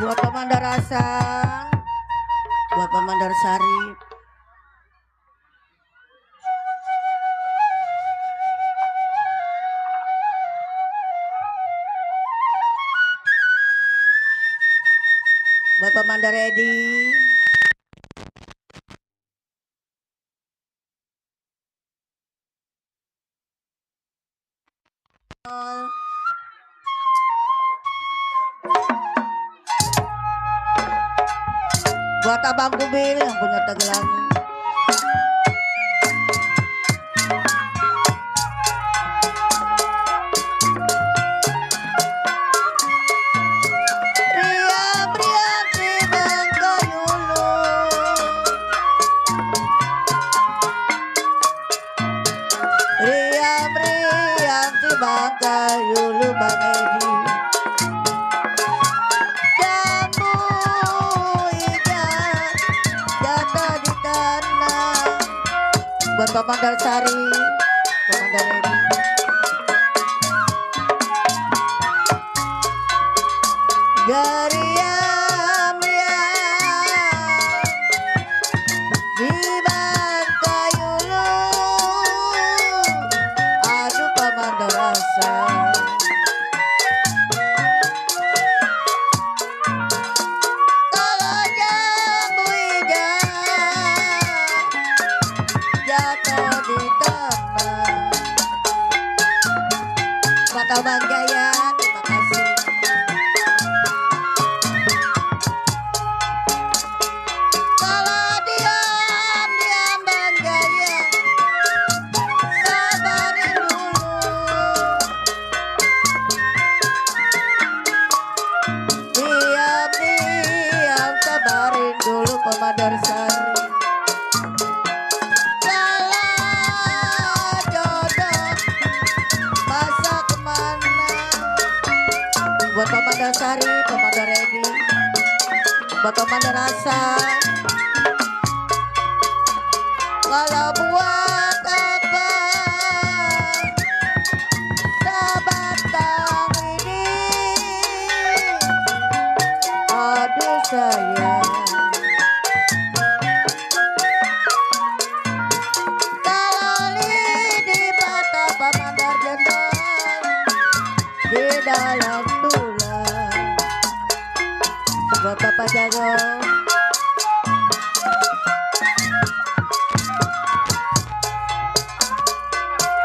buat Pemandar Rasa, buat Pemandar Sari, buat Pemandar Edi, buat Abang Kubil yang punya Tegelang. Riam-riam di Bangkayulu, riam-riam di Bangkayulu Bang Edi. Buat Pemandar Sari, Pemandar Edi, gariam di Bangkayulu, aduh Pemandar Rasa. Mata Bang Jaya, terima kasih. Kalau diam Bang Jaya, sabarin dulu. Diam sabarin dulu Pemandar Sari. Buat Pemandar Sari, Pemandar Edi, buat Pemandar Rasa. Kalau buat apa sabatang ini, aduh sayang. Kalau lidi patah Pemandar Jendol di dalam buat Bapak Jago,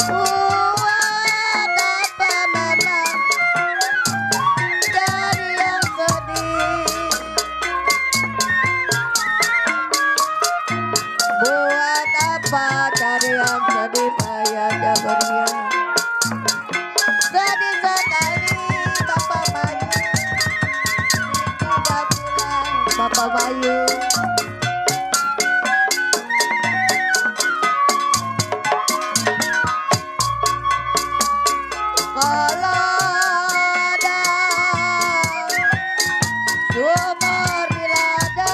buat apa memang jadi yang sedih, buat apa cari yang sedih payah jagornya. Sedih sekali Bapak Bayu, tidak pulang Bapak Bayu. Kalau ada sumur di ladang,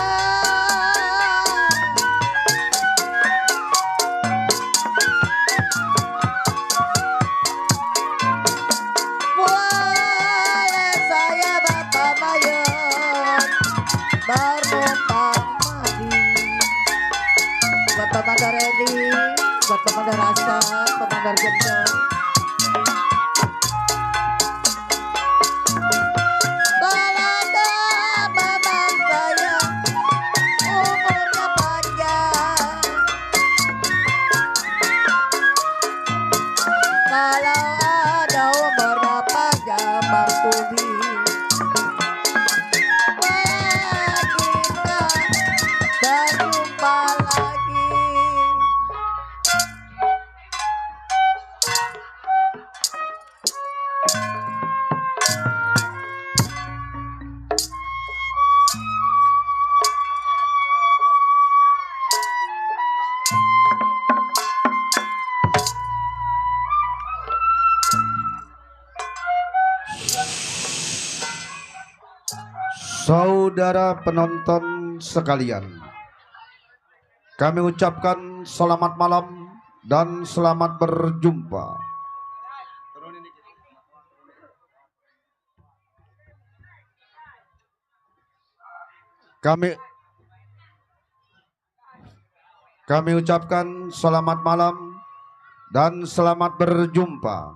boleh saya Bapak Mayun bernumpang mandi. Buat Pemandar Edi, buat Pemandar Rasa, Pemandar Jendol. Kalau memang saya umurnya panjang, kalau ada umurnya panjang Bang Tubi, kita berjumpa lagi. Saudara penonton sekalian, kami ucapkan selamat malam dan selamat berjumpa. Kami ucapkan selamat malam dan selamat berjumpa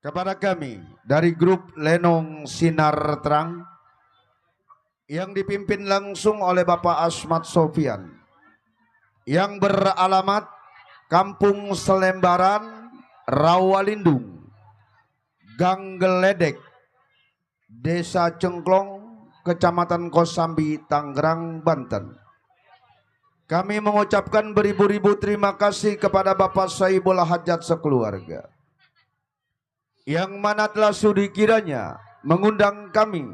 kepada kami dari grup Lenong Sinar Terang yang dipimpin langsung oleh Bapak Asmat Sofian yang beralamat Kampung Selembaran, Rawalindung, Gang Geledek, Desa Cengklong, Kecamatan Kosambi, Tangerang, Banten. Kami mengucapkan beribu-ribu terima kasih kepada Bapak Saibul Hajat sekeluarga, yang mana telah sudi kiranya mengundang kami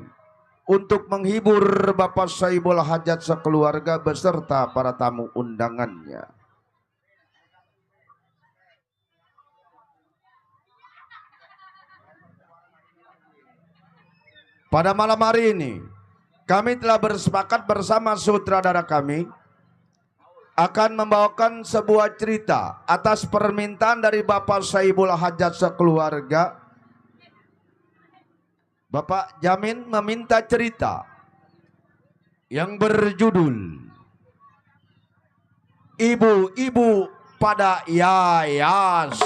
untuk menghibur Bapak Saibul Hajat sekeluarga beserta para tamu undangannya. Pada malam hari ini, kami telah bersepakat bersama sutradara kami akan membawakan sebuah cerita atas permintaan dari Bapak Saibul Hajat sekeluarga. Bapak Jamin meminta cerita yang berjudul Ibu-ibu pada Yayasan.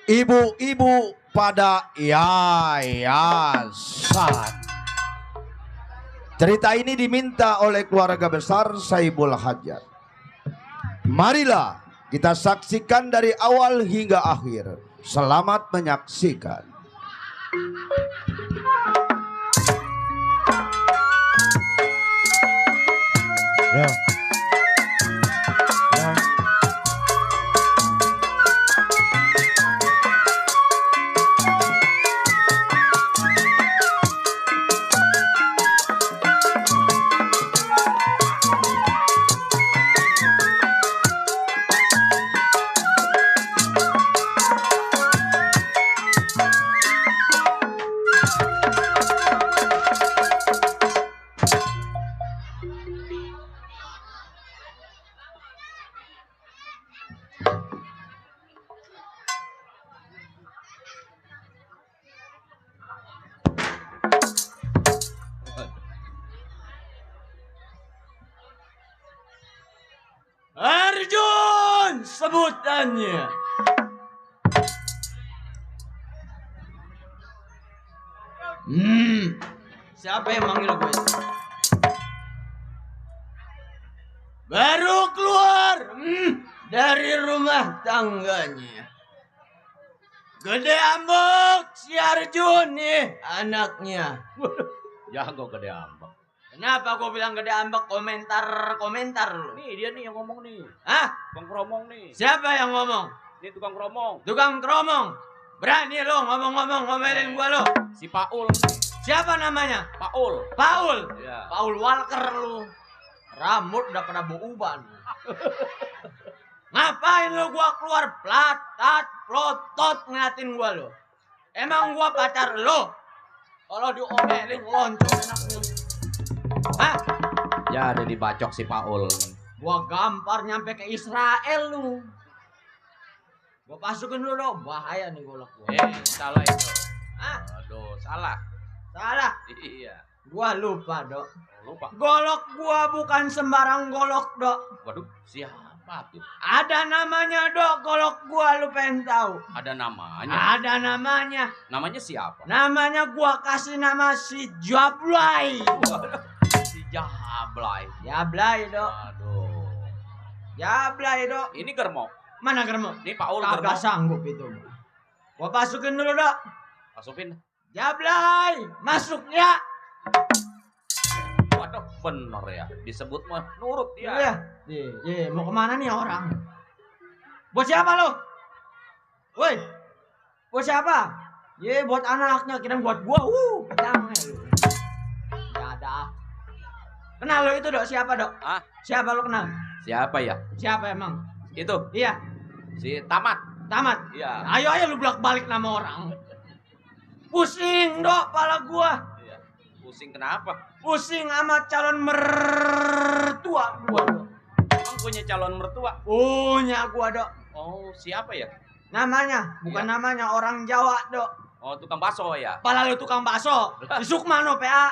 Ibu-ibu pada yayasan. Cerita ini diminta oleh keluarga besar Saibul Hajat. Marilah kita saksikan dari awal hingga akhir. Selamat menyaksikan. Ya. Arjun sebutannya. Siapa yang manggil gue? Baru keluar dari rumah tangganya. Gede ambek si Arjun nih anaknya. Jago Gede Ambek. Kenapa gue bilang gede ambek? Komentar lu. Nih dia nih yang ngomong nih. Hah? Tukang kromong nih. Siapa yang ngomong? Ini tukang kromong. Tukang kromong. Berani lo ngomong-ngomong ngomelin gua lo. Si Paul nih. Siapa namanya? Paul. Paul. Ya. Paul Walker lu. Rambut udah pada bauban. Ngapain lo gua keluar platat, plotot ngeliatin gua lo? Emang gua pacar lo? Kalau diomelin loncong enaknya. Hah? Ya ada dibacok si Paul. Gua gampar nyampe ke Israel lu. Gua masukin dulu dong, bahaya nih golok gua. Salah itu. Hah? Aduh, salah. Salah. Iya. Gua lupa, Dok. Lupa. Golok gua bukan sembarang golok, Dok. Waduh, siapa tuh? Ada namanya, Dok, golok gua, lu pengen tahu. Ada namanya. Ada namanya. Namanya siapa? Namanya gua kasih nama si Jablay. Si Jablay. Jablay, Dok. Aduh. Jablay, Dok. Ini germok. Mana germo? Ini Paul Kagak germok. sanggup itu. Gua masukin dulu, Dok. Masukin. Jablay, masuk ya. Waduh, bener ya. Disebut mah nurut dia. Iya. Iya, mau kemana nih orang? Buat siapa lo? Woi, buat siapa? Ye, buat anaknya, kira buat gua. Jangan lu. Ya ada. Kenal lo itu, Dok? Siapa, Dok? Hah? Siapa lo kenal? Siapa ya? Siapa emang? Itu Iya, si Tamat. Tamat. Iya. Ayo lu bolak-balik nama orang. Pusing, Dok, pala gua. Iya. Pusing kenapa? Pusing sama calon mertua gua, Dok. Emang punya calon mertua? Punya gua, Dok. Oh, siapa ya? Namanya, bukan namanya orang Jawa, Dok. Oh, tukang bakso ya? Pala lu tukang bakso. Si Sukmano, PA.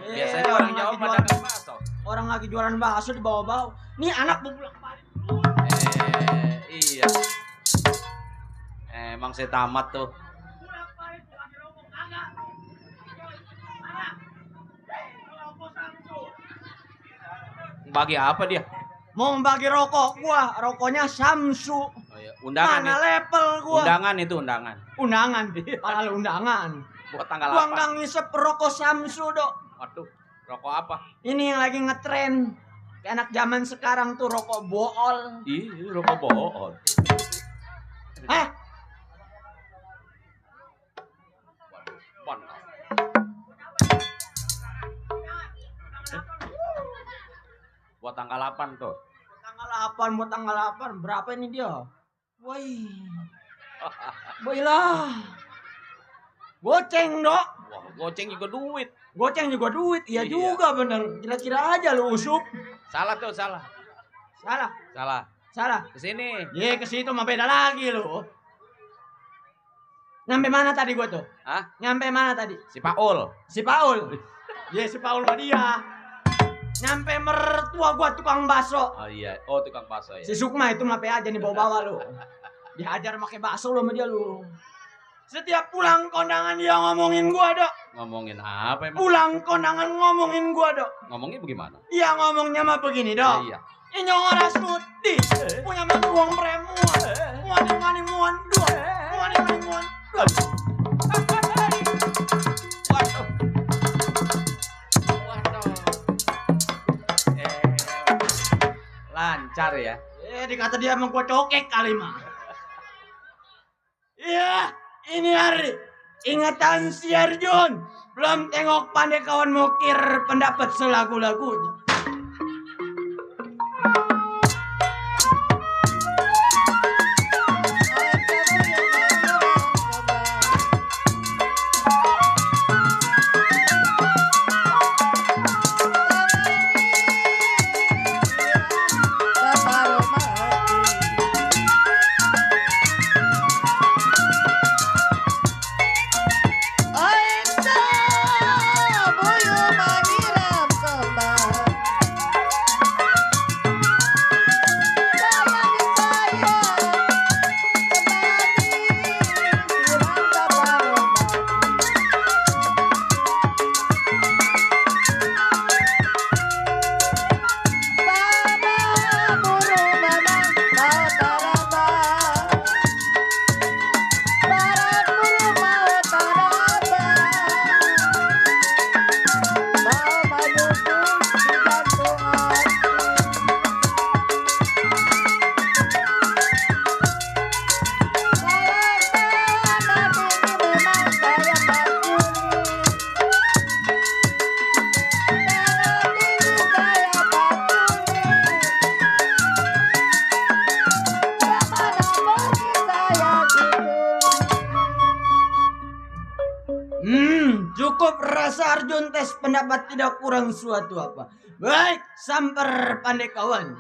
Biasanya orang Jawa lagi pada jualan- tukang bakso. Orang lagi jualan bakso di bawah-bawah. Nih anak mau pulang balik. Iya. Emang saya tamat tuh. Pulang balik lagi rokok kagak. Bagi apa dia? Mau membagi rokok gua, rokoknya Samsu. Oh, iya. Undangan Mana itu. level gua? Undangan itu undangan. Undangan. Pala lu undangan. Buat tanggal Gua apa? nggak ngisep rokok Samsu, Dok. Waduh, rokok apa? Ini yang lagi ngetren. Kayak anak zaman sekarang tuh rokok bool. Ih, rokok bohong. Eh, Bon. Buat tanggal 8 tuh. tanggal 8 buat tanggal 8. Berapa ini dia? Woi. Woi lah. Goceng, Dok. Wah, goceng juga duit. Goceng juga duit. Iya Iya. juga bener. Kira-kira aja lu usup. Salah tuh, salah. Salah. Salah. Salah. Ke sini. Ye, ke situ mah beda lagi lu. Nyampe mana tadi gua tuh? Hah? Nyampe mana tadi? Si Paul. Si Paul. Ye, si Paul mah dia. Nyampe mertua gua tukang bakso. Oh iya. Oh, tukang bakso ya. Si Sukma itu mah aja nih bawa-bawa lu. Dihajar pakai bakso lu sama dia lu. Setiap pulang kondangan dia ngomongin gua, Dok. Ngomongin apa emang? Pulang kondangan ngomongin gua, Dok. Ngomongin bagaimana? Iya ngomongnya mah begini, Dok. Iya. Ini orang suti. Punya matuang premuan. Muan muan dua. Muan muan dua. Waduh. Waduh. Lancar ya. Dikata dia emang gua cokek kali mah. Iya, ini hari ingatan si Arjun. Belum tengok pandai kawan mukir pendapat selagu-lagunya. Cukup rasa Arjun tes pendapat tidak kurang suatu apa. Baik, samper pandai kawan.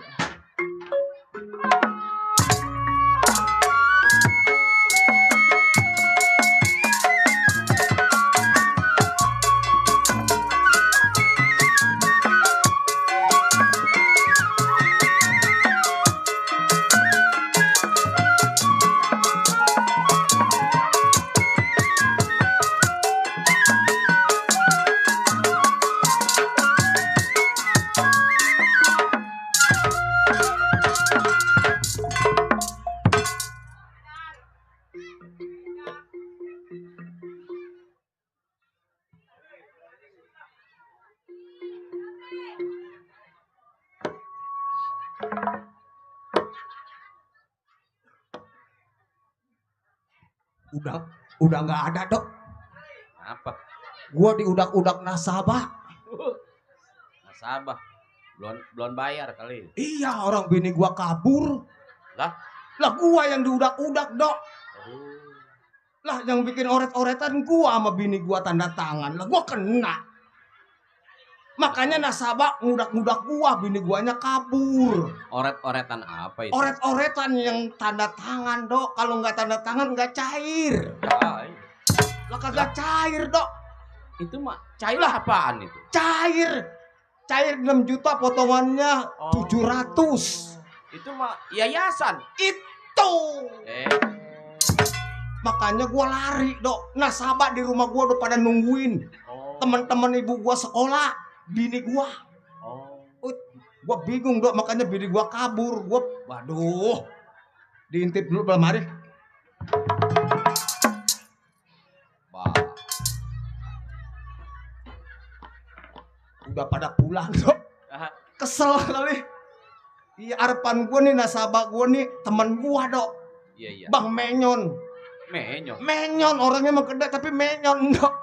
Udah nggak ada, Dok. Apa? Gua diudak-udak nasabah. Nasabah. Belum bayar kali. Iya, orang bini gua kabur. Lah? Lah gua yang diudak-udak, Dok. Oh. Lah yang bikin oret-oretan gua sama bini gua tanda tangan. Lah gua kena. Makanya nasabah ngudak-ngudak gua, bini guanya kabur. Oret-oretan apa itu? Oret-oretan yang tanda tangan, Dok. Kalau nggak tanda tangan nggak cair. Ya, Lah kagak cair, Dok. itu mah cair apaan itu? Cair. Cair 6 juta potongannya Oh. 700. Itu mah yayasan. Itu. Eh, Makanya gua lari, Dok. Nasabah di rumah gua udah pada nungguin. oh. Teman-teman ibu gua sekolah, bini gua. Oh. Gua bingung, Dok. Makanya bini gua kabur. Waduh. Diintip dulu lemari. Bah. Udah pada pulang, Dok. Ah, Kesel kali. Iya, harapan gua nih, nasabah gua nih, teman gua, Dok. iya. Bang Menyon. Menyo. Menyon, orangnya mah gede tapi menyon, Dok.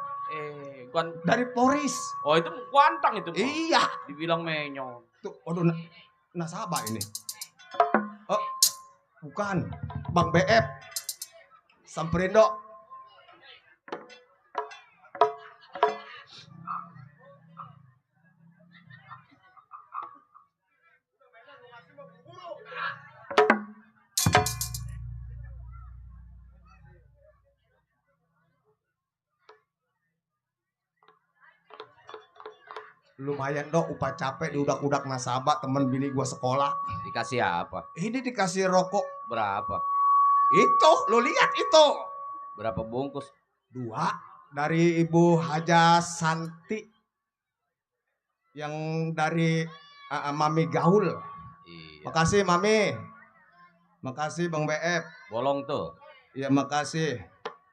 Dari Polres. Oh, itu kuantang itu, Pak. Iya. Dibilang menyo. Tuh, waduh, nasabah ini. Oh, bukan. Bang BF. Samperin, Dok. Lumayan, Dok, upah capek diudak-udak nasabah temen bini gua sekolah. Dikasih apa? Ini dikasih rokok. Berapa? Itu, lu lihat itu. Berapa bungkus? 2 dari Ibu Haja Santi. Yang dari Mami Gaul. Iya. Makasih, Mami. Makasih, Bang BF. Bolong tuh. Iya, makasih.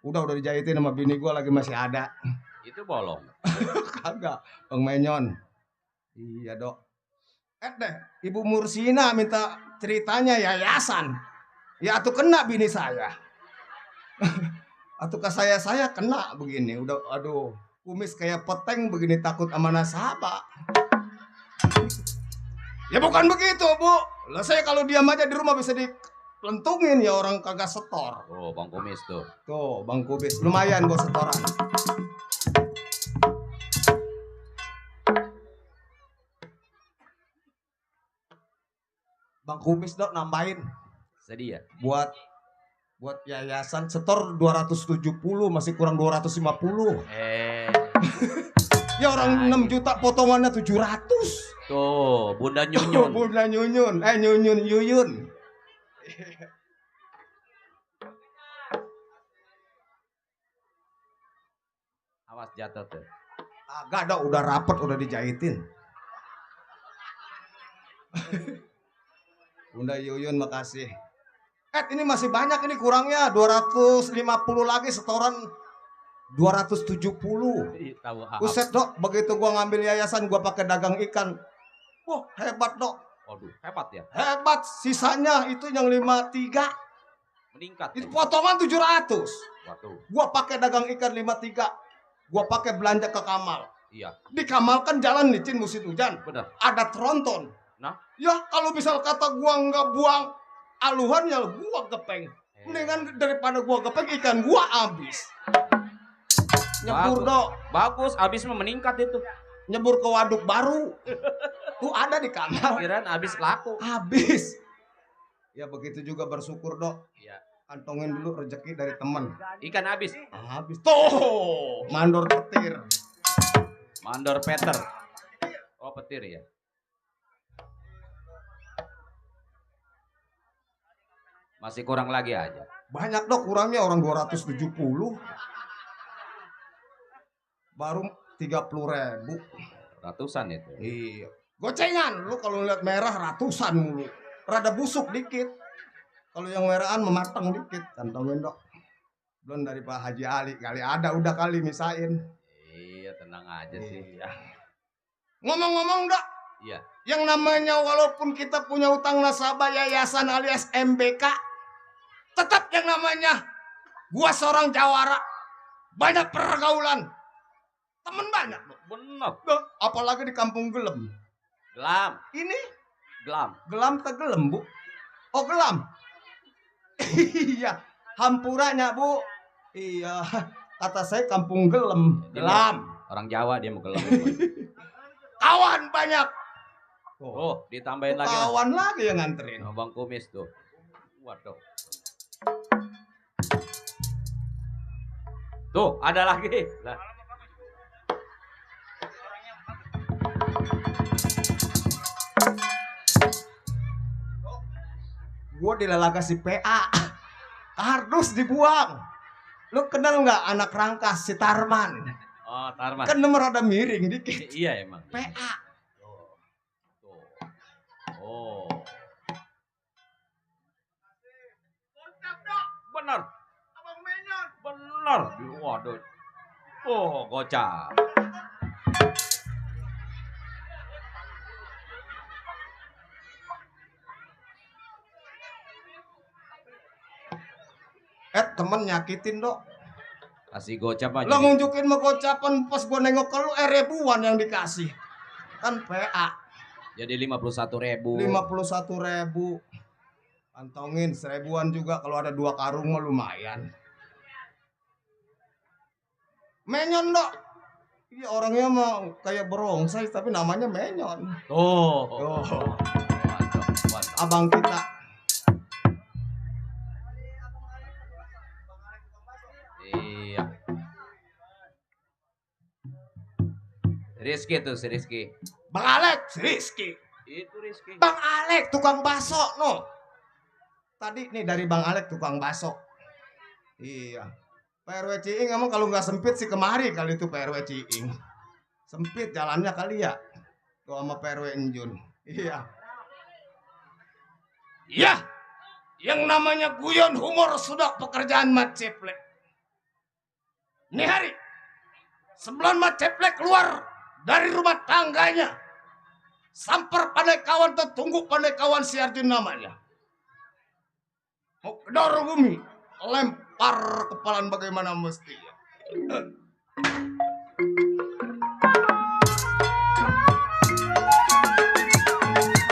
Udah dijahitin sama bini gua lagi masih ada. Itu bolong. Kagak, Bang Menyon. Iya, Dok. Deh, Ibu Mursina minta ceritanya yayasan. Ya atuh kena bini saya. Atuh ke saya kena begini. Udah, aduh, kumis kayak peteng begini takut sama nasabah. Ya bukan begitu, Bu. Lah saya kalau diam aja di rumah bisa dilentungin ya orang kagak setor. Oh, Bang Kumis tuh. Tuh, Bang Kubis lumayan buat setoran. Bang Kumis, Dok, nambahin Sedih ya? buat yayasan setor 270 masih kurang 250. Ya orang 6 juta potongannya 700. Tuh, Bunda Oh, Nyunyun. Bunda Nyunyun, Nyunyun Yuyun. Awas jatuh tuh. Agak, Dok, udah rapet, udah dijahitin. Bunda Yuyun, makasih. Ini masih banyak, ini kurangnya 250 lagi setoran 270. Ih, tahu apa? Buset, Dok, begitu gua ngambil yayasan gua pakai dagang ikan. Wah, hebat, Dok. Waduh, hebat ya. Hebat, sisanya itu yang 53. Meningkat. Itu ya. potongan 700. Waduh, Gua pakai dagang ikan 53. Gua pakai belanja ke Kamal. iya, Di Kamal kan jalan licin musim hujan. benar. Ada tronton. Nah? Ya, kalau misal kata gua nggak buang aluhan ya gua gepeng. Mendingan daripada gua gepeng ikan gua habis. Nyebur, Bagus. Dok. Bagus, abis mah meningkat itu. Nyebur ke waduk baru. Tuh ada di Kamal. Kirain abis laku. Habis. Ya begitu juga bersyukur, Dok. Iya. Kantongin dulu rezeki dari teman. Ikan abis. Habis. Tuh, mandor petir. Mandor Peter. Oh, petir ya. Masih kurang lagi aja. Banyak, Dok, kurangnya orang 270. Baru 30.000. Ratusan itu. Iya. Gocengan, lu kalau lihat merah ratusan mulu. Rada busuk dikit. Kalau yang merahan mematang dikit. Kantongin, Dok. Belum dari Pak Haji Ali. Kali ada, udah kali misain. Iya, tenang aja sih. Iya. Ngomong-ngomong, Dok. Iya. Yang namanya walaupun kita punya utang nasabah yayasan alias MBK, tetap yang namanya gua seorang jawara, banyak pergaulan, temen banyak, Dok. Bener. Dok, apalagi di kampung Gelem. Gelam. Ini Gelam. Gelam tegelem, Bu. Oh, Gelam. Iya, hampuranya, Bu. Iya, kata saya kampung Gelem. Dia Gelam. Orang Jawa dia mau gelam. kawan banyak. Oh, ditambahin lagi. Kawan lagi yang nganterin. Abang Kumis tuh. Waduh. Tuh, ada lagi. Lah. Gue dilalaga si PA. Kardus dibuang. Lu kenal nggak anak rangkas si Tarman? Oh, Tarman. Kan nomor ada miring dikit. Iya emang. PA. Tuh. Oh. Benar. Benar. Waduh. Oh, gocap. Temen nyakitin dok. Kasih gocap aja. Lo ngunjukin mau gocapan pas gua nengok ke lu ribuan yang dikasih. Kan PA. Jadi 51.000. 51.000. Kantongin 1.000-an juga kalau ada 2 karung mah lumayan. Menyon dok. Iya orangnya mah kayak berongsai tapi namanya Menyon. Oh. Oh. Mantap. Abang kita. Iya. Rizky tuh si Rizky. Bang Alek, si Rizky. Itu Rizky. Bang Alek tukang baso no. Tadi nih dari Bang Alek tukang baso. Iya. PRW Ciing emang kalau nggak sempit sih kemari kali itu PRW Ciing. Sempit jalannya kali ya. Tuh sama PRW Enjun. Iya. Iya. Yang namanya guyon humor sudah pekerjaan Mat Ceplek. Nih hari. Sebelum Mat Ceplek keluar dari rumah tangganya. Samper pandai kawan tertunggu pandai kawan si Arjun namanya. Mau kedorong bumi. Lempar kepalan bagaimana mestinya.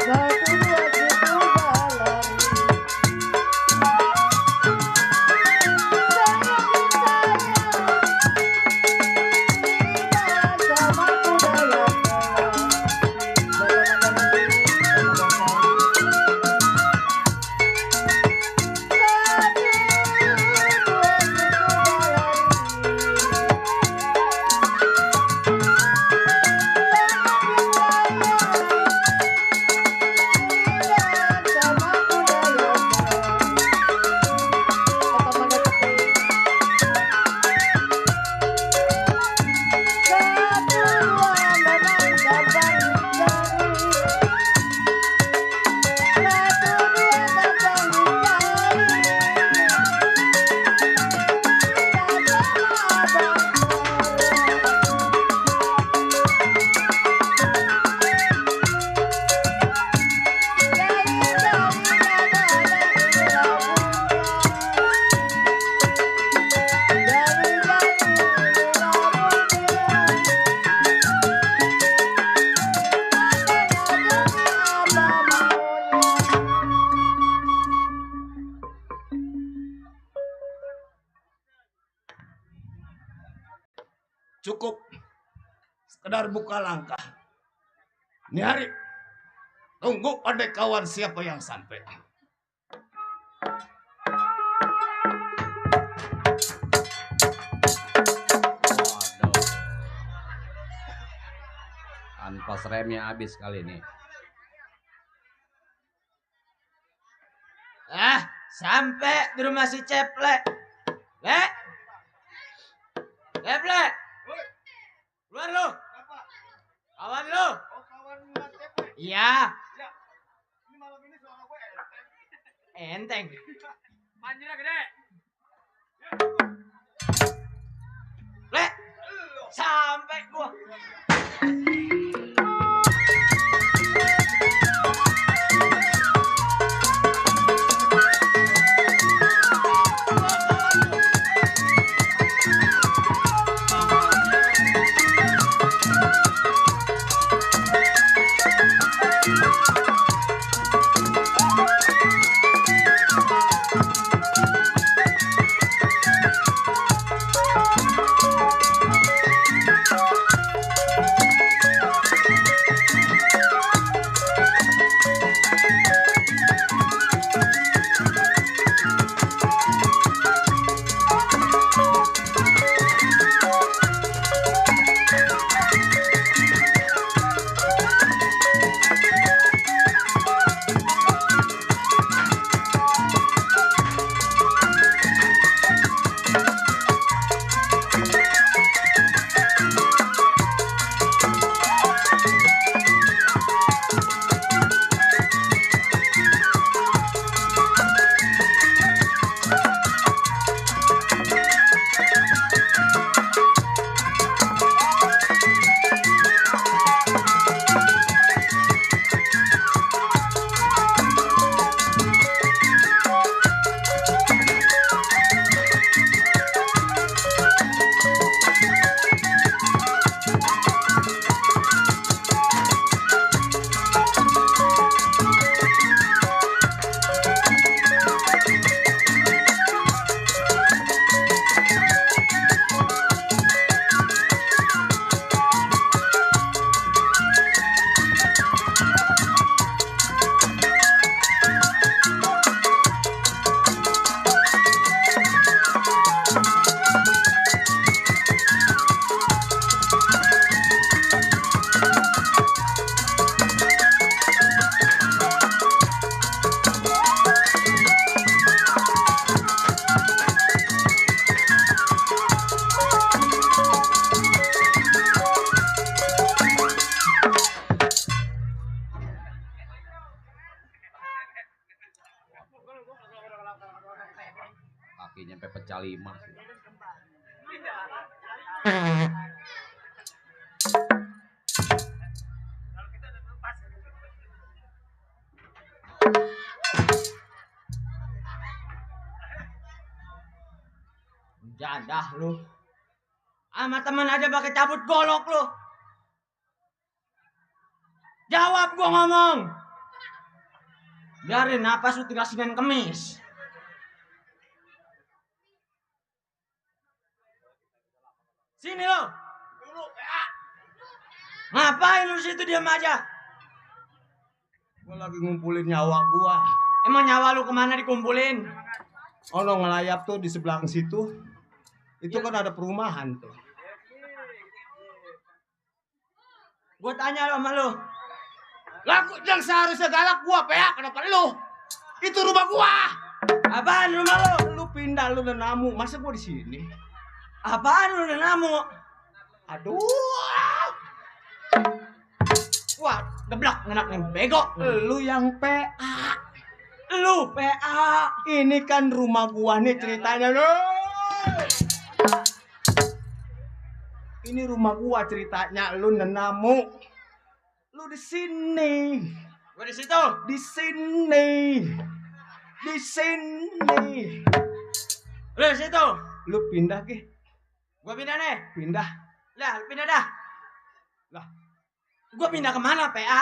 Satu dua gitu balari. Cukup sekedar buka langkah. Nih hari. Tunggu pandai kawan siapa yang sampai. Waduh. Tanpa remnya habis kali ini. Sampai di rumah si Ceplek. Lek. Ceplek. Keluar lu. Kawan lu. Iya. Ini malam ini suara gue Enteng. Banjirnya gede. Lek. Sampai gua. Kakinya sampai pecah 5 sih. Jadah lu. Sama teman aja pakai cabut golok lu. Jawab gua ngomong. Biarin napas lu tinggal Senin Kemis. Sini lo. Ngapain lu situ diam aja? Gua lagi ngumpulin nyawa gua. Emang nyawa lu kemana dikumpulin? Oh, no, ngelayap tuh di sebelah situ. Itu kan ada perumahan tuh. Gua tanya lo sama lu. Lagu yang seharusnya galak gua, Pea. Kenapa lu? Itu rumah gua. Apaan rumah lu? Lu pindah lu dan namu. Masa gua di sini? Apaan lu udah namu? Aduh. Wah, geblok anaknya bego. Lu yang PA. Lu PA. Ini kan rumah gua nih ceritanya, lu. Ini rumah gua ceritanya, lu nenamu. Lu di sini. Gua di situ. Di sini. Di sini. Lu di situ. Lu pindah ke? Gua pindah nih. Pindah. Lah, lu pindah dah. Lah, Gua pindah kemana, PA?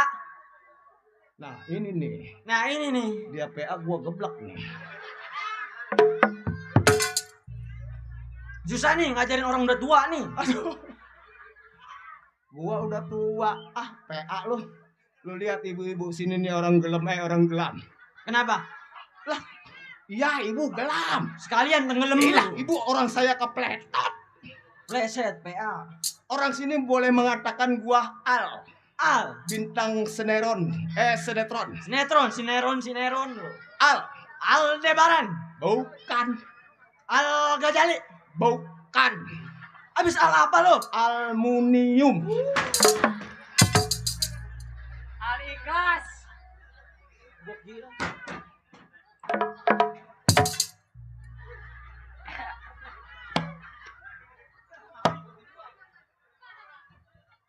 nah ini nih. Nah, ini nih. Dia PA gua geblek nih. Susah nih ngajarin orang udah tua nih. Aduh. Gua udah tua. Ah, PA lu. Lu lihat ibu-ibu sini nih orang orang gelam. Kenapa? Lah, iya ibu gelam. Sekalian tenggelam Lah, lu. ibu orang saya kepletot. Pleset, PA. Orang sini boleh mengatakan gua Al. bintang sinetron. Sinetron lu. Al. Aldebaran. Bukan. Al Gajali. Bukan. Abis al apa lu? Aluminium. Aligas. Gua kira.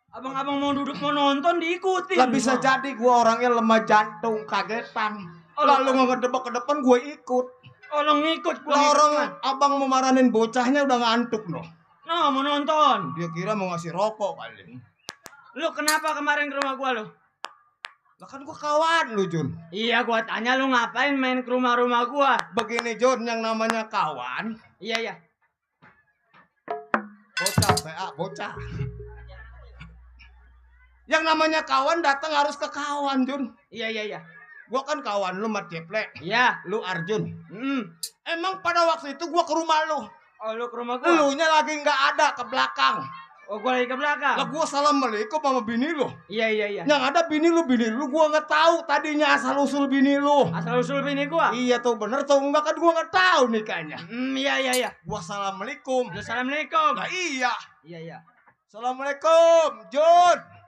Abang-abang mau duduk mau nonton diikutin. Lah bisa jadi gua orangnya lemah jantung, kagetan. Lalu ngedebak ke depan gue ikut. Oh, lo ngikut gua. Lah ngikut, orang kan? abang mau maranin bocahnya udah ngantuk noh. No, mau nonton. Dia kira mau ngasih rokok paling. Lu kenapa kemarin ke rumah gua lu? Lah kan gua kawan lu Jun. Iya, gua tanya lu ngapain main ke rumah-rumah gua? Begini Jun, yang namanya kawan. Iya, iya. Bocah, PA, bocah. Yang namanya kawan datang harus ke kawan Jun. Iya, iya, iya. Gua kan kawan lu Mat Jeple, Iya. lu Arjun. Hmm. Emang pada waktu itu gua ke rumah lu. Oh, lu ke rumah gua? Elunya lagi nggak ada ke belakang. Oh, gua lagi ke belakang. Lah gua assalamualaikum sama bini lu. Iya, iya, iya. Yang ada bini lu gua nggak tahu tadinya asal usul bini lu. Asal usul bini gua. Iya tuh bener tuh enggak kan gua nggak tahu nikahnya. Iya, iya, iya. Gua assalamualaikum. Assalamualaikum. Lah iya. Iya, iya. Assalamualaikum, Jun.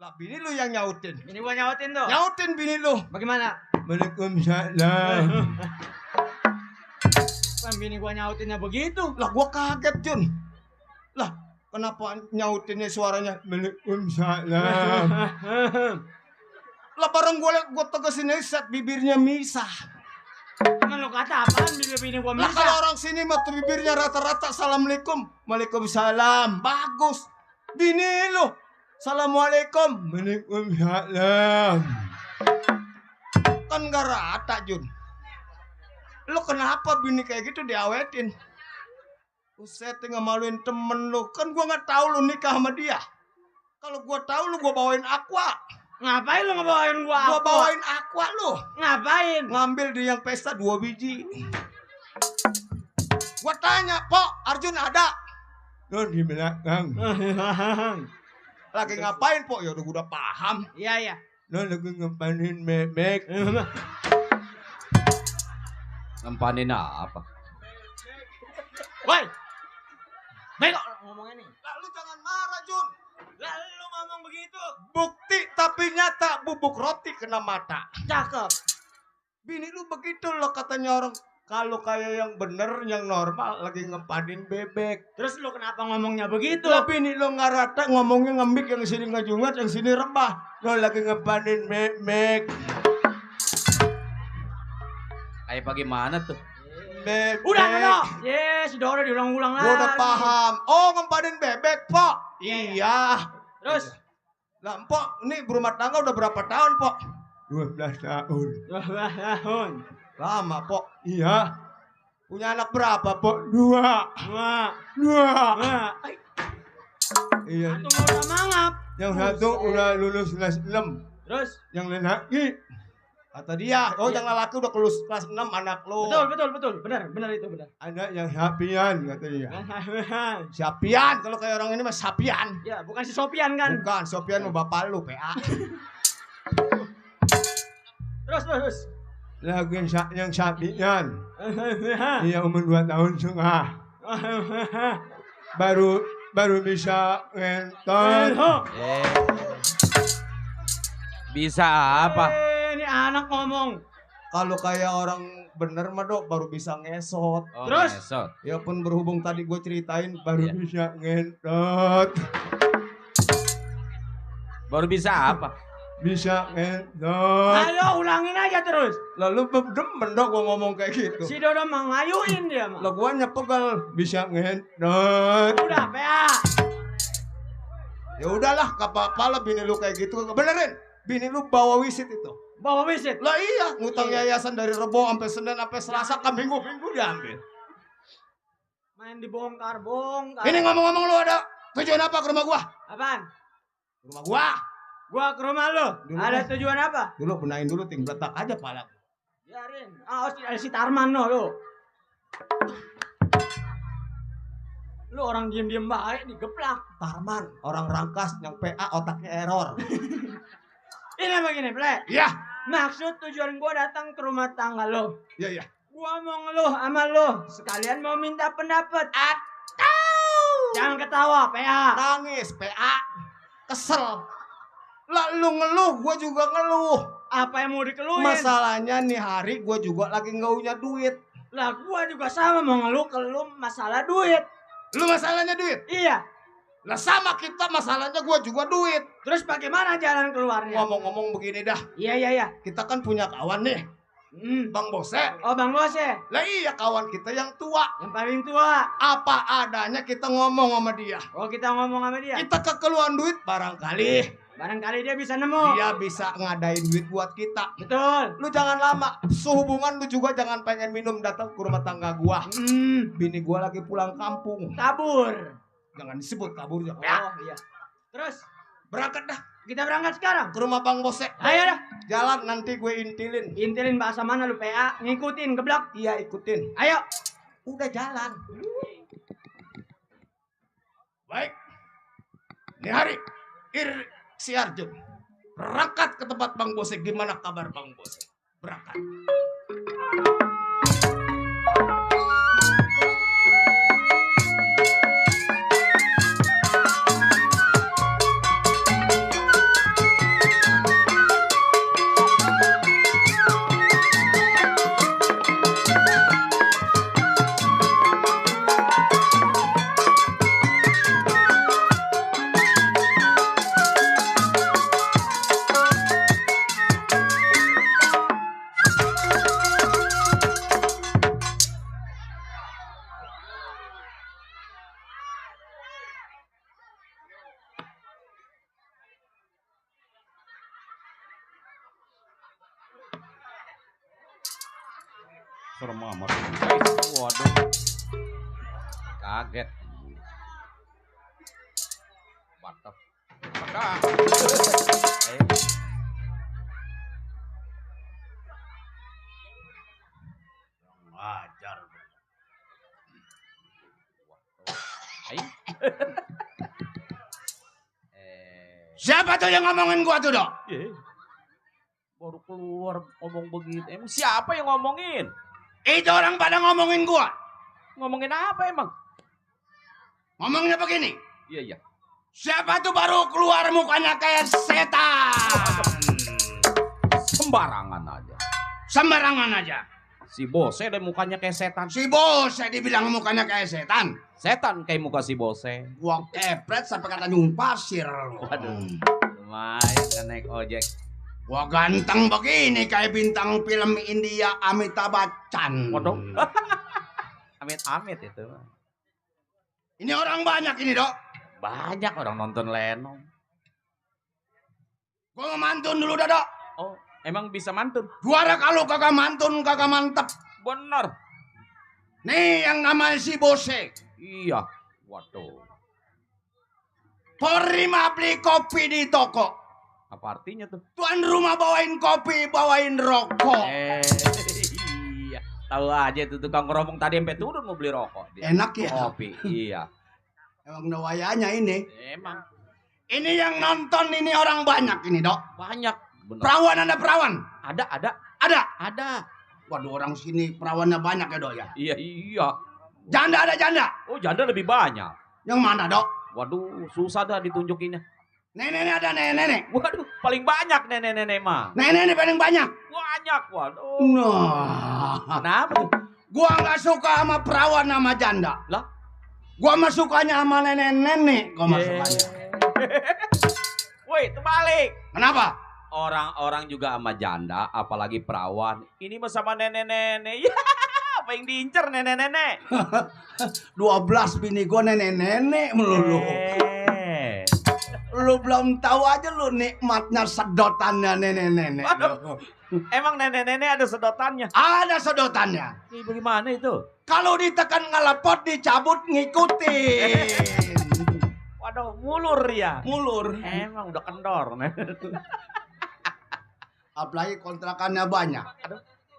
Lah bini lu yang nyautin. Bini gua nyautin tuh. Nyautin bini lu. Bagaimana? Waalaikumsalam. Kan bini gua nyautinnya begitu. Lah gua kaget, Jun. Lah, kenapa nyautinnya suaranya Waalaikumsalam? Lah bareng gua tegesin set bibirnya misah. Emang lu kata apaan bini gua Lah misah? kalau orang sini mah tuh bibirnya rata-rata assalamualaikum, waalaikumsalam, bagus. Bini lu, assalamualaikum, waalaikumsalam. Kan gak rata Jun. Lu kenapa bini kayak gitu diawetin? Buset, ngemaluin temen lu. Kan gua nggak tahu lu nikah sama dia. Kalau gua tahu lu gua bawain aqua. Ngapain lu ngebawain gua? Gua Aqua? bawain aqua lu. Ngapain? Ngambil di yang pesta 2 biji. Gua tanya, "Pok, Arjun ada?" Lu di belakang. Lagi ngapain, Pok? Ya udah paham. Iya, iya. Lu lagi ngempanin bebek. Ngempanin apa? Woi. Bego ngomongnya nih. Lah lu jangan marah, Jun. Lah lu ngomong begitu. Bukti tapi nyata bubuk roti kena mata. Cakep. Bini lu begitu loh katanya orang. Kalau kayak yang bener, yang normal lagi ngepadin bebek. Terus lu kenapa ngomongnya begitu? Lah bini lu nggak rata ngomongnya ngembik, yang sini ngejungat, yang sini rebah. Lo lagi ngepadin bebek. Kayak bagaimana tuh? Bebek. Udah. Si Dora diulang-ulang lagi. Gua udah paham. Oh, ngepadin bebek, Pok. Iya. Terus? Lah, Pok, ini berumah tangga udah berapa tahun, Pok? 12 tahun. 12 tahun. Lama, Pok. Iya. Punya anak berapa, Pok? 2. Wah. Iya. Antum udah mangap. Yang satu udah lulus kelas 6. Terus? Yang lelaki. Kata dia, yang lelaki udah lulus kelas 6 anak lo. Betul. Benar itu benar. Ada yang Sapian, kata dia. Sapian, kalau kayak orang ini mah Sapian. Ya, bukan si Sopian kan? Bukan, Sopian mau bapak lu, PA. Terus. Lagi yang Sapian. Iya, umur 2 tahun setengah. Baru bisa ngentot. Bisa apa? Ini anak ngomong. Kalau kayak orang bener mah Dok, baru bisa ngesot. Oh, Terus? ngesot. Ya pun berhubung tadi gue ceritain baru Iya. bisa ngentot. Baru bisa apa? Bisa ngentot. Ayo ulangin aja terus. Lalu demen Dok gue ngomong kayak gitu. Si Dodo mah ngayuin dia mah. Lah gue nyepegel bisa ngentot. Udah, PA. Ya udahlah, gak apa-apa lah bini lu kayak gitu. Benerin, bini lu bawa wisit itu. Bawa visit. Lah iya, ngutang yayasan dari Rebo sampai Senin sampai Selasa, minggu-minggu diambil. Main dibongkar. Ini ngomong-ngomong lu ada tujuan apa ke rumah gua? Apaan? Ke rumah gua. Gua ke rumah lu. Dulu. Ada tujuan apa? Dulu benahin dulu, ting letak aja pala. Biarin. Si Tarman no lu. Lu orang diem-diem baik digeplak. Tarman, orang rangkas yang PA otaknya error. Ini begini, Ple. Iya. Maksud tujuan gua datang ke rumah tangga lu. Iya, iya. Gua mau ngeluh sama lu. Sekalian mau minta pendapat. Jangan ketawa, PA. Nangis, PA. Kesel. Lah lu ngeluh, gua juga ngeluh. Apa yang mau dikeluhin? Masalahnya nih hari gua juga lagi nggak punya duit. Lah gua juga sama mau ngeluh ke lu masalah duit. Lu masalahnya duit? Iya. Lah sama kita masalahnya gua juga duit. Terus bagaimana jalan keluarnya? Ngomong-ngomong begini dah. Iya. Kita kan punya kawan nih, Bang Bose. Oh, Bang Bos ya? Lah iya kawan kita yang tua. Yang paling tua. Apa adanya kita ngomong sama dia. Oh, kita ngomong sama dia. Kita kekeluhan duit barangkali Barangkali dia bisa nemu. dia bisa ngadain duit buat kita. Betul. Lu jangan lama. Sehubungan lu juga jangan pengen minum datang ke rumah tangga gua. Bini gua lagi pulang kampung. Kabur. Jangan disebut kabur ya. Oh, iya. Terus Berangkat dah kita berangkat sekarang. ke rumah Bang Bose. Ayo dah. Jalan nanti gue intilin. Intilin bahasa mana lu, PA? Ngikutin geblak. Iya ikutin. Ayo. Udah jalan. Baik. Ini hari si Arjun berangkat ke tempat Bang Bose. Gimana kabar Bang Bose? Berangkat. Serem amat. Waduh. Kaget. Mantap. Wajar. Siapa tuh yang ngomongin gua tuh, Dok? Baru keluar ngomong begitu. Emang siapa yang ngomongin? Itu orang pada ngomongin gua. Ngomongin apa emang? Ngomongnya begini. Iya. Siapa tuh baru keluar mukanya kayak setan? Sembarangan aja. Sembarangan aja. Si Bose deh mukanya kayak setan. Si Bose dibilang mukanya kayak setan. Setan kayak muka si Bose. Gua kepret sampai kata nyung pasir. Waduh. Lumayan kan naik ojek. Gua ganteng begini kayak bintang film India Amitabh Bachchan. Waduh. Amit-amit itu. Ini orang banyak ini, Dok. Banyak orang nonton Lenong. Gua mantun dulu dah, Dok. Oh, emang bisa mantun? Juara kalau kagak mantun kagak mantep. Bener. Nih yang namanya si Bose. Iya. Waduh. Perima beli kopi di toko. Apa artinya tuh? Tuan rumah bawain kopi, bawain rokok. Iya. Tahu aja tuh tukang ngeromong tadi sampai turun mau beli rokok. Dia. Enak ya? Kopi. Iya. Emang dawayanya ini. Emang Ini yang nonton ini orang banyak ini, Dok. banyak. Bener. Perawan ada perawan? Ada. Ada. Waduh, orang sini perawannya banyak ya, Dok ya. Iya. Janda ada janda. Oh, janda lebih banyak. Yang mana, Dok? Waduh, susah dah ditunjukinnya. Nenek ada nenek. Waduh, paling banyak nenek-nenek mah. Nenek paling banyak. Banyak, waduh. Nah, Kenapa tuh? gua nggak suka sama perawan sama janda. Lah? Gua mah sukanya sama nenek-nenek. Gua mah sukanya. Woi, terbalik. Kenapa? Orang-orang juga sama janda, apalagi perawan. Ini mah sama nenek-nenek. Ya, apa yang diincer nenek-nenek? 12 bini gua nenek-nenek melulu. Lu belum tahu aja lu nikmatnya sedotannya nenek-nenek. Waduh. Emang nenek-nenek ada sedotannya? Ada sedotannya. Ini bagaimana itu? Kalau ditekan ngelepot dicabut ngikutin. Waduh, mulur ya. Mulur. Emang udah kendor. Apalagi kontrakannya banyak.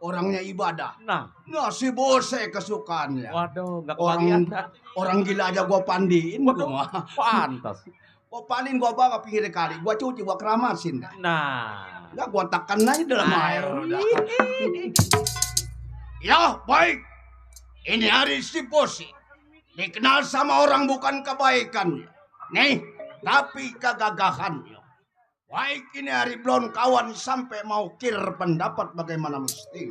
Orangnya ibadah. Nah, Si Bose kesukaannya. waduh, nggak kebagian dah. Orang gila aja gua pandiin. Waduh. Gua mah. Pantas. Gua pandiin, gua bawa ke pinggir kali. Gua cuci, gua keramasin. Nah, Enggak, gua tekan aja dalam air. Udah. Ya, baik. Ini hari si Bose. Dikenal sama orang bukan kebaikannya. Nih, tapi kegagahannya. Baik, ini hari belum kawan sampai mau kir pendapat bagaimana mesti.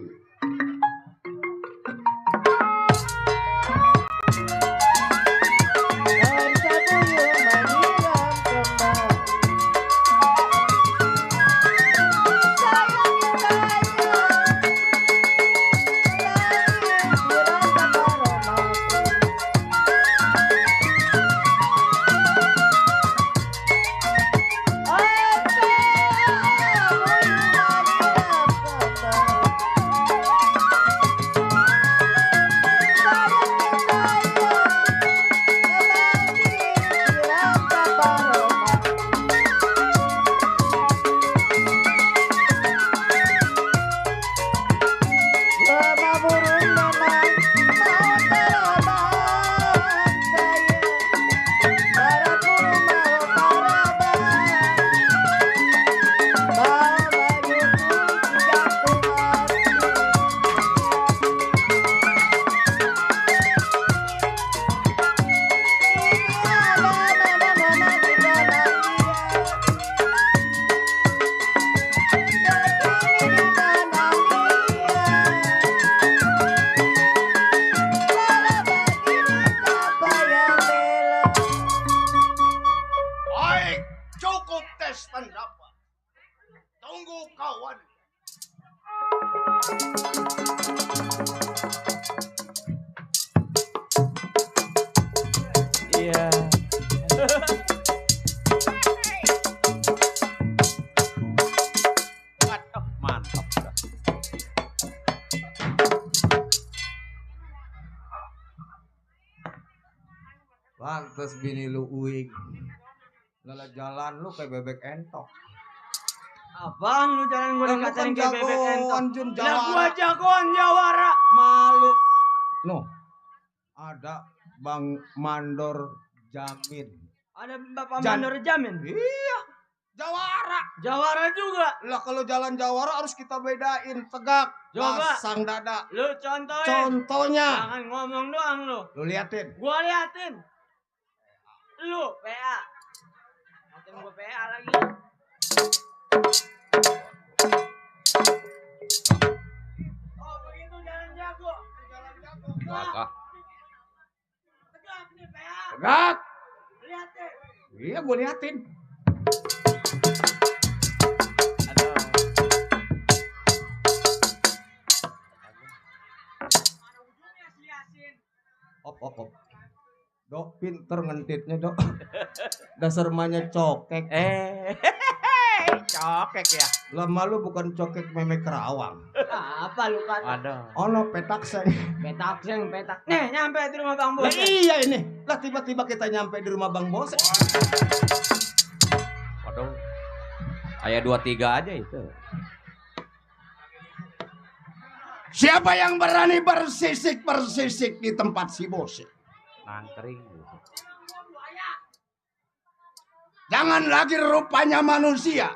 Dan sabuyung menghilang kembali. Sayang yang layu, langit dirasa baromaku. Baik, cukup tes pendapat. Tunggu kawan. iya. Waduh, mantap. Pantes bini lu uing. Lala jalan lu kayak bebek entok. Abang lu jalan gue dikatain kayak bebek entok. Jun Lah gua jagoan jawara. malu. No. Ada Bang Mandor Jamin. Ada Bapak Jan- Mandor Jamin. Iya. Jawara. Jawara juga. Lah kalau jalan Jawara harus kita bedain tegak. Coba. Pasang dada. Lu contohin. Contohnya. Jangan ngomong doang lu. Lu liatin. Gua liatin. Lu PA. Ngatain gua PA lagi. Maka Tegak nih, Pea. Tegak. Lihat deh. Iya, gue liatin. aduh. Mana ujungnya si Yasin? Op. Dok, pinter ngentitnya, Dok. Dasar emaknya cokek. Cokek ya. Lama lu bukan cokek meme Kerawang. Apa lu kan? Aduh. Ono petak seng. Petak. Nih, nyampe di rumah Bang Bos. Lah iya ini. Lah tiba-tiba kita nyampe di rumah Bang Bos. Waduh. Ayah 23 aja itu. Siapa yang berani bersisik di tempat si Bos? Nangkring. Jangan lagi rupanya manusia.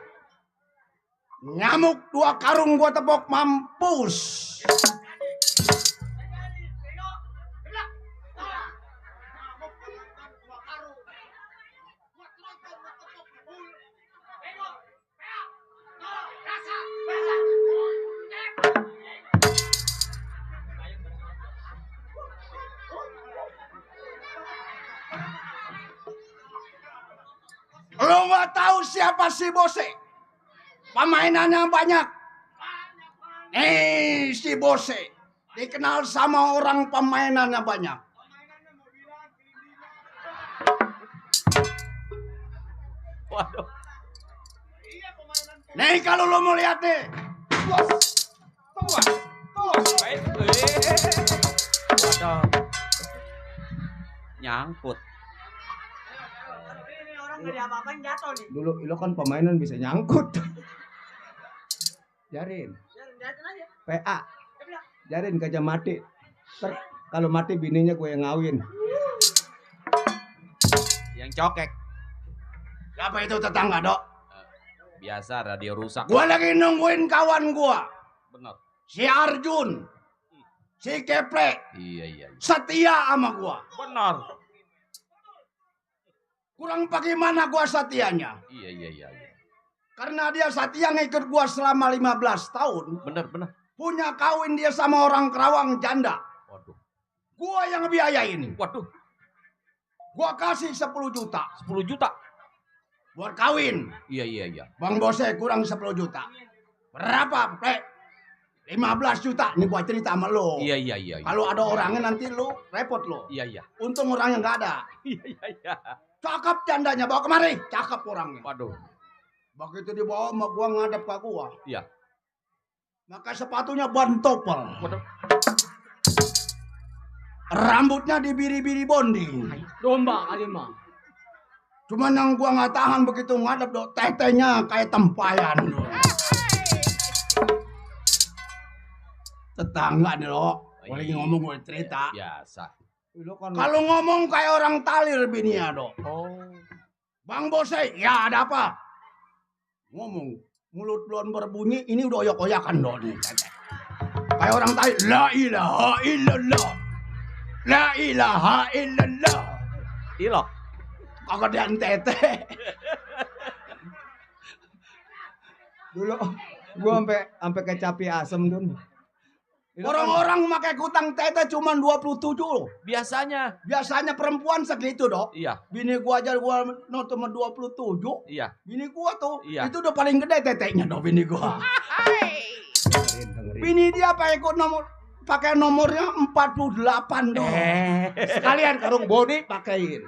Nyamuk 2 karung gua tepok mampus. Lo nggak tahu siapa si Bose? Pemainannya banyak. Si Bose dikenal sama orang pemainannya banyak. Waduh. Nih kalau lo mau lihat nih. Waduh. Nyangkut. Ini orang nggak diapa-apain jatuh nih. Dulu lo kan pemainan bisa nyangkut. Jarin. Jatuh aja. PA. Jarin gajah mati. Kalau mati bininya gue yang ngawin. Yang cokek. Siapa itu tetangga, Dok? Biasa radio rusak. Gue lagi nungguin kawan gue. Bener. Si Arjun. Si Keplek. Iya. Setia sama gue. Benar. Kurang bagaimana gue setianya. Iya. Karena dia setia ngikut gue selama 15 tahun. Bener. Punya kawin dia sama orang Kerawang janda. Waduh. Gue yang biayain. Waduh. Gue kasih 10 juta. 10 juta. Buat kawin. Iya. Bang Bose kurang 10 juta. Berapa, Plek? 15 juta. Ini gue cerita sama lo. Iya. Kalau ada orangnya nanti lo repot lo. Iya. Untung orangnya nggak ada. Iya. Cakep jandanya. Bawa kemari. Cakep orangnya. Waduh. Begitu dibawa sama gua ngadep ke gua. Iya. Maka sepatunya ban topel. Waduh. Rambutnya dibiri-biri bonding. Domba kali mah. Cuman yang gua nggak tahan begitu ngadep, Dok. Tetenya kayak tempayan, Dok. Tetangga nih, Dok. Boleh ngomong gue cerita. Biasa. Kalau ngomong kayak orang talir bininya, Dok. Oh. Bang Bose, ya ada apa? Ngomong. Mulut belum berbunyi, ini udah oyak-oyakan, Dok. Nih, kayak orang talir. La ilaha illallah. La ilaha illallah. Ilok. Kagak ada tete. Dulu gua sampai kecapi asem dun. Orang-orang pakai kutang tete cuma 27 loh. Biasanya. Biasanya perempuan segitu, Dok. Iya. Bini gua aja gua cuma 27. Iya. Bini gua tuh Iya. itu udah paling gede tetenya, Dok, bini gua. Bini dia pakai nomornya 48, Dok. Sekalian karung body pakein.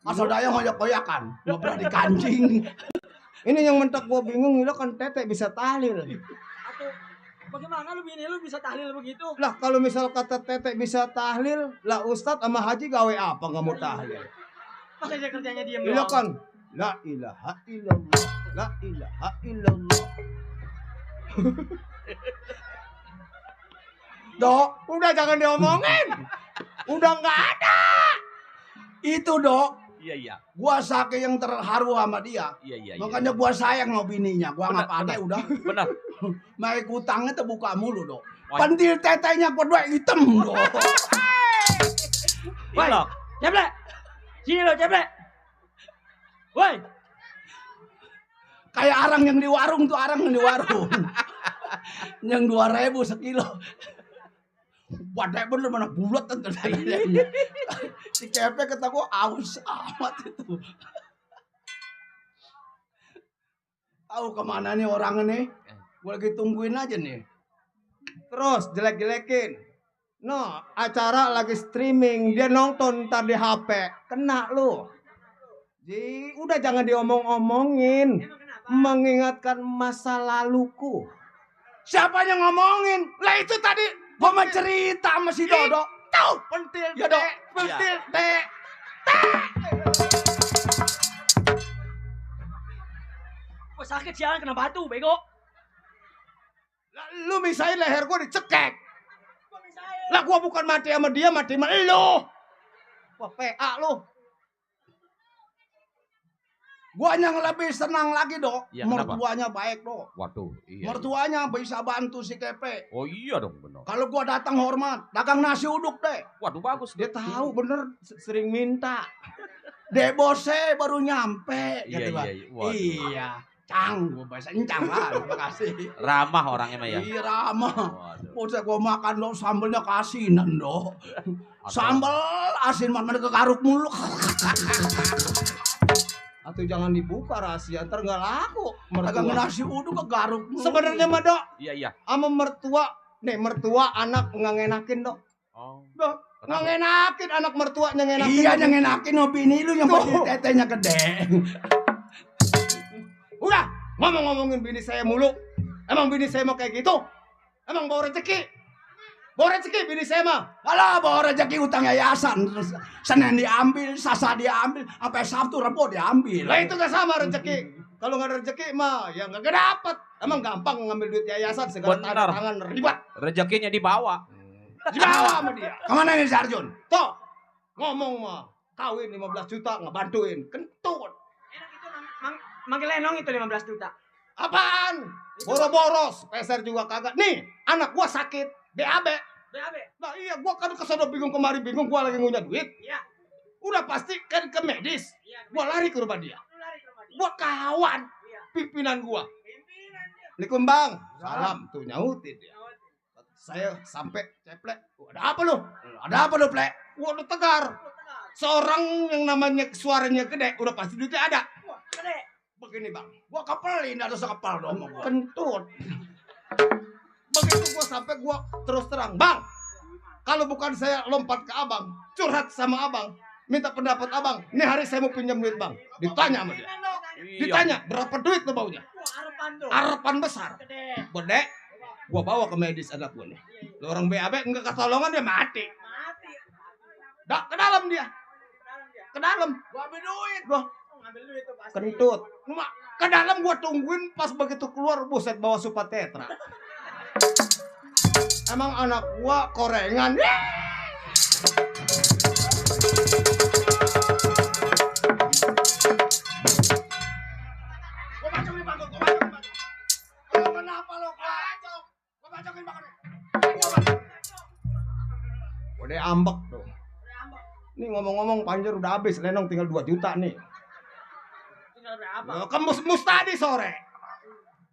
Asal daya ngoyak-ngoyakan, nggak pernah dikancing. Ini yang mentok gua bingung, lo kan tete bisa tahlil. Atau bagaimana lu bini lu bisa tahlil begitu? Lah kalau misal kata tete bisa tahlil, lah Ustadz sama Haji gawe apa nggak mau tahlil? Masa dia kerjanya diem Iya doang? kan, la ilaha illallah, la ilaha illallah. Dok, udah jangan diomongin. Udah nggak ada. Itu, Dok. Iya. Gua saking yang terharu sama dia. Iya. Makanya gua sayang sama bininya. Gua nggak pakai udah. Benar. Naik utangnya terbuka mulu, Dok. Wah. Pentil tetenya berdua hitam, Dok. Woi, Ilok. Ceplek. Sini lo, Ceplek. Woi, Kayak arang yang di warung tuh, arang yang di warung. Yang 2.000 sekilo. Badai bener mana bulat kan dadanya. Si Kepe kata gua aus amat itu. Tahu kemana nih orangnya nih? Gua lagi tungguin aja nih. Terus jelek-jelekin. No, acara lagi streaming, dia nonton ntar di HP. Kena lu. Ji, udah jangan diomong-omongin. Emang kenapa? Mengingatkan masa laluku. Siapa yang ngomongin? Lah itu tadi gua mau cerita sama si Dodo. Tahu pentil ya, Dok. Pentil dek. Gua sakit sialan kena batu, bego. Lah, lu misain leher gua dicekek. Gua misahin. Lah gua bukan mati sama dia, mati sama lu. Wah, PA lu. Gua yang lebih senang lagi, Dok. Iya, kenapa? Mertuanya baik, Dok. Waduh, iya. Mertuanya bisa bantu si Kepe. Oh iya dong benar. Kalau gua datang hormat, dagang nasi uduk deh. Waduh bagus. Dia tahu bener sering minta. Dek bose baru nyampe. Iya, kata gua. iya, waduh. Iya. Cang, gua bahasa encang lah. Terima kasih. Ramah orangnya mah ya. Iya ramah. Waduh. Bose gua makan dong sambelnya kasinan dong. Atau- Sambel asin mana ke garuk mulu. Atau jangan dibuka rahasia, ntar nggak laku. Dagang nasi uduk ke garuk mulu. Sebenarnya mah, Dok, Iya iya. sama mertua, mertua anak nggak ngenakin, Dok. Oh. Dok, nggak Kenapa? ngenakin anak mertua ngenakin. Iya yang enakin no bini lu yang Tuh. pasti tetenya gede. Udah, ngomong-ngomongin bini saya mulu. Emang bini saya mau kayak gitu? Emang bawa rezeki? Bawa rezeki bini saya mah. Alah bawa rezeki utang yayasan. Terus Senin diambil, Selasa diambil, sampai Sabtu Rebo diambil. Lah itu gak sama rezeki. Kalau nggak ada rezeki mah ya nggak dapet. Emang gampang ngambil duit yayasan segala Benar. tanda tangan ribet. Rezekinya dibawa. Dibawa sama dia. Kemana nih Sarjun? Toh, ngomong mah kawin 15 juta ngebantuin. Kentut. Enak itu manggil Lenong itu 15 juta. Apaan? Boros-boros. Peser juga kagak. Nih, anak gua sakit. BAB. BAB. Nah iya, gua kan kesana bingung kemari bingung. Gua lagi ngunyah duit. Iya. Udah pasti kan ke medis. Iya. Gua lari ke rumah dia. Lu lari ke rumah dia. Gua kawan. Iya. Pimpinan gua. Pimpinan dia. Assalamualaikum bang. Salam. Tuh nyautin dia. Saya sampai ceplek. Ada apa lu? Ada apa lu, Plek? Gua udah tegar. Seorang yang namanya suaranya gede. Udah pasti duitnya ada. Wah, gede. Begini bang. Gua kepelin ada sekepal dong sama gua. Kentut. Begitu gua sampai gua terus terang, bang, kalau bukan saya lompat ke abang, curhat sama abang, minta pendapat abang, ini hari saya mau pinjam duit bang, ditanya sama dia, Iya. ditanya berapa duit lo baunya, Wah, harapan tuh. harapan besar, Gede. bede, gua bawa ke medis anak gua nih, lo orang BAB enggak ketolongan dia mati, Mati. dak ke dalam dia, Dalam dia. ke dalam, Gua ambil duit. gua Oh, ngambil duit tuh pasti. kentut, Mak, ke dalam gua tungguin pas begitu keluar buset bawa supat tetra. Emang anak gua korengan. Gua bacokin bangku, gua bacokin bangku. Lu kenapa lo kacau? Gua bacokin bangku. Udah ambek tuh. Nih ngomong-ngomong Panjer udah habis, Lenong tinggal 2 juta nih. Tinggal berapa? Lo ke Mustadi sore.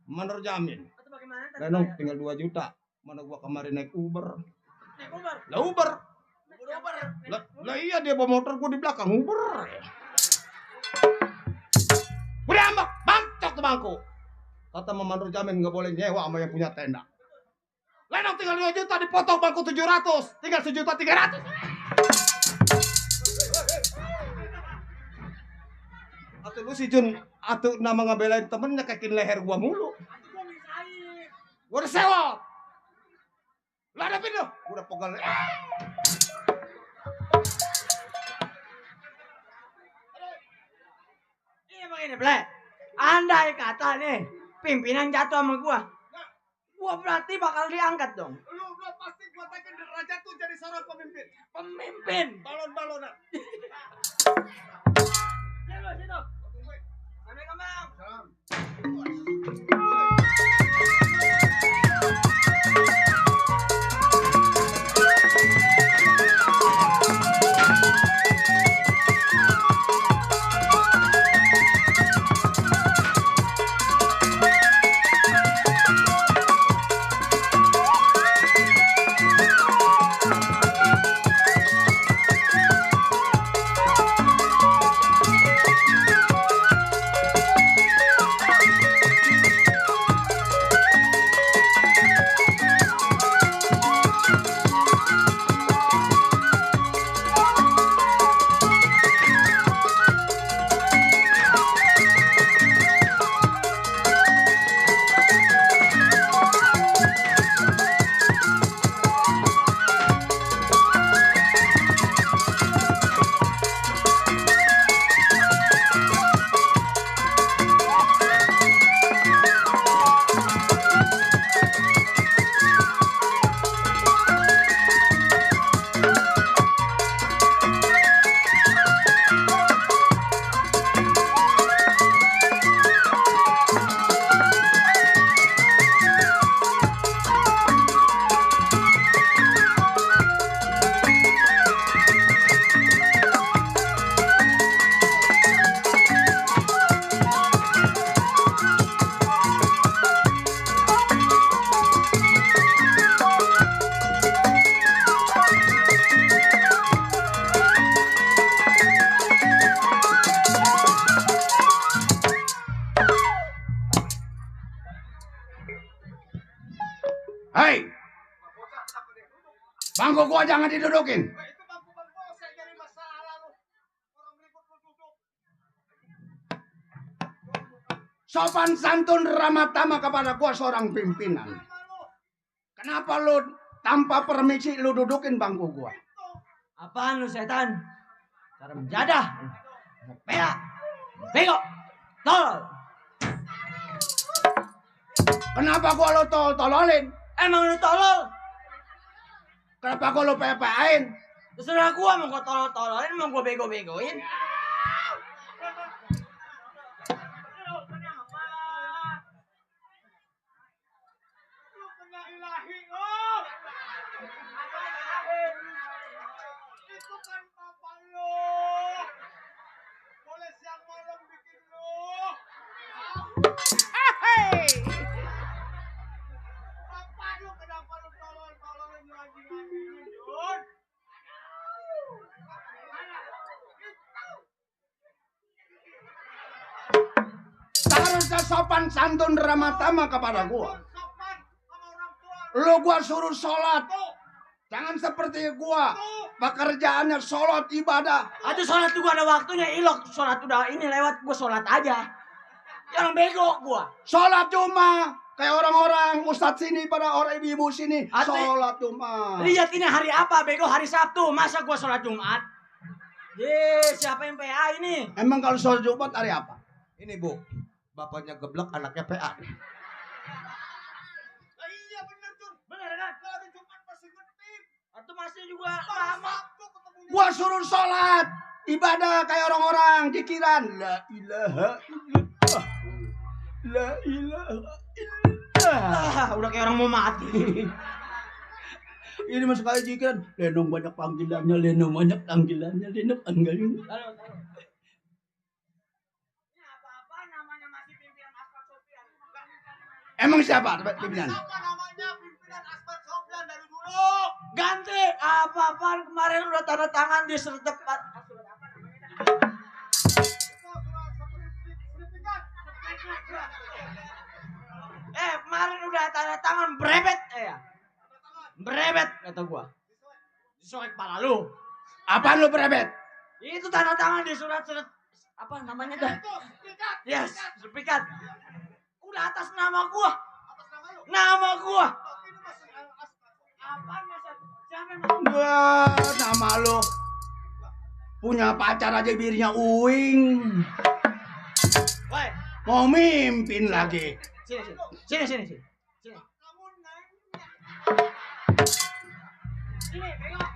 Menurut Jamin. Atau bagaimana? tadi Lenong bayar? tinggal 2 juta. Mana gua kemarin naik Uber. Naik Uber. Lah Uber. Udah Uber. Lah iya dia bawa motor gua di belakang Uber. Udah ambek, bancok tuh bangku. Kata Mama Nur Jamin nggak boleh nyewa sama yang punya tenda. Lenong tinggal 2 juta dipotong bangku 700, tinggal 1.300.000. Atau lu si Jun, atau nama ngebelain temen nyekekin leher gua mulu. Gua misahin. Gua udah sewa. Lah ada pindah. Gua udah pegal. Iya begini, Ble. Andai kata nih, pimpinan jatuh sama gua berarti bakal diangkat dong. Lu udah pasti gua taikin derajat tuh jadi seorang pemimpin. Pemimpin. Balon-balonan. Situ, situ. Sampai kembang. Bangku gua jangan didudukin. Sopan santun ramah tamah kepada gua seorang pimpinan. Kenapa lu tanpa permisi lu dudukin bangku gua? Apaan lu setan? Cara menjadah. Peak. Bego. Tol. Kenapa gua lu tololin? Emang lu tolol? Kenapa gua lu pepeain? Terserah gua mau gua tolol-tololin, mau gua bego-begoin. Itu kan papa lo. Boleh siang malam bikin lo. Papa lu kenapa lu tolol-tololin lagi Jun? Seharusnya sopan santun ramah tamah kepada gua. Sopan sama orang tua. Lu gua suruh sholat. Jangan seperti gua. Pekerjaannya sholat ibadah. Aduh sholat tuh gua ada waktunya, ilok sholat udah ini lewat gua sholat aja. Yang bego gua. Sholat cuma kayak orang-orang ustadz sini pada orang ibu-ibu sini. Sholat cuma. Lihat ini hari apa bego, hari Sabtu. Masa gua sholat Jumat? Siapa yang PA ini? Emang kalau sholat Jumat hari apa? Ini Bu, bapaknya geblek, anaknya PA. Iya bener Jun. Bener kan? Kalau Jumat masih ngetip. Atau masih juga lama. Sabtu ketemunya. Gua suruh sholat ibadah kayak orang-orang pikiran. La ilaha illallah. La ilaha illallah. Udah kayak orang mau mati. Ini mas sekali jikan. Lenong banyak panggilannya, lenong banyak panggilannya, lenong anggalin. Ini apa-apa namanya masih pimpinan Aspak Sofian. Emang siapa pimpinan? Siapa namanya pimpinan Asbat Sofyan dari dulu? Ganti apa-apa kemarin udah tanda tangan di sertifikat. Itu surat sertifikat. Kemarin udah tanda tangan brebet ya. Brebet kata gua. Disoek kepala lu. Apaan lu berebet? Itu tanda tangan di surat apa namanya dah? Itu sertifikat. Yes, sertifikat. Udah atas nama gua. Atas nama lu. Nama gua. Tapi ini masih Asbat. Apaan masa? Siapa yang Wah, nama lu punya pacar aja birinya uing. Woi, Mau mimpin lagi. sini. Kamu nanya. Sini, bengok.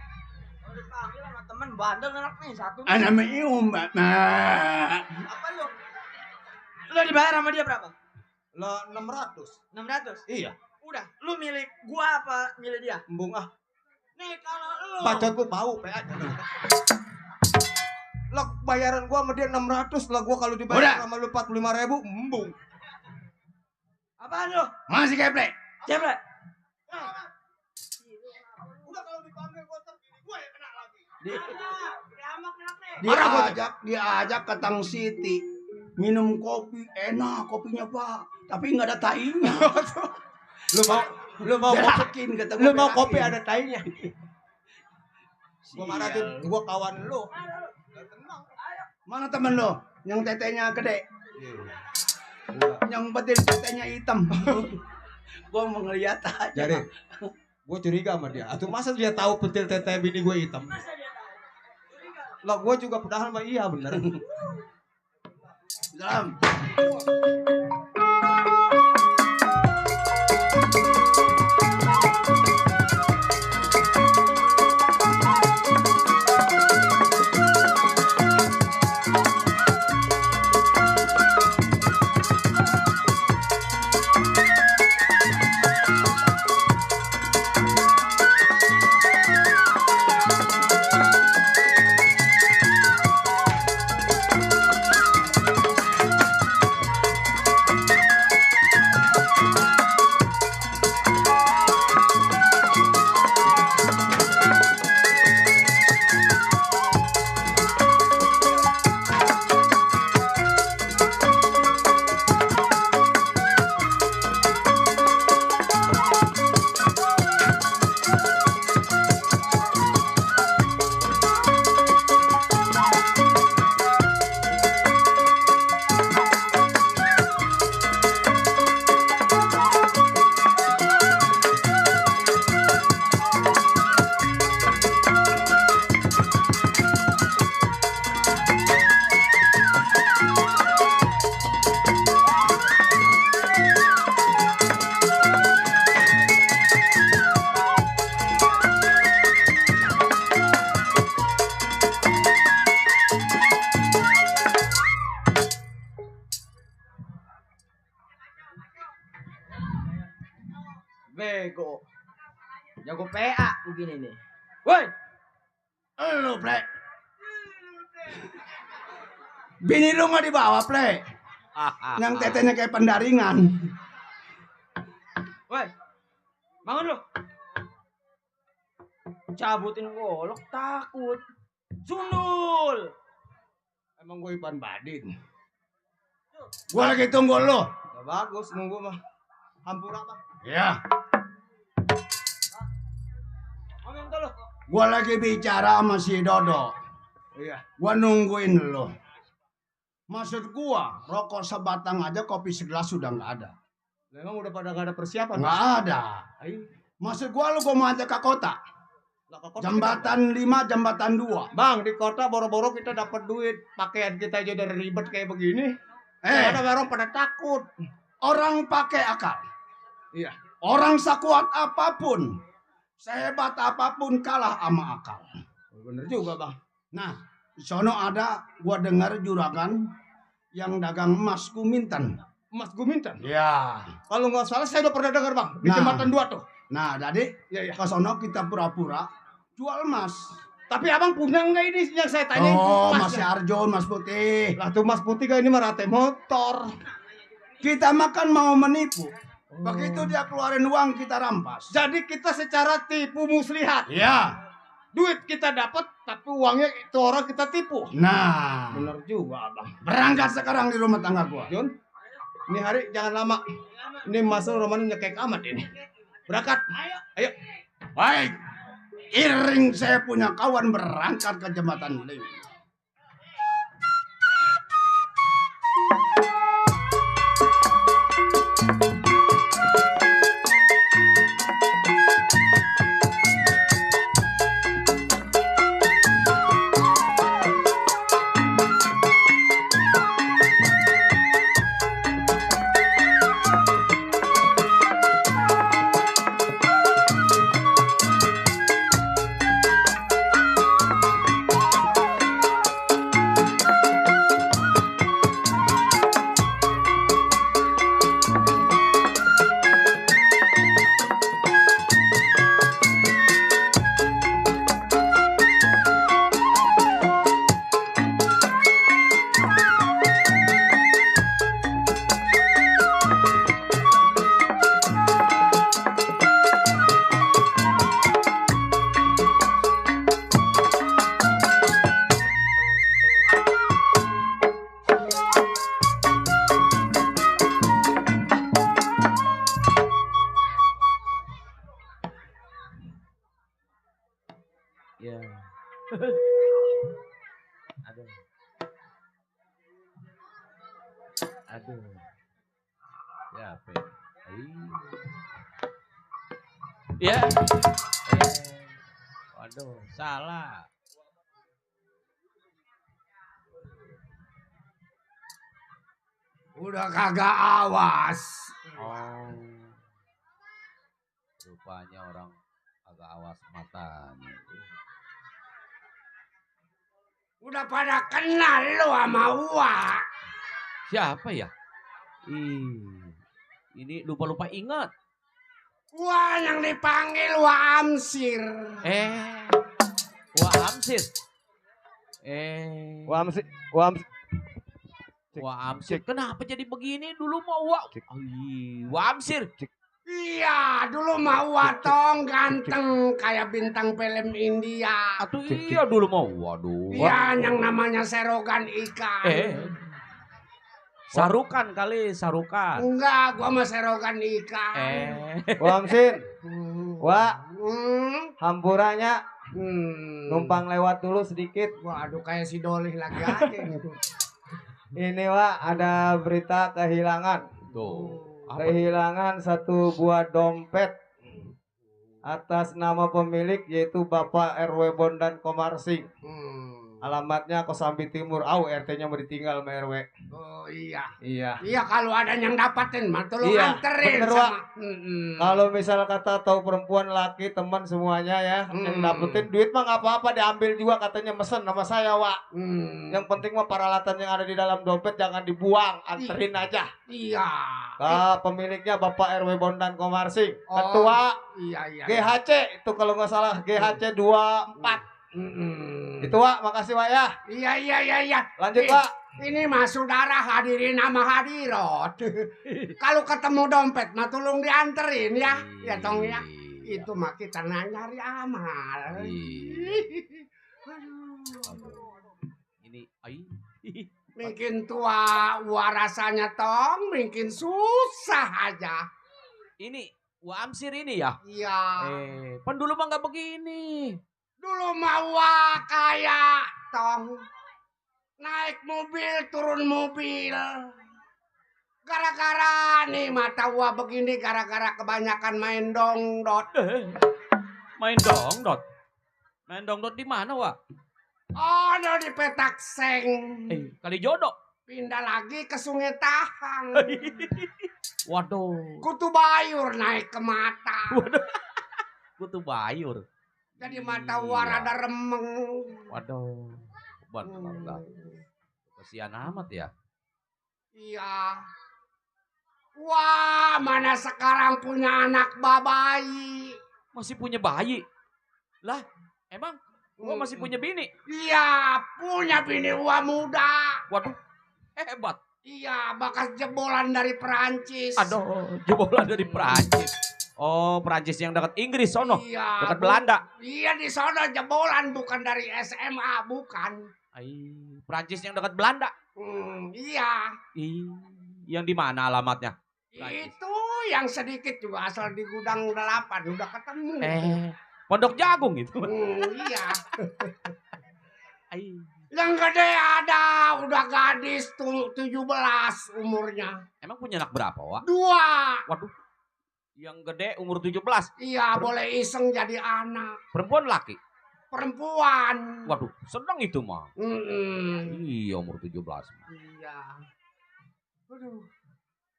Kalau dipanggil sama temen bandel anak nih satu. Anak meum, nah. Apa lu? Lu dibayar sama dia berapa? Lah 600. 600. Iya, Udah, lu milik gua apa milik dia? embung ah. Nih kalau lu Bacot gua bau PA. Lah bayaran gua sama dia 600, lah gua kalau dibayar Udah. sama lu 45.000, embung. apaan lu? Masih geblek. Siapa? Udah kalau dipanggil gua terpilih gua yang kena lagi. Diajak ke Tang City. Minum kopi, enak kopinya Pak. Tapi nggak ada tainya. Lu mau Yakin kata lu mau PAI. kopi ada tainya. Gua marah tuh, gua kawan lu. Mana temen lo? Yang tetenya gede. Yang betil tetenya hitam. Gua mau ngeliat aja. Jadi gua curiga sama dia. Atau masa dia tahu pentil tete bini gua hitam? Lah gua juga padahal mah iya bener. Salam. jago PA begini nih. Woi, Lu, Ple. Bini lu nggak dibawa, Ple. Yang tetenya kayak pendaringan. woi, bangun lu. Cabutin golok takut. Sundul. Emang gue Ipan Badin. Gue lagi tunggu lu. Ya bagus nunggu mah. Hampura Bang. Ya. Ngomong tuh lu. Gue lagi bicara sama si Dodo. Iya. Gue nungguin lu. Maksud gue, rokok sebatang aja, kopi segelas sudah nggak ada. Memang udah pada gak ada persiapan. Nggak ada. Ayo. Maksud gue lu mau ajak ke kota. Lah, ke kota Jembatan 5, jembatan 2. kita- Bang, di kota boro-boro kita dapat duit. Pakaian kita aja udah ribet kayak begini. Eh, Ada orang pada takut. orang pakai akal. Iya. Orang sekuat apapun, sehebat apapun kalah sama akal. Bener juga, Bang. Nah, di sono ada gua dengar juragan yang dagang emas Kumintan. Mas Gumintan. Ya. Kalau nggak salah saya udah pernah dengar, Bang. Di Nah. jembatan 2 tuh. Nah, jadi Iya, iya. ke sono kita pura-pura jual emas. Tapi Abang punya nggak ini yang saya tanya? Oh, masih Arjun, Mas Putih. Lah tuh Mas Putih kayak ini mah rate motor. Kita makan mau menipu. Begitu dia keluarin uang kita rampas. Jadi kita secara tipu muslihat. Ya. Duit kita dapat, tapi uangnya itu orang kita tipu. Nah, Bener juga, Abang. berangkat sekarang di rumah tangga gua. Jun, ini hari jangan lama. Ini masuk rumahnya nyekek amat ini. Berangkat. Ayo. Baik. Iring saya punya kawan berangkat ke jembatan Ling. Ya. Aduh. Aduh. Ya, apa ya? Ya. Waduh, salah. Udah kagak awas. Oh. Rupanya orang agak awas matanya. Udah pada kenal lu sama Wak. Siapa ya? Ini lupa-lupa ingat. Wah, yang dipanggil Wak Amsir. Wah Amsir. Wah Amsir. Kenapa jadi begini? Dulu mau Wah Amsir. Iya, dulu mau Watong ganteng kayak bintang film India. Atau iya dulu mau. Waduh. Iya, yang namanya serogan ikan. Sarukan kali, sarukan. Enggak, gua mah serogan ikan. Wah, Amsin. Wah, Hmm. hampurannya Hmm. numpang lewat dulu sedikit. Waduh, kayak si Dolih lagi aja gitu. Ini Wak, ada berita kehilangan. Tuh. Kehilangan satu buah dompet atas nama pemilik yaitu Bapak RW Bondan Komarsing. Alamatnya Kosambi Timur. RT-nya mau ditinggal sama RW. Oh iya. Iya. Iya kalau ada yang dapatin mah tolong Iya, anterin bener, sama. Wak. Kalau misal kata tahu perempuan laki teman semuanya ya yang dapetin duit mah nggak apa-apa diambil juga katanya mesen sama saya Wak. Yang penting mah peralatan yang ada di dalam dompet jangan dibuang, anterin aja. Iya. Ke pemiliknya Bapak RW Bondan Komarsing, Oh, ketua Iya. GHC itu kalau nggak salah GHC 24. Itu Wak, makasih Wak ya. Iya. Lanjut Wak. Ini mah saudara hadirin sama hadirat. Kalau ketemu dompet mah tolong dianterin ya. Ya tong ya. Itu mah kita nyari amal. Ini, ai. Mungkin tua rasanya tong, mungkin susah aja. Ini, Wak Amsir ini ya? Iya. Pan dulu mah nggak begini. Dulu mah kayak tong. Naik mobil, turun mobil. Gara-gara nih mata gua begini gara-gara kebanyakan main dongdot. Main dongdot. Main dongdot di mana, Wak? Oh, di Petak Seng. Kali jodoh. Pindah lagi ke Sungai Tahang. Waduh. Kutu Bayur naik ke mata. Kutu Bayur. Jadi mata gua rada remeng. Waduh. Benar. Kasihan amat ya. Iya. Wah, mana sekarang punya anak bayi. Masih punya bayi? Lah, emang gua masih punya bini? Iya, punya bini gua muda. Waduh, hebat. Iya, bekas jebolan dari Perancis. Aduh, jebolan dari Perancis. Oh, Perancis yang dekat Inggris sono. Iya. Dekat Belanda. Iya, di sono jebolan bukan dari SMA, bukan. Perancis yang dekat Belanda. Iya. Yang di mana alamatnya? Perancis. Itu yang sedikit juga asal di gudang 8 udah ketemu. Pondok Jagung itu. Iya. Yang gede ada, udah gadis 17 umurnya. Emang punya anak berapa, Wak? 2. Waduh. Yang gede umur 17. Iya, boleh iseng jadi anak. Perempuan laki? Perempuan. Waduh, senang itu mah. Iya, umur 17. Iya. Aduh.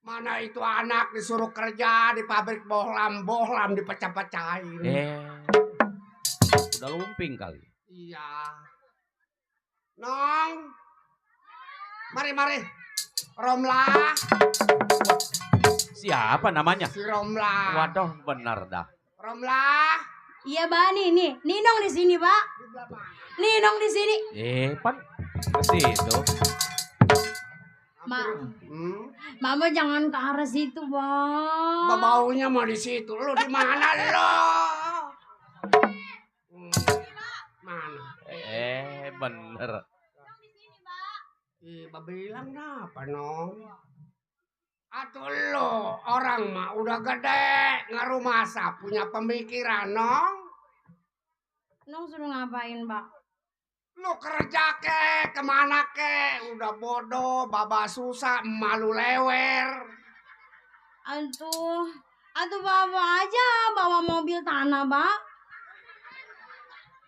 Mana itu anak disuruh kerja di pabrik bohlam dipecah-pecahin. Udah lumping kali. Iya. Nong. Mari. Romlah. Siapa namanya? Si Romlah. Waduh, benar dah. Romlah. Iya, Pak, nih. Ninong di sini, Pak. Ninong di sini. Pan ke situ. Mama jangan ke arah situ, Bang. Baunya mau di situ. Lu di mana lo? Mana? Bener. Bilang apa, Nong? Atuh lo, orang mah udah gede, ngaruh masa, punya pemikiran, Nong. Nong suruh ngapain, Pak? Lu kerja kemana udah bodoh, baba susah, malu lewer. Aduh bawa aja, bawa mobil tanah, Pak.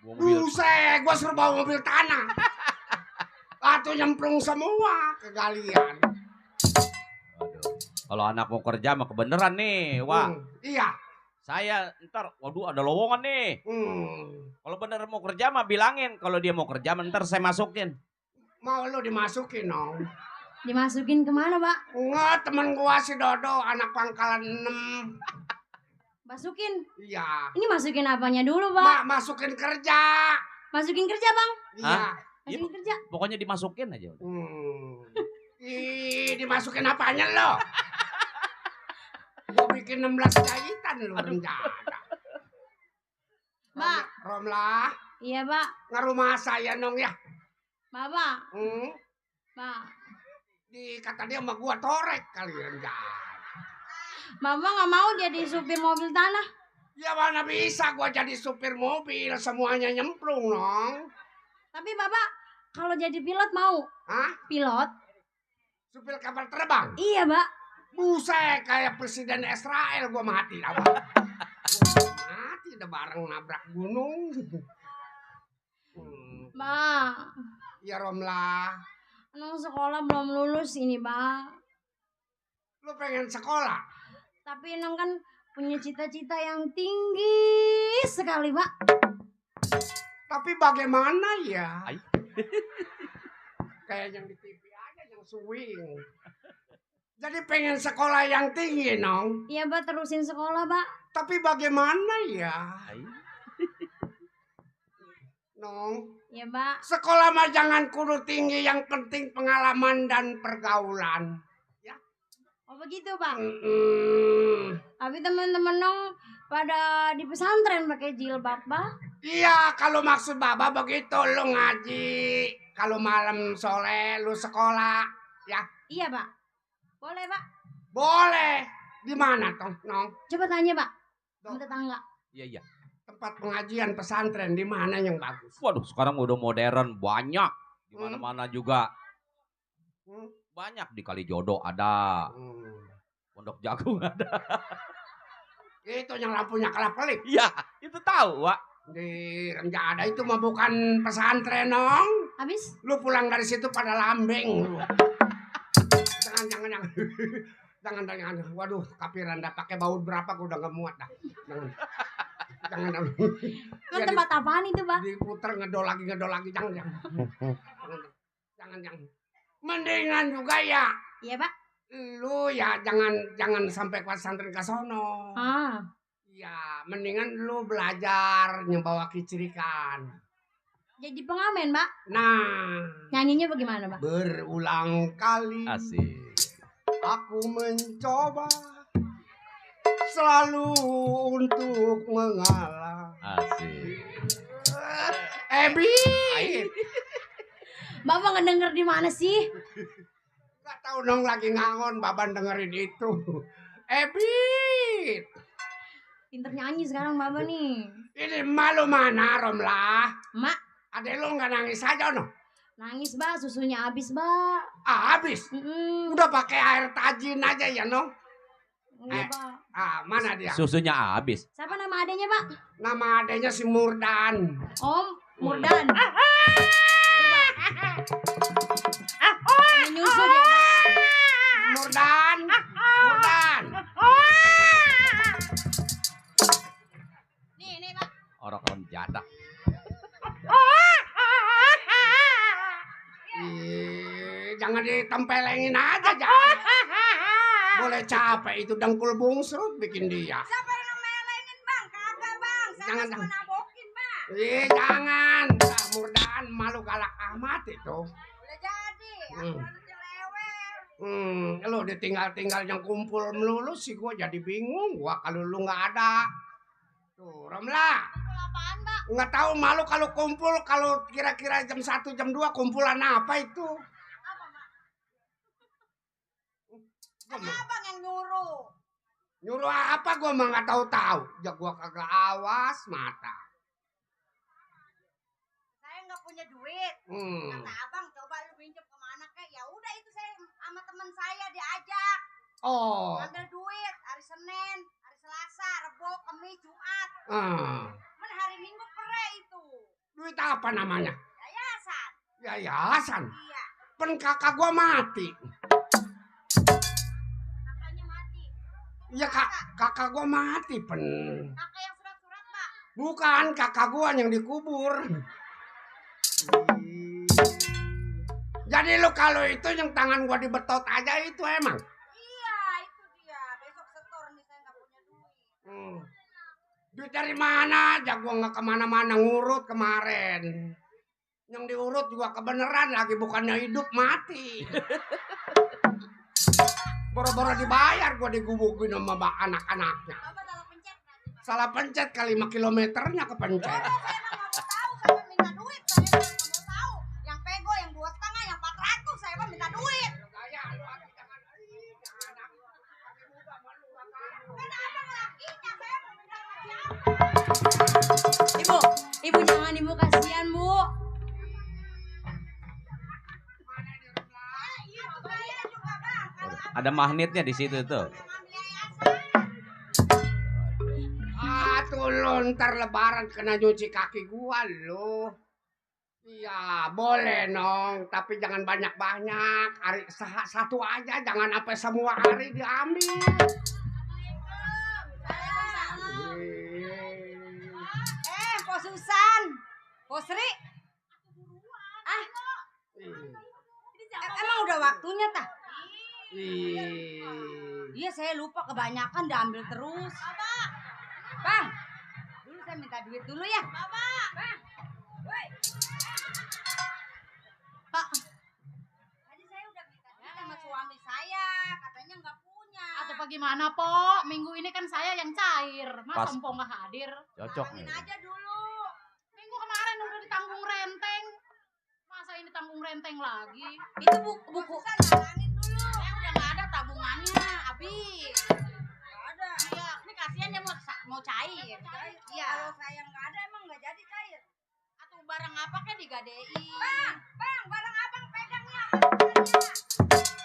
Buset, gua suruh bawa mobil tanah. Atuh nyemplung semua ke galian. Kalau anak mau kerja mah kebeneran nih, Wah. Iya. Saya ntar, waduh ada lowongan nih. Kalau bener mau kerja mah bilangin. Kalau dia mau kerja ntar saya masukin. Mau lu dimasukin, Nong? Dimasukin kemana, Pak? Enggak, temen gua si Dodo, anak pangkalan 6. Masukin? Iya. Ini masukin apanya dulu, Pak? Masukin kerja. Masukin kerja, Bang? Iya. Masukin kerja? Pokoknya dimasukin aja. Dimasukin apanya lo? Gua bikin 16 jahitan lo rencana. Mbak. Romlah. Iya, Pak. Ngerumah saya, Nong ya. Bapak. Pak. Kata dia sama gua torek kali rencana. Bapak nggak mau jadi supir mobil tanah? Ya mana bisa gua jadi supir mobil, semuanya nyemplung, Nong. Tapi Bapak kalau jadi pilot mau? Hah? Pilot? Supir kapal terbang? Iya, Pak. Buset, kayak presiden Israel gua mati apa? Mati udah bareng nabrak gunung. Bang, Ya Romlah, Nong sekolah belum lulus ini, Bang. lu pengen sekolah? Tapi Nong kan punya cita-cita yang tinggi sekali, Pak. Tapi bagaimana ya? Ay. Kayak yang di TV aja yang swing. Jadi pengen sekolah yang tinggi, Nong. Iya, Pak, terusin sekolah, Pak. Tapi bagaimana ya? Ay. Nong, Iya, Pak. sekolah mah jangan kudu tinggi, yang penting pengalaman dan pergaulan. Oh, begitu, Pak. Mm-mm. Tapi teman-teman Nong pada di pesantren pakai jilbab, Pak. Iya, kalau maksud Baba begitu, lu ngaji. Kalau malam sore lu sekolah, ya Iya, Pak. Boleh, Pak. boleh. Di mana toh, Nong? Coba tanya, Pak. Sama tetangga. Iya, iya. Tempat pengajian pesantren di mana yang bagus? Waduh, sekarang udah modern, banyak. Di mana-mana juga. Hmm. Banyak di Kalijodo ada, Hmm. Pondok Jagung ada. Itu yang lampunya kelap-kelip. Iya, itu tahu, Wak. Di Renja ada itu mah bukan pesantren, Nong. Habis? Lu pulang dari situ pada lambeng lu. Jangan. Jangan. Waduh, kapiran dah pakai baut berapa gua udah gak muat dah. Jangan. Kan tempat apaan itu, Pak? Diputer ngedol lagi. Jangan. Mendingan juga ya. Iya, Pak. Lu ya jangan sampai ke pesantren ke sono. Ah. Ya, mendingan lu belajar nyebawa kicirikan. Jadi pengamen, Pak. Nah, Nyanyinya bagaimana, Pak? berulang kali Asik. aku mencoba selalu untuk mengalah. Asik. Ebi, Bapak ngedenger di mana sih? nggak tahu dong lagi ngangon baban dengerin itu. Ebi, Pinter nyanyi sekarang Bapak nih. ini malu mana Romlah? Mak, Adek lu nggak nangis aja no? nangis, Pak. Susunya habis, Pak. Habis. Udah pakai air tajin aja ya no? Enggak, Pak. Mana dia? Susunya habis. Siapa nama adanya, Pak? Nama adanya si Murdan. Om Murdan. Nyusu dia, Pak. Murdan. Nih, Pak. Orang jadak. Jangan ditempelengin aja, jangan. Boleh capek itu dengkul bungsrut bikin dia. Siapa yang ngemelengin, Bang? Kagak, Bang. Saya Jangan, cuma nabokin, Bang. Jangan. Murdan malu galak amat itu. Udah jadi. Hmm. Aku nanti lewat. Lu ditinggal-tinggal yang kumpul melulu sih gua jadi bingung. Gua kalau lu nggak ada. Tuh, Romlah. Kumpul apaan, Pak? Nggak tahu malu kalau kumpul, kalau kira-kira jam 1 jam 2 kumpulan apa itu? Apa, Pak? Gua Ada mah- Abang yang nyuruh. Nyuruh apa gua mah nggak tahu. Ya gua kagak awas mata. Saya nggak punya duit. Kata Abang, coba lu pinjam kemana kek? Ya udah itu saya sama teman saya diajak. Oh. Ambil duit hari Senin, hari Selasa, Rebo, Kamis, Jumat. Ah. Men hari Minggu pere itu. Duit apa namanya? Yayasan. Yayasan. Iya, Pen kakak gua mati. kakaknya mati. Ya kakak gua mati pen. Kakak yang surat-surat, Pak. Bukan kakak gua yang dikubur. Jadi lu kalau itu yang tangan gua dibetot aja itu emang. Iya, itu dia. Besok setor nih saya nggak punya duit. Duit dari mana aja gua nggak kemana-mana ngurut kemarin. Yang diurut juga kebenaran lagi bukannya hidup mati. Boro-boro dibayar gua digubukin sama anak-anaknya. Bapak salah pencet kan? Salah pencet kali 5 kilometernya kepencet. Saya emang nggak mau tahu. Saya minta duit. Saya emang nggak mau tahu. Yang pego, yang 2,5, yang 400. Saya emang minta duit. Kan abang lakinya. Saya mau minta sama siapa? Ibu jangan ibu kasihan, Bu. Iya, saya juga, Bang. Kalau Ada magnetnya di situ tuh. Tuh lu ntar lebaran kena nyuci kaki gua lu. Iya, boleh nong, tapi jangan banyak-banyak. Hari satu aja, jangan sampai semua hari diambil. Pos Susan. Pos Sri. Ah. Emang udah waktunya tah? Iya, saya lupa kebanyakan diambil terus. Bang. Dulu saya minta duit dulu ya. Bang. Woi. Pak. Tadi saya udah minta duit sama suami saya, katanya nggak punya. Atau bagaimana, Po? Minggu ini kan saya yang cair. Masa Pas. Empo nggak hadir? Cocok nih. Talangin aja dulu. Minggu kemarin udah ditanggung renteng. Masa ini tanggung renteng lagi? Itu buku. Talangin dulu. Saya udah nggak ada tabungannya, habis. Nggak ada. Iya, ini kasihan dia mau cair. Iya. Kalau saya nggak ada emang nggak jadi cair. Atau barang apa kan digadein? Bang, barang abang pegang ya.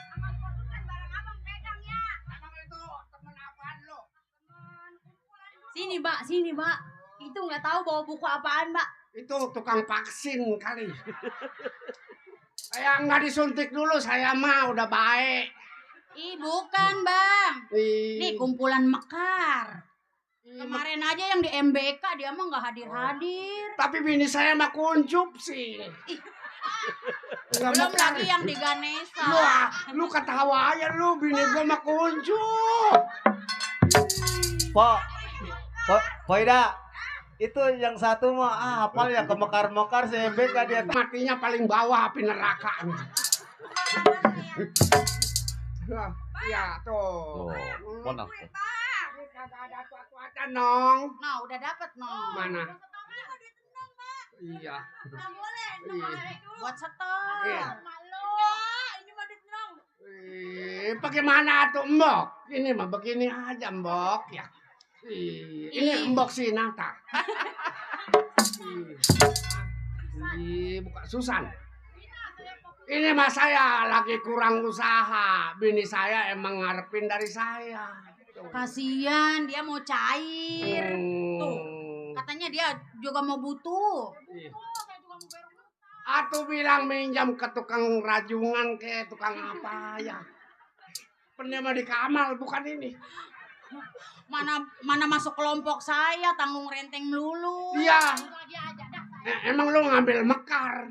Sama Susan barang abang pegang ya. Emang itu temen apaan lo? Teman kumpulan. Sini, Mbak. Itu nggak tahu bawa buku apaan, Mbak. Itu tukang vaksin kali. Saya nggak disuntik dulu, saya mah udah baik. Ih, bukan, Bang. Nih kumpulan Mekar. Ih, Kemarin aja yang di MBK dia mah nggak hadir-hadir. tapi bini saya mah kuncup sih. Nggak Belum mekar. lagi yang di Ganesha. Lu ketawa aja lu, bini gua mah kuncup. Po Ida. Itu yang satu mah hafal yang ke Mekar-Mekar si MBK dia. Matinya paling bawah api neraka. Ya tuh. Benar. Kagak ada tuat-tuatan nong. Nah, udah dapet, no. Mana? Iya. Nggak boleh, Buat setor. Iya. Malu. Ini mah ditenang. Bagaimana tuh Mbok? Ini mah begini aja Mbok ya. Ini Mbok si Nata. Bukan Susan. Ini mah saya lagi kurang usaha. Bini saya emang ngarepin dari saya. Kasian, dia mau cair. Tuh, katanya dia juga mau butuh. Atuh bilang minjam ke tukang rajungan ke tukang apa ya. Pernah di Kamal bukan ini. Mana masuk kelompok saya, tanggung renteng melulu. Iya. Emang lu ngambil mekar?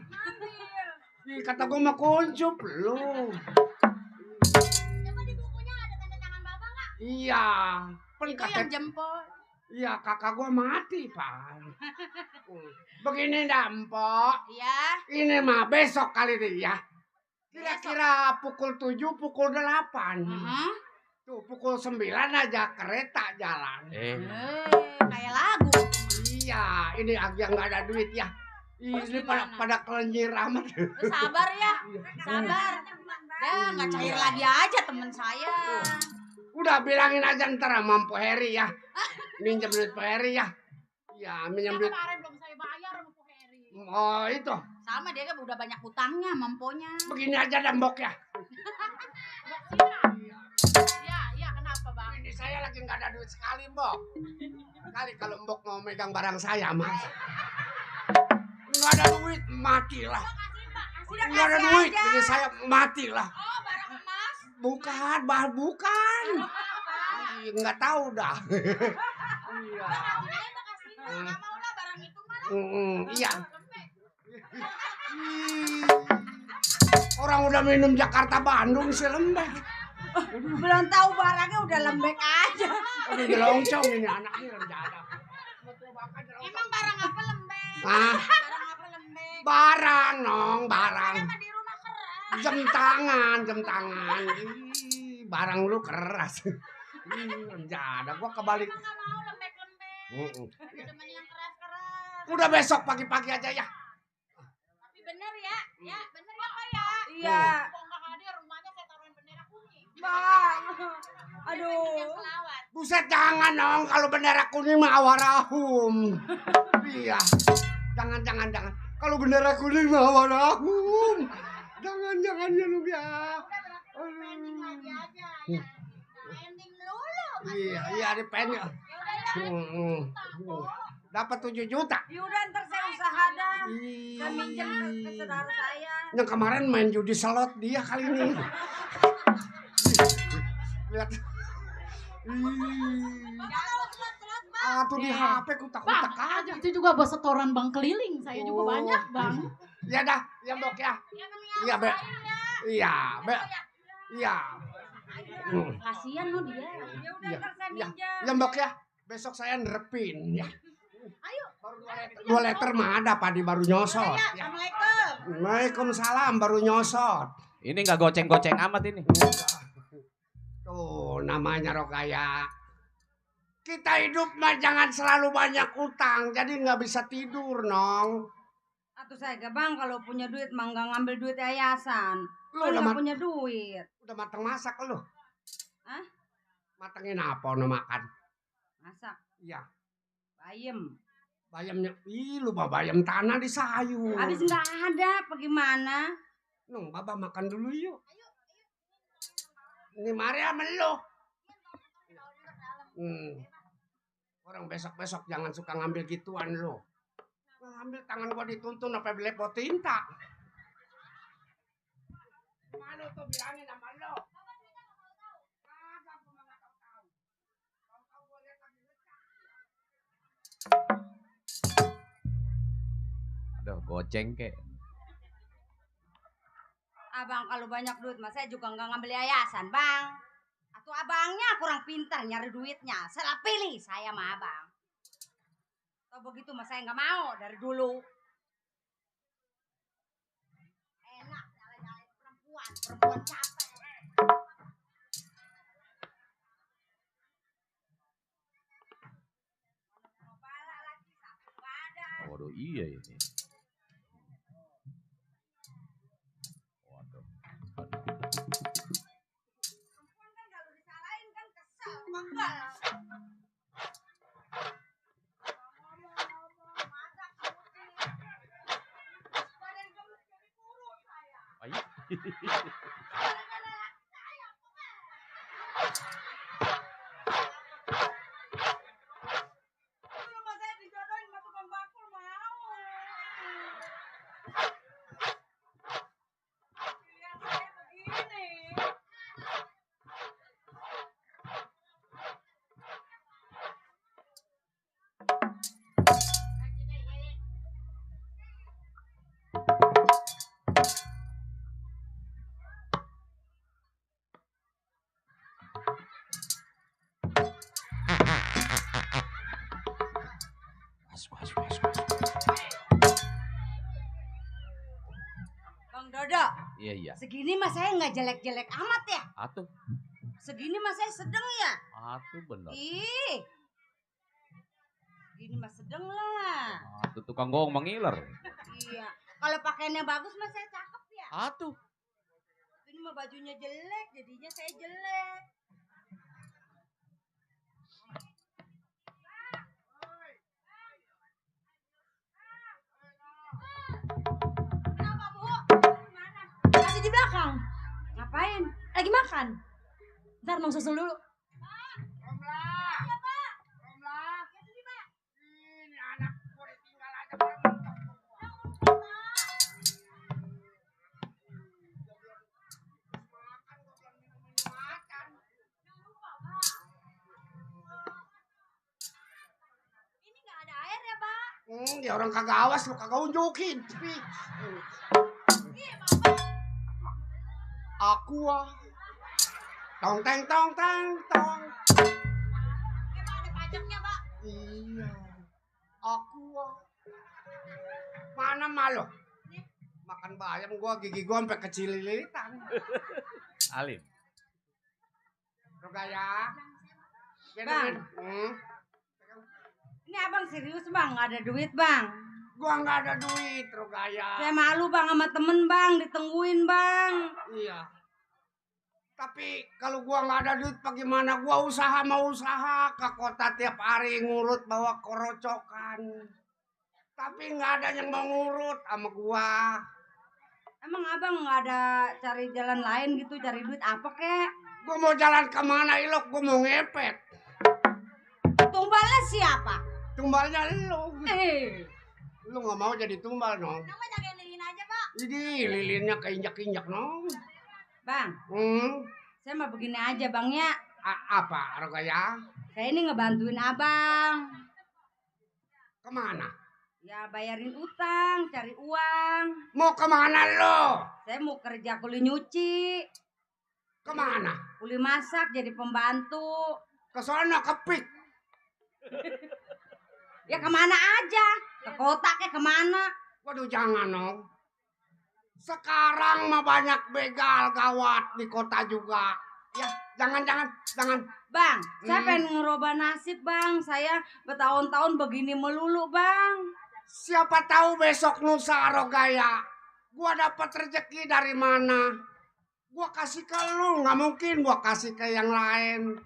Kata gue mah kuncup lu. Coba di bukunya ada tanda tangan Bapak nggak? Iya. Itu yang jempol. Iya, kakak gua mati, Pak. Begini Dampo. Iya. Ini mah besok kali deh ya. Kira-kira pukul 7, pukul 8. Tuh, pukul 9 aja kereta jalan. Kayak lagu. Iya, ini agak nggak ada duit ya. Ini pada kelenjir amat. Sabar ya. Sabar. Ya, nggak cair lagi aja temen saya. Udah bilangin aja ntar sama Mpo Heri ya. Minjem duit Mpo Heri ya. Ya, minjem duit. Kemarin belum saya bayar sama Bu Heri. Oh, itu. Sama dia kan udah banyak utangnya, mamponya. Begini aja Dambok ya. Iya, kenapa Bang? Ini saya lagi nggak ada duit sekali, Mbok. Kali kalau Mbok mau megang barang saya, Mas. Nggak ada duit, matilah. Nggak ada duit, ini saya matilah. Oh, barang emas. Bukan, bukan. Nggak tahu dah. Iya. Nggak mau lah barang itu mah. Iya. Orang udah minum Jakarta Bandung sih lembek. Belum tahu barangnya udah lembek aja. Udah jelongcong ini anaknya udah ada. Emang barang apa lembek? Ah, Barang apa lembek? barang nong, barang. Kan di rumah keras. Jam tangan. Ih, barang lu keras. Ada gua kebalik. Emang nggak mau lembek-lembek. Temen yang keras-keras. Udah besok pagi-pagi aja ya. Tapi bener ya, ya bener ya Pak ya. Iya. Kok nggak hadir rumahnya saya taruhin bendera kuning. Bang. Aduh. Selawat. Buset jangan dong kalau bendera kuning mah awarahum. Iya. Jangan. Kalau bendera kuning mah awarahum. Jangan ya lu ya. Pending lagi aja ya. Pending melulu. Iya di pen ya. Dapat 7 juta. Ya udah ntar saya usaha dah. Saya minjem ke saudara saya. Yang kemarin main judi slot dia kali ini. Lihat. Tuh di HP kutak-kutak aja. Itu juga buat setoran bank keliling. Saya juga banyak, Bang. Ya dah, ya Mbok ya. Iya, Be. Iya, Be. Iya. Kasihan lo dia. Ya udah Iya. ntar saya Ya, minjem. ya Mbok ya. Besok saya nerepin ya. Ayo. Baru 2 liter mah ada Padi baru nyosot. Ya, Ya. Assalamualaikum. Waalaikumsalam baru nyosot. Ini nggak goceng-goceng amat ini. Tuh namanya Rokaya. Kita hidup mah jangan selalu banyak utang, jadi nggak bisa tidur, Nong. Atuh saya gak bang, kalau punya duit mah nggak ngambil duit yayasan. Lu Kan udah nggak punya duit. udah mateng masak lu? Hah? Matengin apa no makan? Masak. Iya, Bayem. bayamnya. Ih, lu mah bayam tanah di sayur. Habis nggak ada, apa gimana? Nong, Baba makan dulu yuk. Ini Maria melu. Orang besok-besok jangan suka ngambil gituan lu. Ngambil tangan gua dituntun apa belepot tinta. Mana tuh bilangin sama lo? Aduh, goceng kek. Abang kalau banyak duit mah saya juga nggak ngambil yayasan bang. Atau abangnya kurang pintar nyari duitnya. Salah pilih saya sama abang. Kalau begitu mah saya nggak mau dari dulu. Enak nyala-nyalain perempuan capek. Waduh, iya ini. Waduh. Perempuan kan kalau disalahin kan kesel, pegel. Ayo. Dulu mah saya dijodohin sama tukang bakul mau. Lihat saya begini. Bang Dodo, Iya. segini mah saya nggak jelek-jelek amat ya. Atuh, Segini mah saya sedang ya. bener. Ih, segini mah sedang lah. Atuh tukang gong mengiler. Iya, kalau pakaiannya bagus mah saya cakep ya. Atuh. Ini mah bajunya jelek, jadinya saya jelek. Kenapa, Bu? Mana? Masih di belakang. Ngapain? Lagi makan. Ntar mau susul dulu. Ini anak gua ditinggal aja bareng. Ini nggak ada air ya, Pak? Dia orang kagak awas lu kagak unjukin. Aqua. Tong teng tong teng tong. Emang ada pajaknya, Pak? Iya. Aqua. Mana malu? Makan bayam gua gigi gua sampai kecil lilitan. Alim. Rogaya. Bang. Ini abang serius bang, nggak ada duit bang. Gua nggak ada duit, Rogaya. Saya malu bang sama temen bang, ditungguin bang. Iya. Tapi kalau gua nggak ada duit, bagaimana gua usaha mau usaha ke kota tiap hari ngurut bawa korocokan. Tapi nggak ada yang mau ngurut sama gua. Emang abang nggak ada cari jalan lain gitu, cari duit apa kek? Gua mau jalan kemana Ilok? Gua mau ngepet. Tumbalnya siapa? Tumbalnya lu. Lu nggak mau jadi tumbal, Nong. Nama jagain lilin aja, Pak. Jadi lilinnya keinjak-injak, Nong. Bang, Hmm. saya mau begini aja bang ya. Apa, Rogaya? Saya ini ngebantuin abang. Kemana? Ya bayarin utang, cari uang. Mau kemana lo? Saya mau kerja kuli nyuci, Kemana? kuli masak, jadi pembantu. Ke sono kepik. Ya kemana aja? Ke kota kayak kemana? Waduh jangan, Nong. Sekarang mah banyak begal gawat di kota juga. Ya, jangan. Bang, saya pengen ngerubah nasib bang. Saya bertahun-tahun begini melulu bang. Siapa tahu besok lusa Rogaya. Gua dapat rezeki dari mana? Gua kasih ke lu, nggak mungkin gua kasih ke yang lain.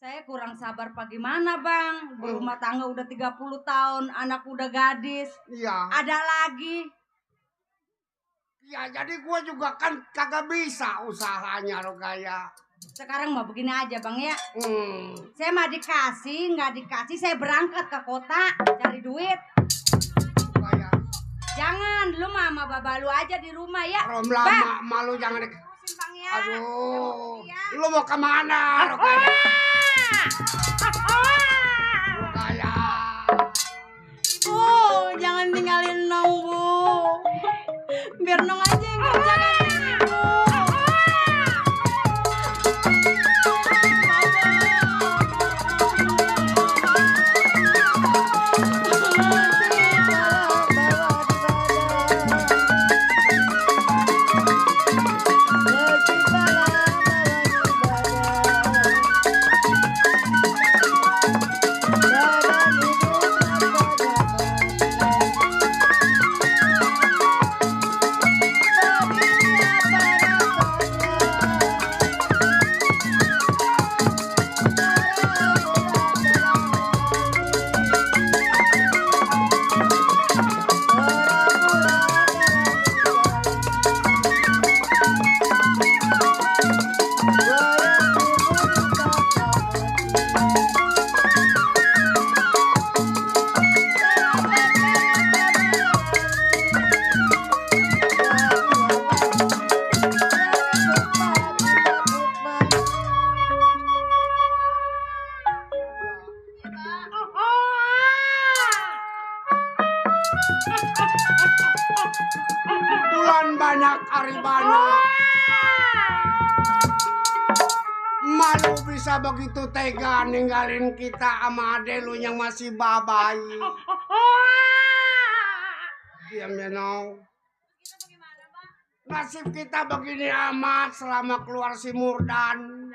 Saya kurang sabar pak gimana bang. Berumah tangga udah 30 tahun, anak udah gadis. Iya. Ada lagi. Ya jadi gua juga kan kagak bisa usahanya Rogaya. Sekarang mau begini aja bang ya. Hmm. Saya mah dikasih, nggak dikasih saya berangkat ke kota cari duit. Rogaya. Jangan, lu mah sama baba lu aja di rumah ya. Romla Bang. malu jangan Terusin bang ya. Aduh. Ya. Lu mau kemana Rogaya? Rogaya. Bu, jangan tinggalin Nong, Bu. Biar Nong aja yang kerjakan ini, Bu. Bulan banyak hari banyak. Malu bisa begitu tega ninggalin kita sama ade lu yang masih babai. Diam ya Nong. Nasib kita begini amat selama keluar si Murdan.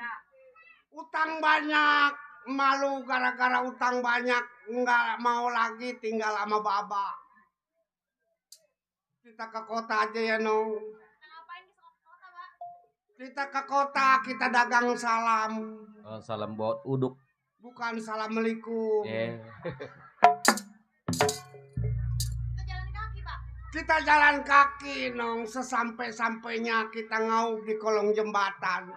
Utang banyak, malu gara-gara utang banyak, nggak mau lagi tinggal sama baba. Kita ke kota aja ya Nong. Kita ke kota, kita dagang salam. Oh, salam buat uduk. Bukan assalamualaikum. Kita jalan kaki, Nong. Sesampai-sampainya kita ngauk di kolong jembatan.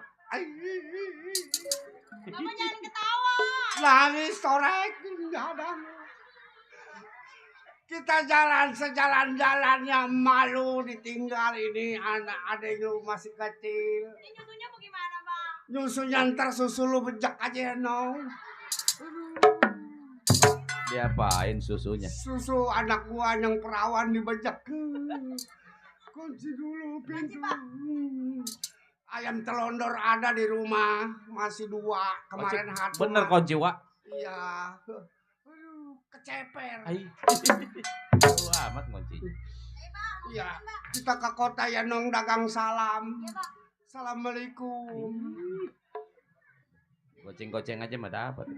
Bapak jangan ketawa. Nangis sorek, nggak ada. Kita jalan sejalan-jalannya malu ditinggal ini anak adek lu masih kecil. Ini nyusunya bagaimana, Bang? Nyusunya ntar susu lu bejak aja ya, Nong. Diapain susunya? Susu anak gua yang perawan dibejak. Kunci dulu pintu. Ayam telondor ada di rumah, masih 2. Kemarin hati. Bener kunci, Wak. Iya. Aduh, keceper. Tahu amat kunci. Iya, kita ke kota ya Nong dagang salam. Assalamualaikum. Goceng-goceng aja mah dapat.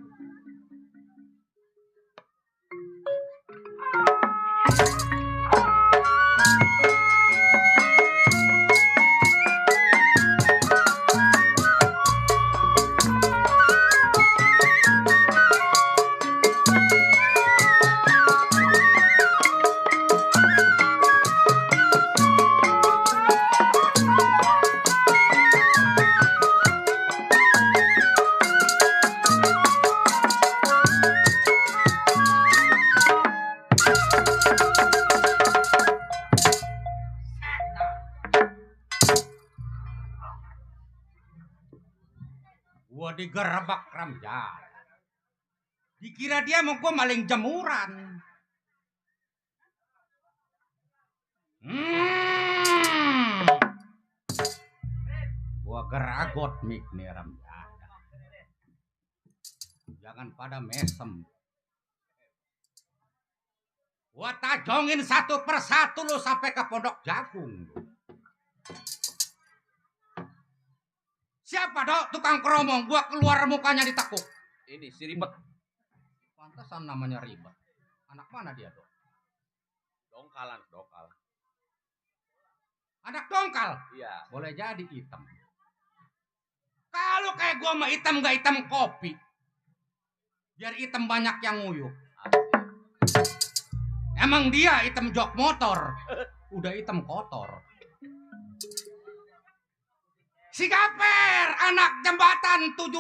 Gua digerebek Ramjan. Dikira dia mau gua maling jemuran. Gua geragot mik nih Ramjan. Jangan pada mesem. Gua tajongin satu persatu lo sampai ke pondok jagung. Siapa dok tukang keromong? Gua keluar mukanya ditekuk. Ini si ribet. Pantesan namanya ribet. Anak mana dia dok? Dongkalan, dongkal. Anak dongkal? Iya. Boleh jadi hitam. Kalau kayak gua mah hitam gak hitam kopi. Biar hitam banyak yang nguyuh. Emang dia hitam jok motor. Udah hitam kotor. Si Gaper, anak jembatan 75.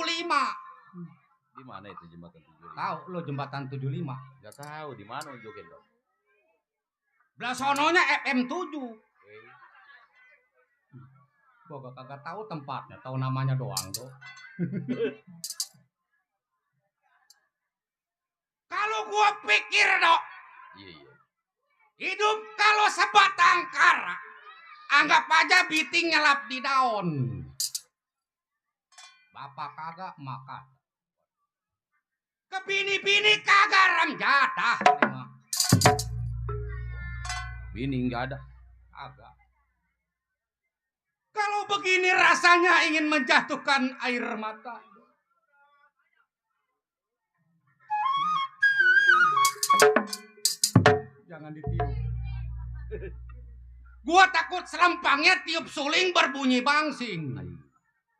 Di mana itu jembatan 75? Tahu lo jembatan 75? Gak tahu di mana unjukin dong. Belah sononya FM 7. Gua kagak tahu tempatnya, tahu namanya doang tuh. Kalau gua pikir dok, Iya. hidup kalau sebatang kara, anggap aja biting nyelap di daun. Bapak kagak makan. Ke bini-bini kagak remjadah. Bini nggak ada. Agak. Kalau begini rasanya ingin menjatuhkan air mata. Jangan ditiup. Gua takut selempangnya tiup suling berbunyi bangsing.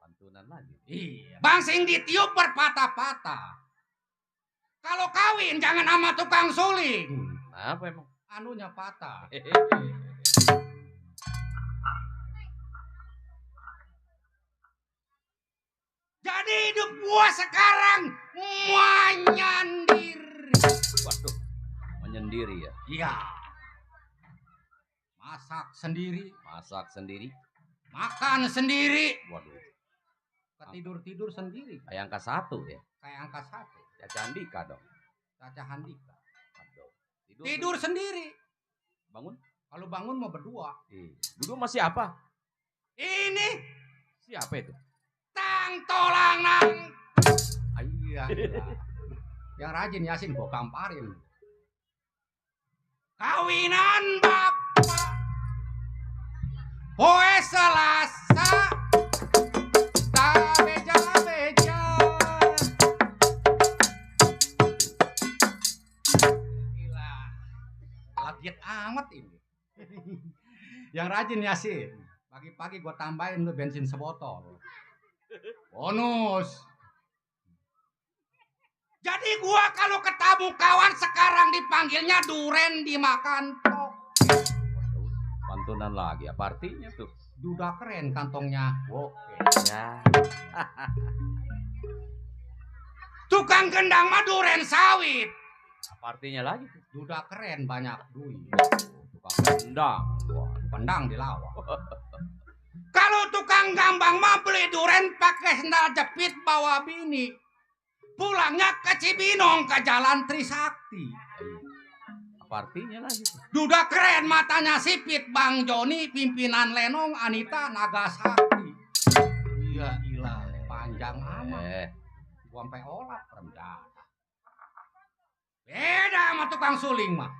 Pantunan lagi. Iya, bangsing ditiup berpatah-patah. Kalau kawin jangan sama tukang suling. Apa emang? Anunya patah. Jadi hidup gua sekarang menyendiri. Waduh, menyendiri ya. Iya. Masak sendiri, Masak sendiri. makan sendiri, Waduh, tidur-tidur sendiri. kayak angka 1 ya. Kayak angka 1. Caca Andika dong. Caca Handika. Waduh. Tidur sendiri. Bangun. Kalau bangun mau berdua. Dulu masih apa? Ini Siapa itu? tang tolang nang. Iya. Yang rajin Yasin gua gamparin. Kawinan bapak. Poe Selasa. Beja-beja. Gila. Lagiat amat ini. Yang rajin Yasin. Pagi-pagi gua tambahin tuh bensin sebotol. Bonus. Jadi gua kalau ketemu kawan sekarang dipanggilnya duren dimakan tok. Pantunan lagi. Apa artinya tuh? Duda keren kantongnya. Oke. Ya. Tukang gendang mah duren sawit. Apa artinya lagi tuh? Duda keren banyak duit. Tukang rendang. Wah. Pendang di lawa. Kalau tukang gambang mah beli duren pakai sendal jepit bawa bini. Pulangnya ke Cibinong ke Jalan Trisakti. Apa artinya lagi tuh? Duda keren matanya sipit Bang Joni pimpinan Lenong Anita Nagasaki. Iya ilah panjang amat. Gua sampai olah rendah. Beda sama tukang suling mah.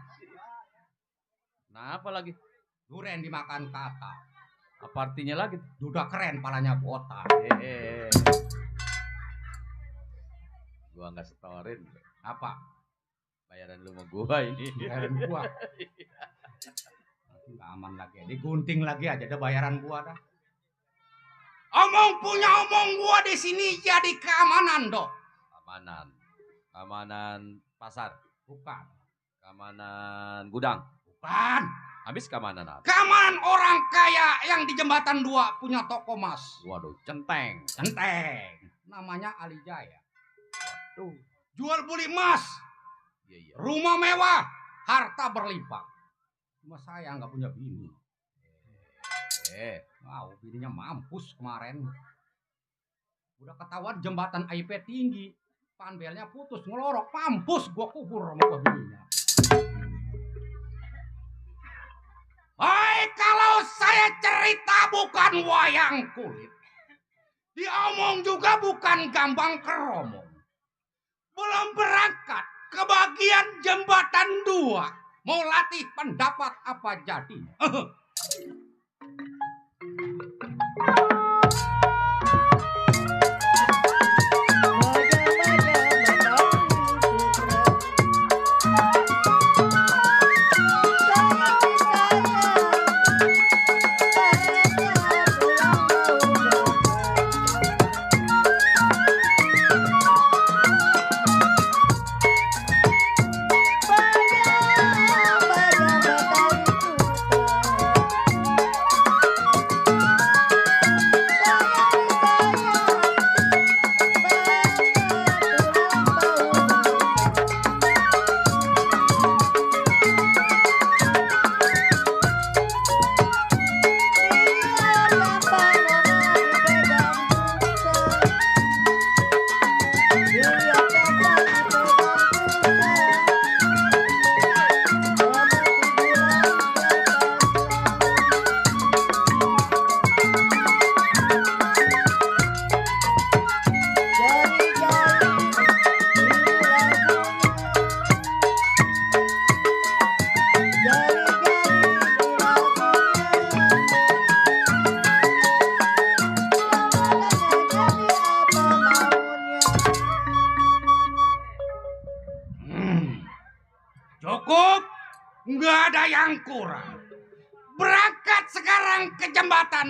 Nah, apa lagi? Duren dimakan kata. Apa artinya lagi tuh? Duda keren palanya botak. Gua nggak setorin. Apa? Bayaran lu sama gua ini. Bayaran gua. Nggak aman lagi. Digunting lagi aja ada bayaran gua dah. Omong punya omong gua di sini jadi keamanan dok. Keamanan. Keamanan pasar. Bukan. Keamanan gudang. Bukan. Habis keamanan apa? Keamanan orang kaya yang di Jembatan 2 punya toko mas. Waduh, centeng. Centeng. Namanya Ali Jaya. Tuh. Jual beli emas. Iya. Rumah mewah. Harta berlimpah. Cuma saya nggak punya bini. Wow, bininya mampus kemarin. Udah ketahuan jembatan IP tinggi. Panbelnya putus, ngelorok, mampus gua kubur sama gua bininya. Baik, kalau saya cerita bukan wayang kulit. Diomong juga bukan gampang keromong. Belum berangkat ke bagian jembatan 2. Mau latih pendapat apa jadinya? Cukup, nggak ada yang kurang. Berangkat sekarang ke jembatan.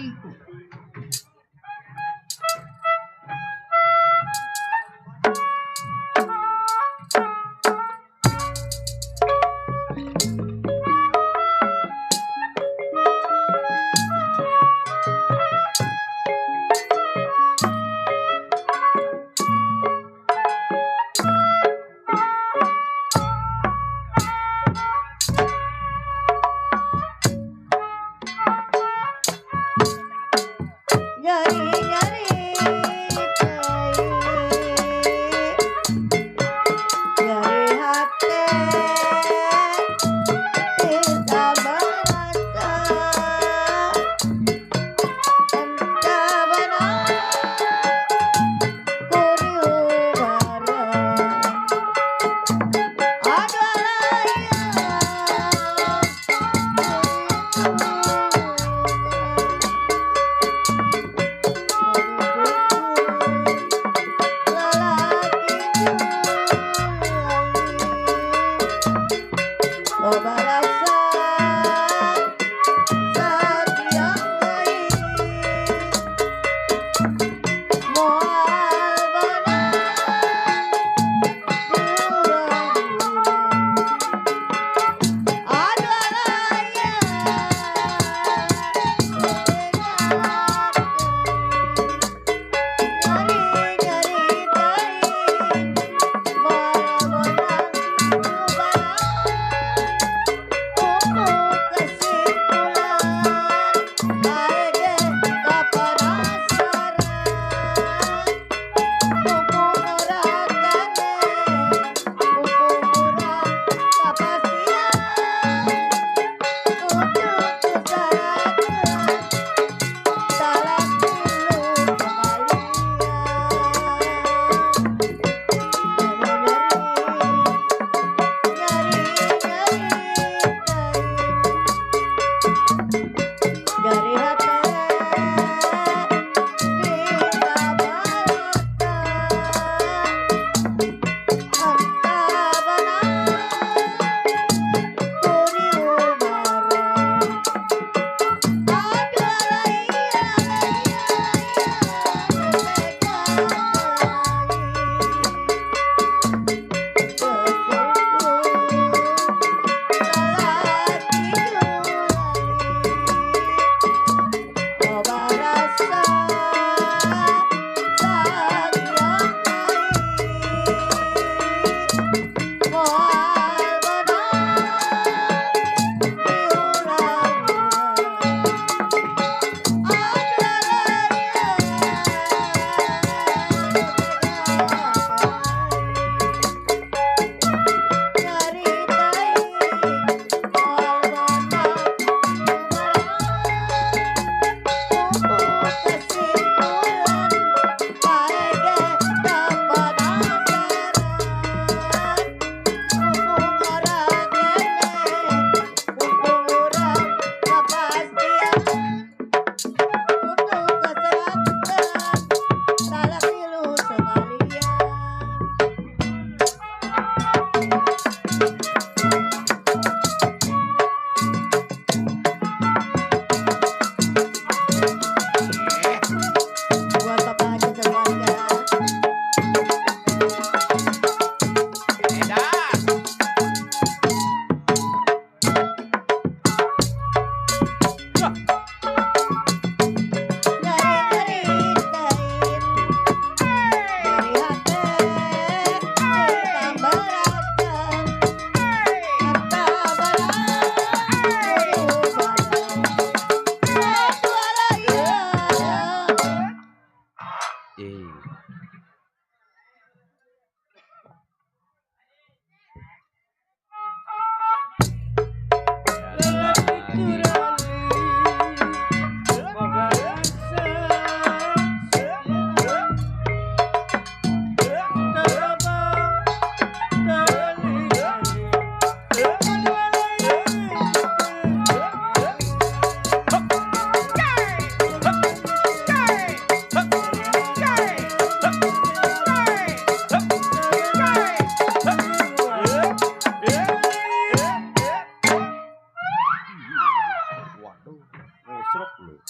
dulu.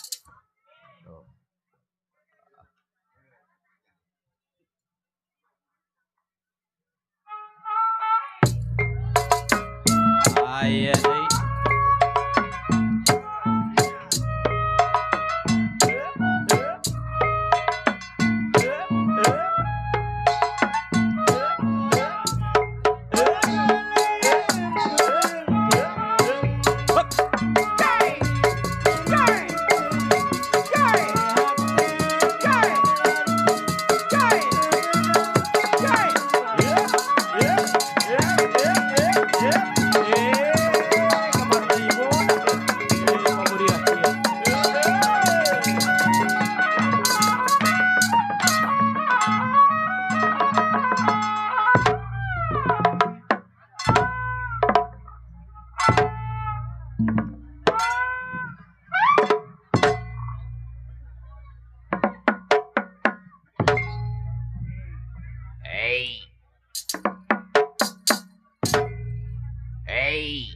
Tuh. Iya deh. Hey. Hey.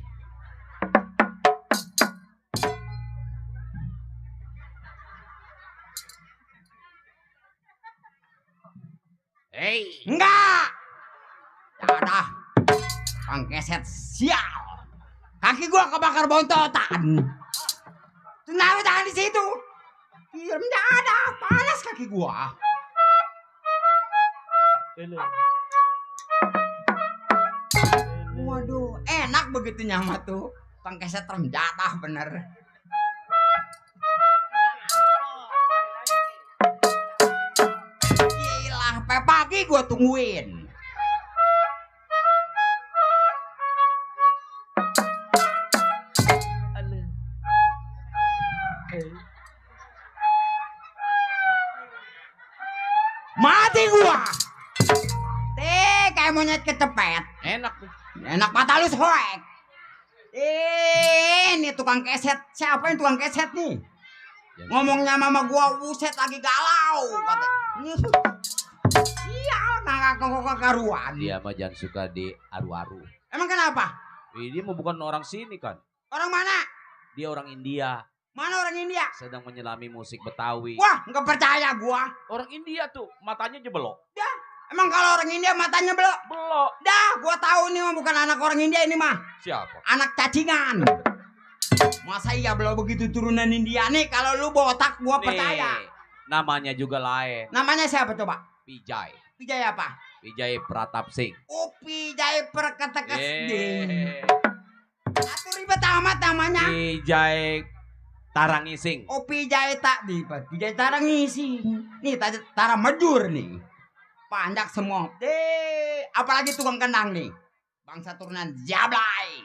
Hey. Enggak. Ada. Kang keset sial. Kaki gua kebakar bontotan. Naruh tangan di situ. Diam enggak ada. Panas kaki gua. Waduh, enak begitu nyamat tuh. Kang keset renjatah bener. Gila, sampai pagi gua tungguin. Mati gua. Kayak monyet kecepet. Enak tuh. Enak mata lu soek. Ini tukang keset. Siapa yang tukang keset nih? Ngomongnya mama gua buset lagi galau. Kata. Sial, nggak karuan. Dia mah jangan suka di aru-aru. Emang kenapa? Dia mah bukan orang sini kan. Orang mana? Dia orang India. Mana orang India? Sedang menyelami musik Betawi. Wah, nggak percaya gua. Orang India tuh matanya jebelok. Emang kalau orang India matanya belok? Belok. Dah, gua tahu ini mah bukan anak orang India ini mah. Siapa? Anak cacingan. Masa iya belum begitu turunan India nih? Kalau lu botak gua percaya. Namanya juga lain. Namanya siapa coba? Pijay. Pijay apa? Pijay Pratap Singh. Oh, Pijay Perketekes ding. Eh, Atuh ribet amat namanya. Pijay Tarangising. Oh, Pijay tak di Pijay Tarangising. Nih Tara Mejur nih. Panjak semua. Apalagi tukang kendang nih. Bangsa turunan Jablay.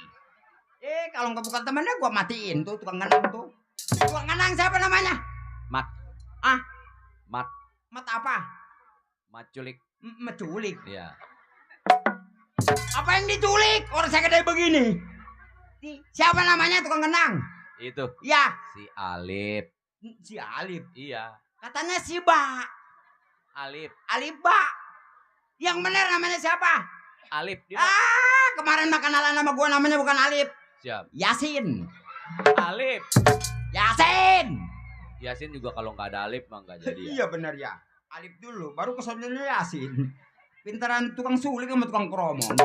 Kalau nggak bukan temennya gua matiin tuh tukang kendang tuh. Tukang kendang siapa namanya? Mat. Ah? Mat. Mat apa? Maculik. Menculik. Iya. Apa yang diculik? Orang saya gede begini. Siapa namanya tukang kendang? Itu. Ya. Si Alip. Si Alip. Iya. Katanya si Ba. Alip. Aliba. Yang benar namanya siapa? Alip. Dia Kemarin kenalan nama gua namanya bukan Alip. siap. Yasin. Alip. Yasin. Yasin juga kalau nggak ada Alip mah nggak jadi. Ya. Iya benar ya. Alip dulu, baru kesononya Yasin. Pintaran tukang sulik sama tukang kromong.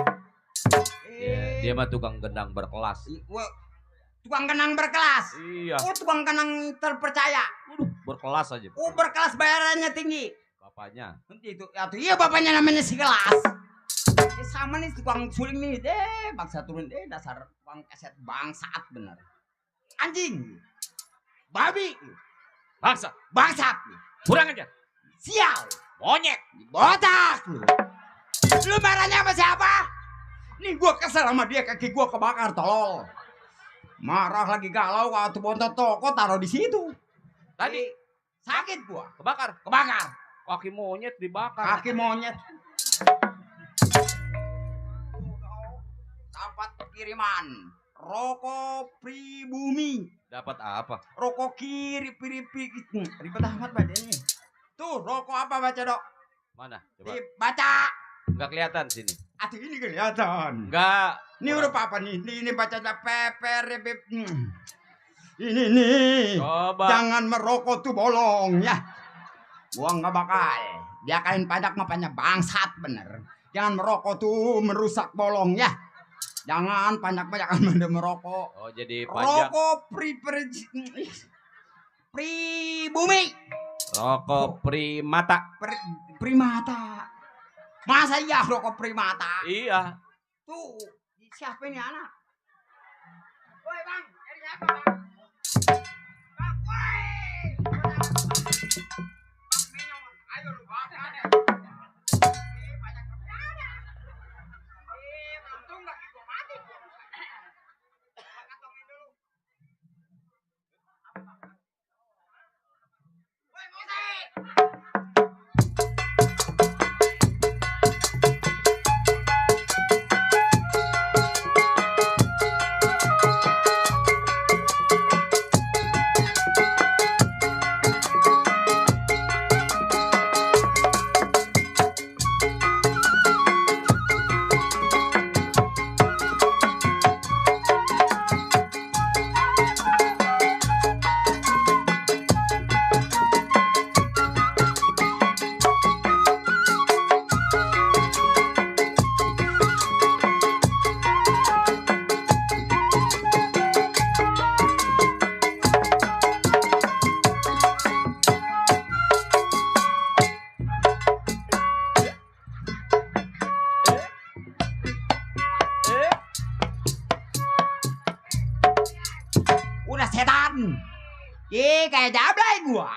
Dia mah tukang gendang berkelas. Tukang kenang berkelas. Iya. Oh, tukang kenang terpercaya. Berkelas aja. Oh, berkelas bayarannya tinggi. Bapaknya. Itu, iya bapaknya namanya si kelas. Sama nih tukang suling nih, bangsa turun dasar tukang keset bangsat bener. Anjing, babi, bangsat, Kurang aja. sial, Monyet. botak lu. Lu marahnya sama siapa? Nih gua kesel sama dia, kaki gua kebakar tolol. Marah lagi galau waktu bontot toko taruh di situ. Tadi sakit gua, kebakar. Kaki monyet dibakar. kaki monyet. Dapat kiriman rokok pribumi. Dapat apa? Rokok kiri piri-piri. Ribet amat bacanya. Tuh rokok apa baca dok? Mana? Coba. Baca. Nggak kelihatan sini. Aduh ini kelihatan. Nggak. Ini huruf apa nih? Ini baca peper. Ini nih. Coba. Jangan merokok tuh bolong ya. Gua nggak bakal. Dia kain pajak mapanya bangsat bener. Jangan merokok tuh merusak bolong ya. Jangan pajak-pajakan pada merokok. Oh, jadi pajak. Rokok bumi. Rokok primata. Primata. Masa iya rokok primata? Iya. Tuh, siapa ini anak? Woi bang, ini siapa bang? Bang, woi! Bang Minyon, ayo lu bakar ya. Banyak kerjanya. Untung lagi gua mati. Kantongin dulu. Woi, musik! Udah setan. Kayak jablay gua.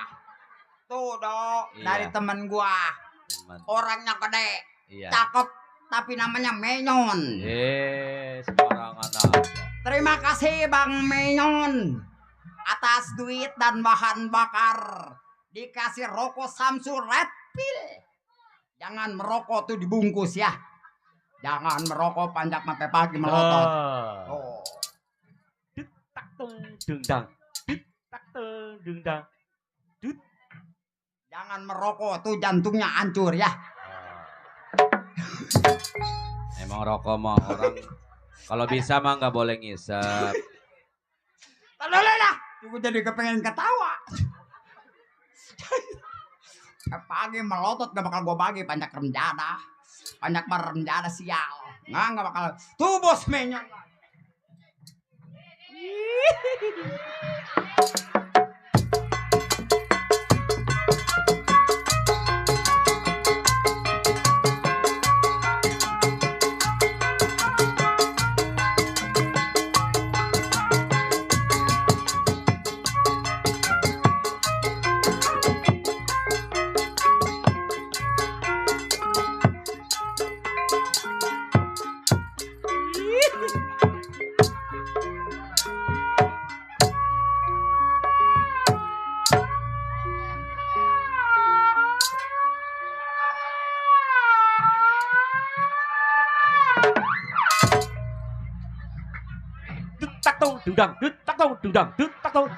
Tuh dok, Iya. dari temen gua. Teman. Orangnya gede, Iya. cakep, tapi namanya Menyon. Sembarangan aja. Terima kasih Bang Menyon atas duit dan bahan bakar. Dikasih rokok Samsung Red Pill. Jangan merokok tuh dibungkus ya. Jangan merokok panjat sampai pagi melotot. Oh. Tak tung dendang. Tak tung dendang. Jangan merokok tuh jantungnya hancur ya. Emang rokok mah orang kalau bisa mah nggak boleh ngisep. Tolong lah. Gue jadi kepengen ketawa. Pagi melotot gak bakal gue bagi banyak remjada. Banyak remjada sial. Nggak bakal. Tuh bos Menyon. Tak tung dendang. Tak tung dendang. Tak tung.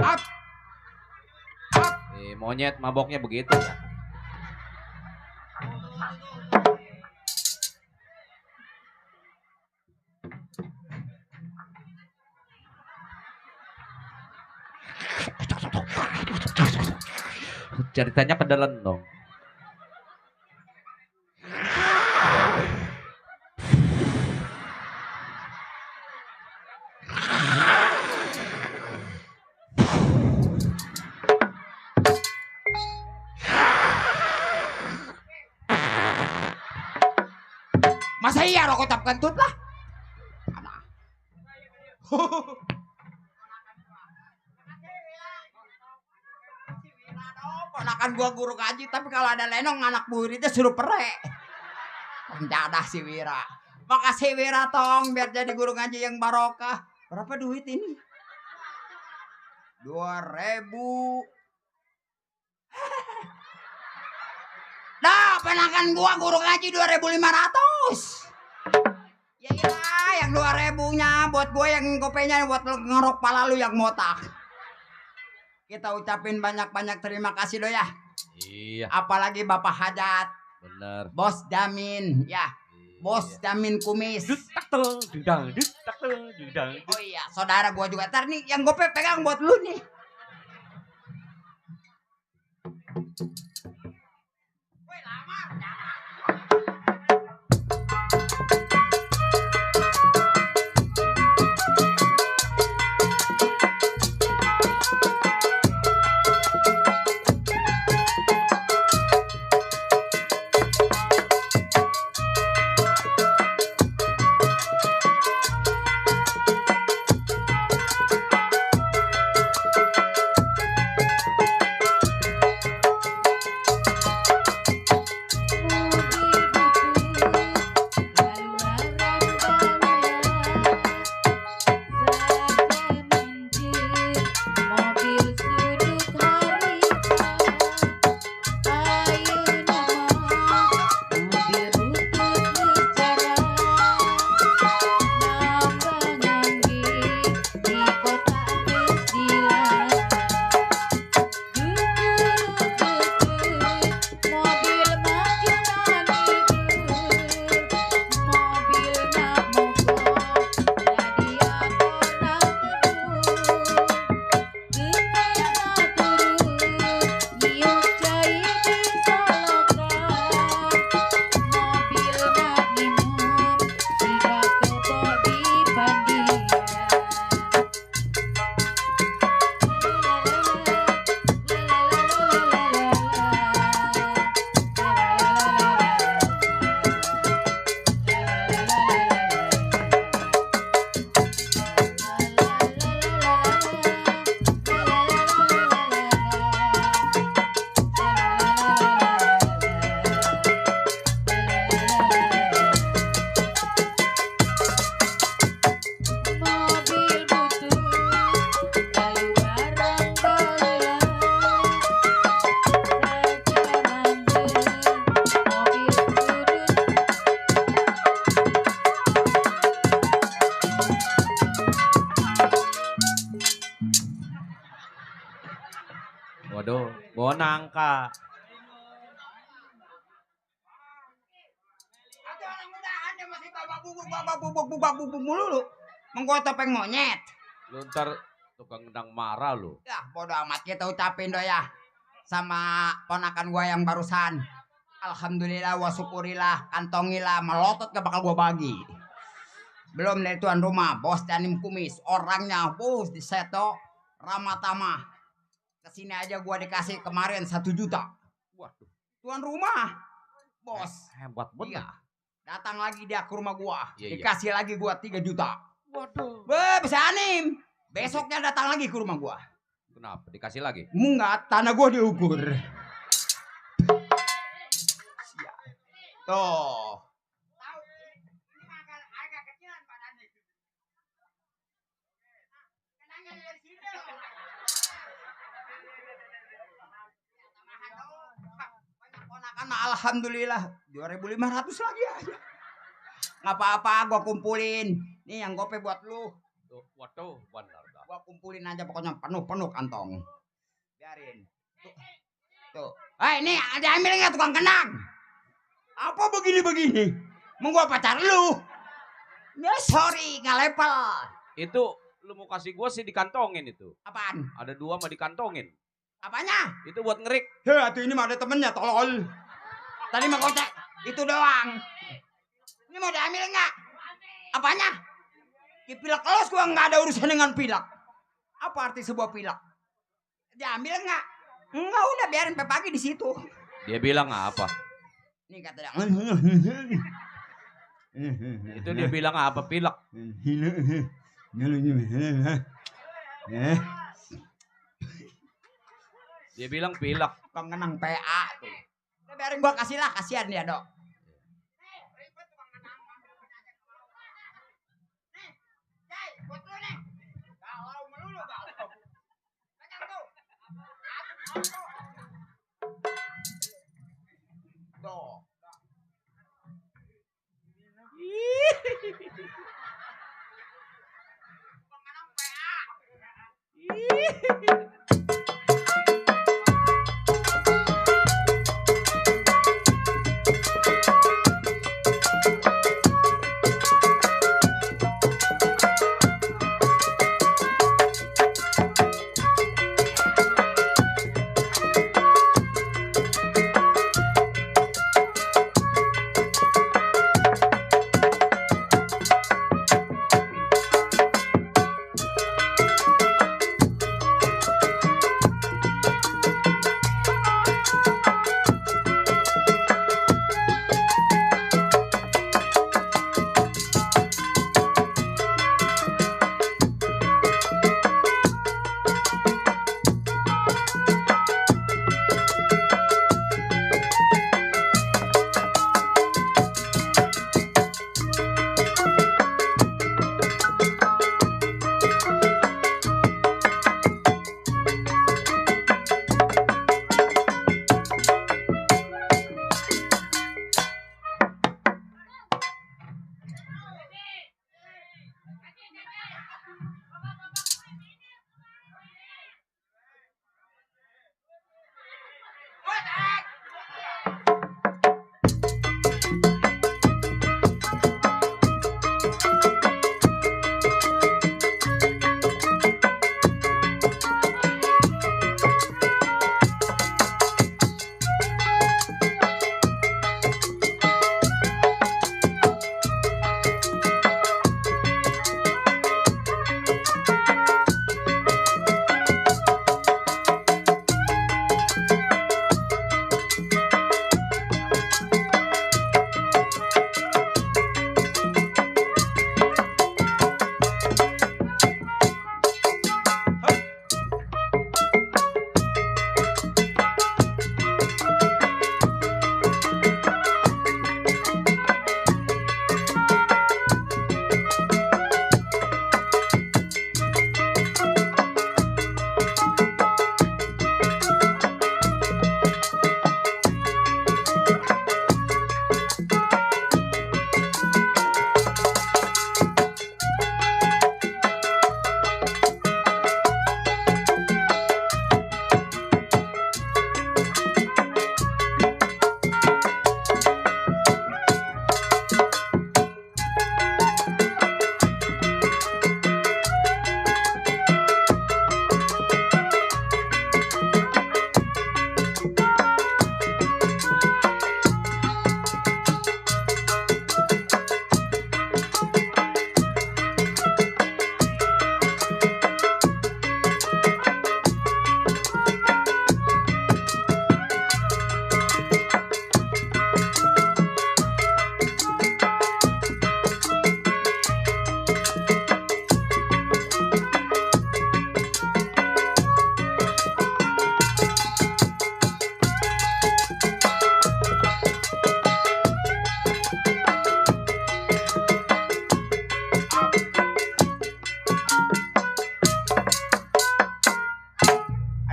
Up. Monyet maboknya begitu ya. Ceritanya ke dalam dong. Masa iya rokok tap kentut lah. Ponakan gua guru ngaji, tapi kalau ada lenong anak muridnya suruh perek. Penjadah si Wira. Makasih Wira tong, biar jadi guru ngaji yang barokah. Berapa duit ini? 2.000. Dah, ponakan gua guru ngaji 2.500. Ya yang 2.000-nya buat gue, yang kopenya buat ngerok pala lu yang motak. Kita ucapin banyak-banyak terima kasih lo ya. Iya. Apalagi Bapak Hajat. Bener. Bos Damin ya. Bos Damin Kumis. Oh iya, saudara gua juga. Ntar nih yang gue pegang buat lu nih. Woi, lamar. Waduh, bawa nangka. Ada orang muda aja masih babak bubuk mulu. Menggua topeng monyet. Lu ntar tukang gedang marah lu. Ya bodo amat, kita ucapin do ya. Sama ponakan gua yang barusan. Alhamdulillah wa syukurillah, kantongilah, melotot gak bakal gua bagi. Belum dari tuan rumah, Bos Danim Kumis. Orangnya bos di Seto Ramatama. Kesini aja gua dikasih kemarin 1 juta. Waduh. Tuan rumah, bos. Hebat bener. Iya. Datang lagi dia ke rumah gua. Iya, Dikasih lagi gua 3 juta. Waduh. Bisa anim. Besoknya datang lagi ke rumah gua. Kenapa? Dikasih lagi? Enggak, tanah gua diukur. Tuh. Alhamdulillah 2.500 lagi aja. Nggak apa-apa, gua kumpulin. Nih yang gope buat lu. Tuh, waduh, benar dah. Gua kumpulin aja pokoknya penuh kantong. Biarin. Tuh. Ini diambil nggak tukang kenang? Apa begini? Mau gua pacar lu? Ya sorry, nggak level. Itu lu mau kasih gua sih dikantongin itu. Apaan? Ada 2 mah dikantongin. Apanya? Itu buat ngerik. Tuh ini mah ada temennya, tolol. Tadi mah kocek. Itu doang. Ini mau diambil nggak? Apanya? Ya pilek los gua nggak ada urusan dengan pilek. Apa arti sebuah pilek? Diambil nggak? Enggak, udah biarin sampai pagi di situ. Dia bilang apa? Ini kata dia. Itu dia bilang apa? Pilek. Dia bilang pilek. Tukang kenang PA tuh. Udah biarin gua kasih lah, kasihan dia, Dok.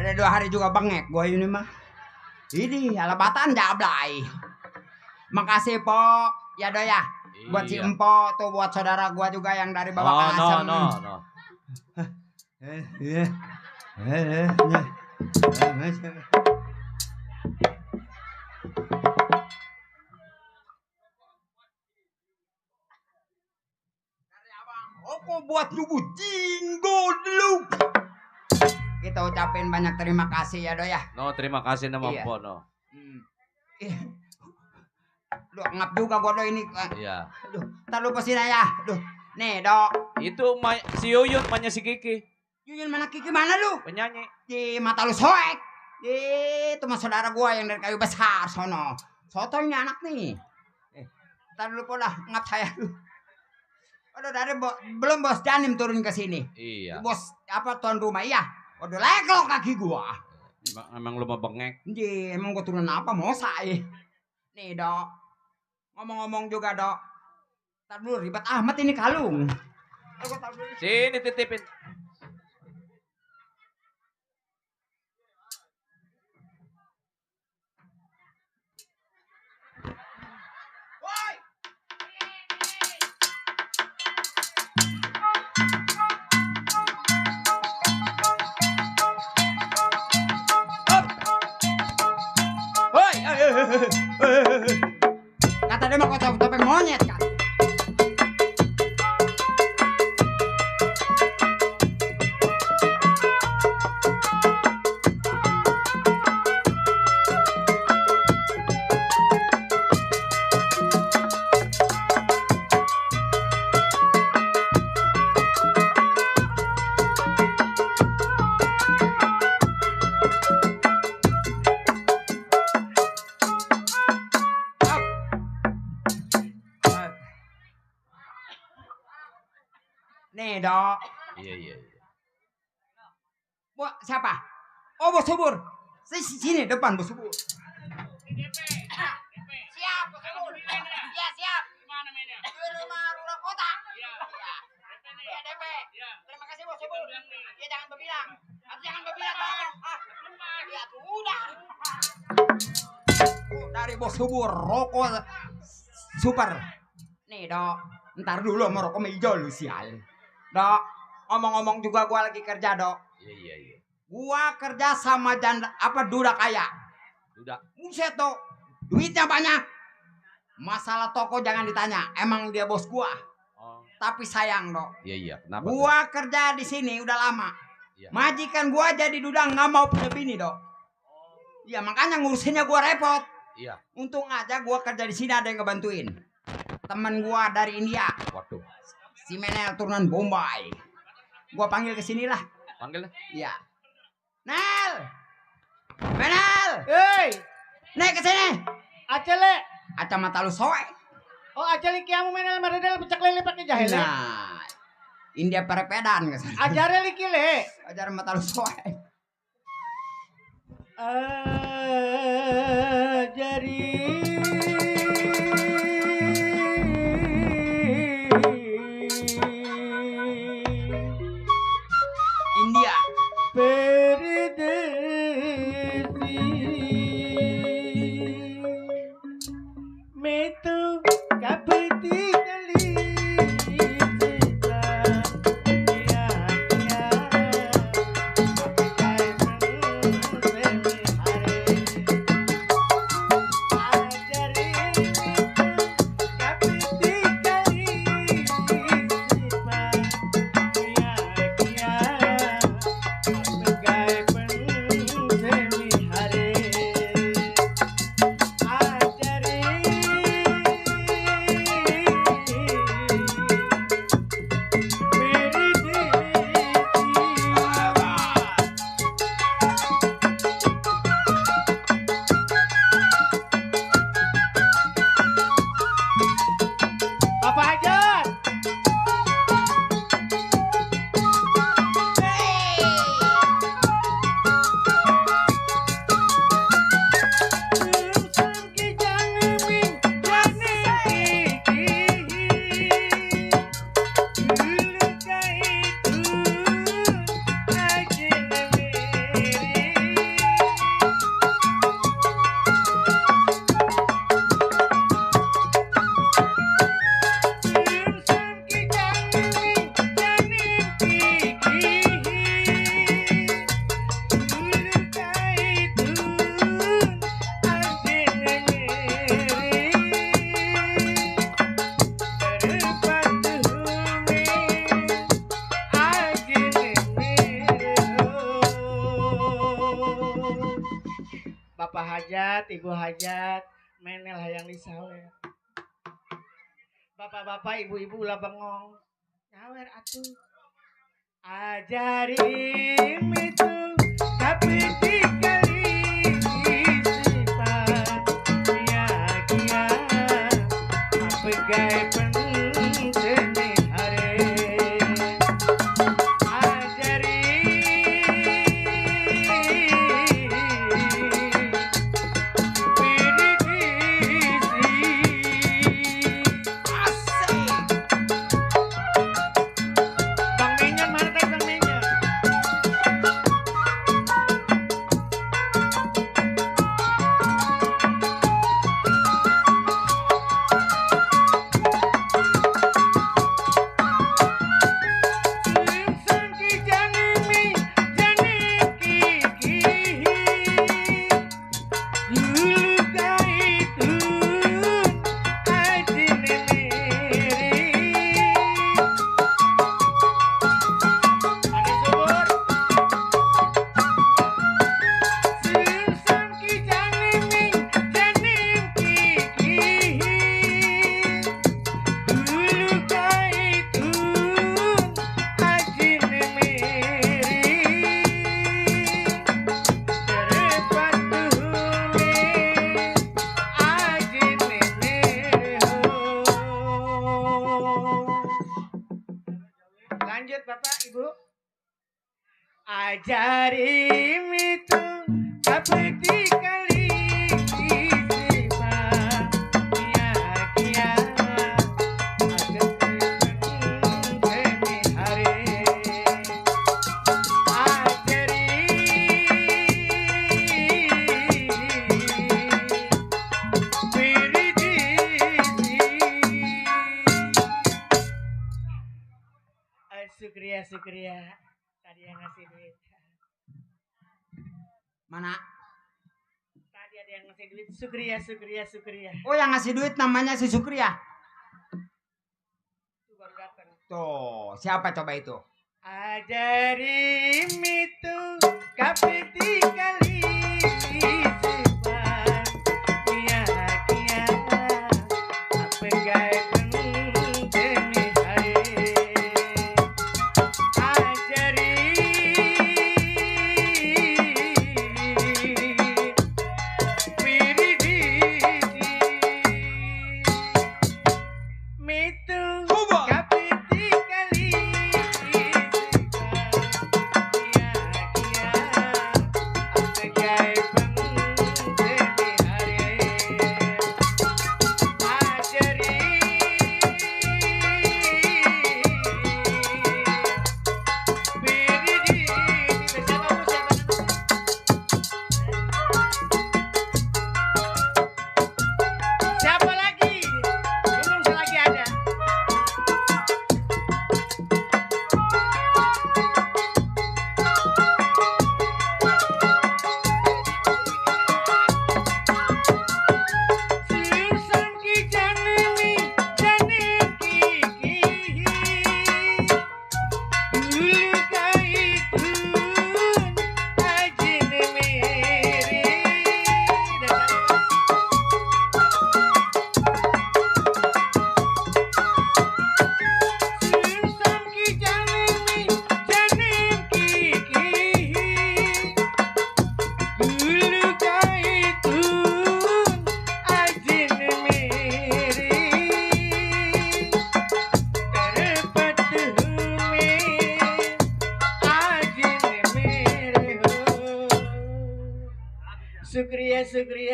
Ada 2 hari juga bengek gua ini mah. Ini alabatan jablay. Makasih Po. Ya Do ya. Buat si Iya. Empo tuh, buat saudara gua juga yang dari bawah ke Asem. No. Rokok buat lu jinggo dulu. Kita ucapin banyak terima kasih ya, Do ya. No, terima kasih nama Iya. Mpo, no. Lu ngap juga gua, Do, ini. Iya. Aduh, ntar lu pesin ya. Aduh. Nih, Do. Itu si Yuyun, emaknya si Kiki. Yuyun mana Kiki mana lu? Penyanyi. Di mata lu soek. Itu mah saudara gua yang dari kayu besar sono. Sotonya anak nih. Ntar dulu pola ngap saya lu. Aduh, dari belum Bos Janim turun ke sini. Iya. Bos apa tuan rumah iya. Waduh, leklok kaki gua. Emang lu mau bengek? Ji, emang gua turun apa mau saya? Nih, Dok. Ngomong-ngomong juga, Dok. Ntar dulu ribet amat ini kalung. Sini titipin. Kata dia mau kau topeng monyet kan? Nih, Dok. Iya. Wah, siapa? Oh, Bos Subur. Sini depan Bos Subur. Siap, Bos Subur. Iya, siap. Gimana mainnya? Di rumah Lurah Kota. Iya. Iya, DP. Terima kasih Bos Subur. Ya jangan berbilang. Jangan berbilang. Ya udah. Dari Bos Subur, rokok super. Nih, Dok. Ntar dulu mau rokok hijau lu sial. Dok, ngomong-ngomong juga gua lagi kerja, Dok. Iya. Gua kerja sama janda apa duda kaya. Duda. Buset, Dok. Duitnya banyak. Masalah toko jangan ditanya, emang dia bos gua. Oh. Tapi sayang, Dok. Iya. Kenapa? Gua kerja di sini udah lama. Iya. Majikan gua jadi duda nggak mau punya bini, Dok. Iya, makanya ngurusinnya gua repot. Iya. Untung aja gua kerja di sini ada yang ngebantuin. Temen gua dari India. Waduh. Si Menel turunan Bombay. Gua panggil ke sini lah. Panggil. Iya. Nel. Menel. Hei, Naik ke sini. acele. Kacamata lu soek. Oh, acele kiamu menel maredel pecak lele pakai jahil. Nah. India perepedan ke sana. Ajare likile. Ajar mata lu soek. India. मैं तो कपटी गली hajat, ibu hajat, menel hayang disawer. Bapak-bapak, ibu-ibu ulah bengong. Nyawer atuh. Ajarin itu tapi dikali sifat bahagia apa gaya penting hari Lanjut Bapak Ibu. Ajarim itu tapi dikali sifat bahagia agar demi hari. Syukria. Tadi yang ngasih duit. Mana? Tadi ada yang ngasih duit. Syukria. Oh, yang ngasih duit namanya si Sukria. Itu baru datang. Tuh, siapa coba itu? Ajarim itu kafe dikali sifat bahagia apa gaya demi hari.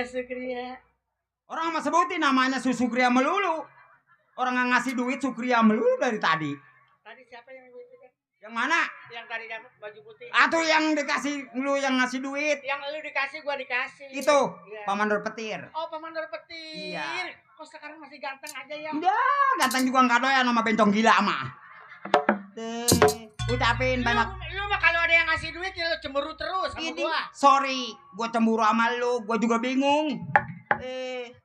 Sukria. Orang mah sebutin namanya Sukria melulu. Orang yang ngasih duit Sukria melulu dari tadi. Tadi siapa yang duit? Yang mana? Yang tadi dapat baju putih. Atau yang dikasih lu yang ngasih duit? Yang lu dikasih gua dikasih. Itu, ya. Pak Mandor Petir. Oh, Pak Mandor Petir. Iya. Kok sekarang masih ganteng aja ya? Udah, ganteng juga enggak doyan sama bencong gila mah. Ucapin banyak. Lu mah kalau ada yang ngasih duit ya lu cemburu terus sama Ini, gua. sorry, gua cemburu sama lu, gua juga bingung.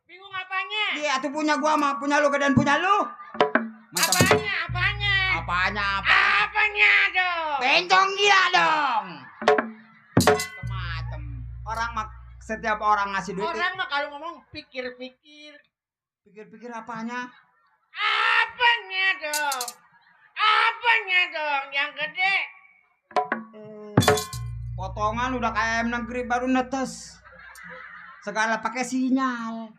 Bingung apanya? Iya, tuh punya gua sama punya lu gedean punya lu. Apanya? Apanya dong? Bencong gila dong. Kemacem. Orang mah setiap orang ngasih duit. Orang mah kalau ngomong pikir-pikir. Pikir-pikir apanya? Apanya dong? Apanya dong yang gede? Potongan udah kayak negeri baru netes. Segala pakai sinyal.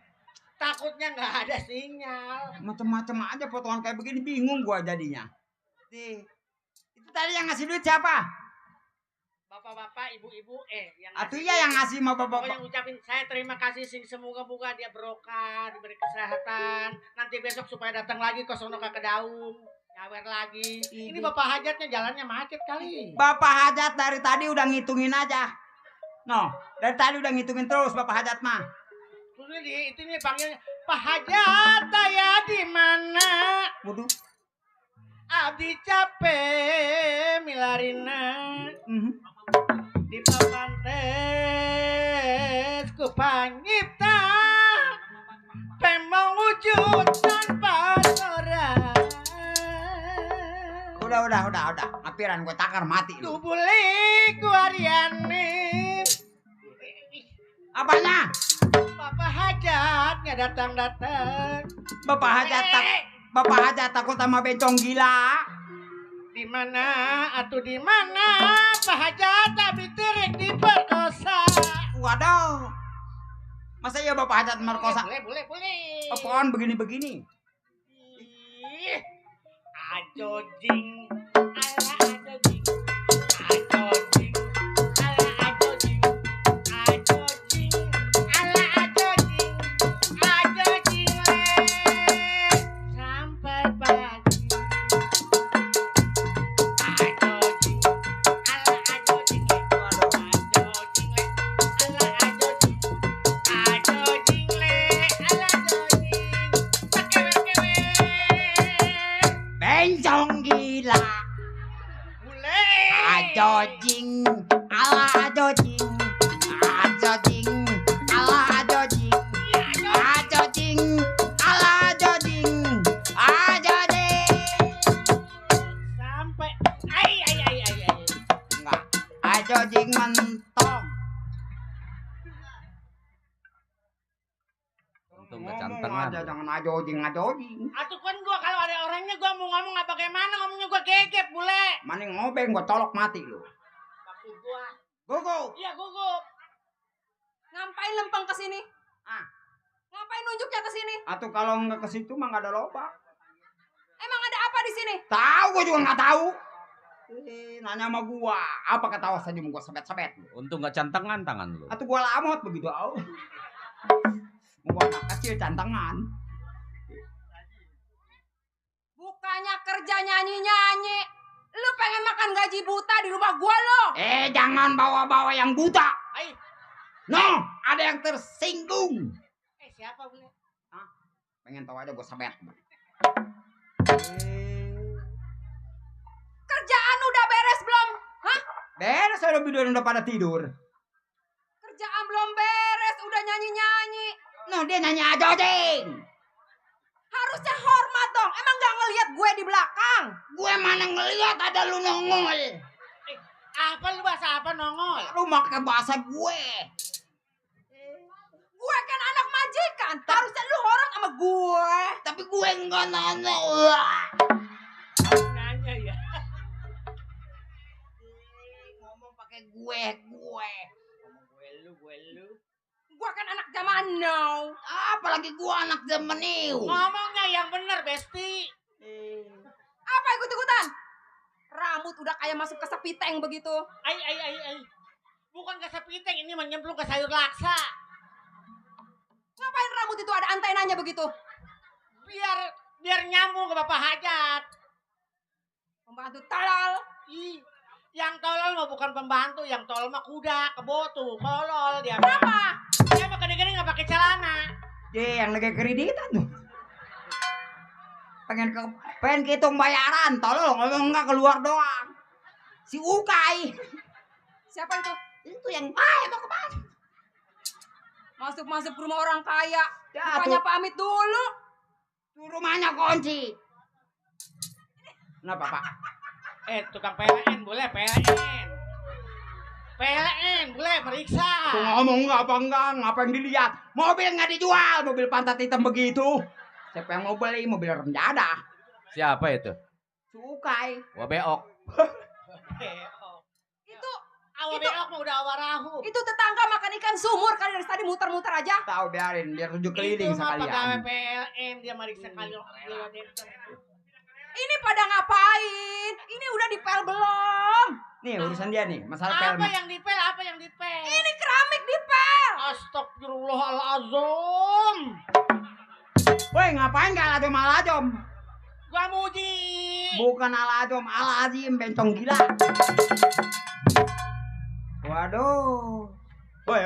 Takutnya nggak ada sinyal. Macem-macem aja potongan kayak begini, bingung gua jadinya. Itu tadi yang ngasih duit siapa? Bapak-bapak, ibu-ibu, yang Atuh ngasih ya yang duit. ngasih sama Pokoknya bapak. ngucapin saya terima kasih sing semoga-moga dia berkah, diberi kesehatan. Nanti besok supaya datang lagi ke sono ke Kedaung, nyawer lagi. Ini bapak hajatnya jalannya macet kali. Bapak hajat dari tadi udah ngitungin aja. No, dari tadi udah ngitungin terus bapak hajat mah. Terus itu nih panggilnya Pak Hajat, ya di mana? Waduh. Abdi capek milarina. Di papan tes ku panyipta pemong wujud tanpa suara. Udah. Ngapiran gue takar mati lu. Tubuli ku Ariani. Apanya? Bapak hajatnya datang-datang. Bapak hajat takut sama bencong gila. Di mana atuh di mana Pak Hajat tapi terek diperkosa. Waduh. Masa ya bapak hajat merkosa? Boleh. Apaan begini-begini? Ih, ajojing, ala ajojing, ajojing, ala ajojing, ajojing, ala ajojing, ajojing le sampai pagi. Ajojing, ala ajojing, ajojing le, ala ajojing, ajojing le, ala ajojing, pakewer-kewer. Bencong gila. Boleh. Ajojing, ala ajojing, ajojing, ala ajojing, ajojing, ala ajojing, ajojing. Sampai ai. Enggak, ajojing mentong. Untung Ngomong kecantengan. aja, jangan ajojing. Atuh kan gua kalau ada orangnya gua mau ngomong apa bagaimana ngomongnya gua gegep bule. Maning ngobeng gua colok mati lu. Maksud gua. Gugup. Iya gugup. Ngapain lempeng ke sini? Ah. Ngapain nunjuknya ke sini? Atau kalau enggak ke situ mah enggak ada lobak. Emang ada apa di sini? Tahu gua juga enggak tahu. Nanya sama gua, apa ketawa saja mau gua sebet-sebet. Untung gak cantengan tangan lu. Atau gua lamot begitu, au. Gua anak kecil cantengan. Bukannya kerja nyanyi-nyanyi. Lu pengen makan gaji buta di rumah gua lo. Jangan bawa-bawa yang buta. Ai. No, ada yang tersinggung. Siapa bule? Pengen tahu aja gua sebet. Kerjaan udah beres belum? Hah? Beres udah biduan udah pada tidur. Kerjaan belum beres, udah nyanyi-nyanyi. No, dia nanya ajojing. Harusnya hormat dong. Emang gak ngelihat gue di belakang? Gue mana ngeliat ada lu nongol. Apa lu bahasa apa nongol? Lu pakai bahasa gue. Gue kan anak majikan. Harusnya lu hormat sama gue. Tapi gue enggak nanya. Kamu nanya ya. Ngomong pakai gue. Ngomong gue lu. Gue kan anak zaman now. Apalagi gue anak zaman new. Ngomongnya yang bener, Besti. Apa ikut-ikutan? Rambut udah kayak masuk ke sepiteng begitu. Ai. Bukan ke sepiteng, ini menyemplung ke sayur laksa. Ngapain rambut itu ada antenanya begitu? Biar nyambung ke Bapak Hajat. Pembantu talal. Ih, yang tolol mah bukan pembantu, yang tolol mah kuda, kebo tuh, tolol dia. Kenapa? Dia mah gede-gede nggak pakai celana. Yang lagi kreditan tuh. Pengen hitung bayaran, tolong ngomong enggak keluar doang. Si Ukay. Siapa itu? Itu yang mau kemana? Masuk ke rumah orang kaya. Ya, Bukannya tuh. pamit dulu. Tuh rumahnya kunci. Kenapa, Pak? Tukang PLN, boleh PLN. PLN, boleh meriksa. Tuh ngomong nggak apa enggak, ngapain dilihat? Mobil nggak dijual, mobil pantat hitam begitu. Siapa yang mau beli? Mobil renjada. Siapa itu? Sukai. Wah beok. Itu Awa beok mah udah awarahu. itu tetangga makan ikan sumur kali dari tadi muter-muter aja. Tahu biarin, biar 7 keliling Itu mah pegawai sekalian. PLN dia meriksa kali. Ini pada ngapain? Ini udah dipel belum? Nih urusan dia nih, masalah Apa pelmet. yang dipel? Apa yang dipel? Ini keramik dipel. Astagfirullahalazim. Woi, ngapain gak aladom? Gua muji. Bukan aladom, alazim, bencong gila. Waduh. Woi.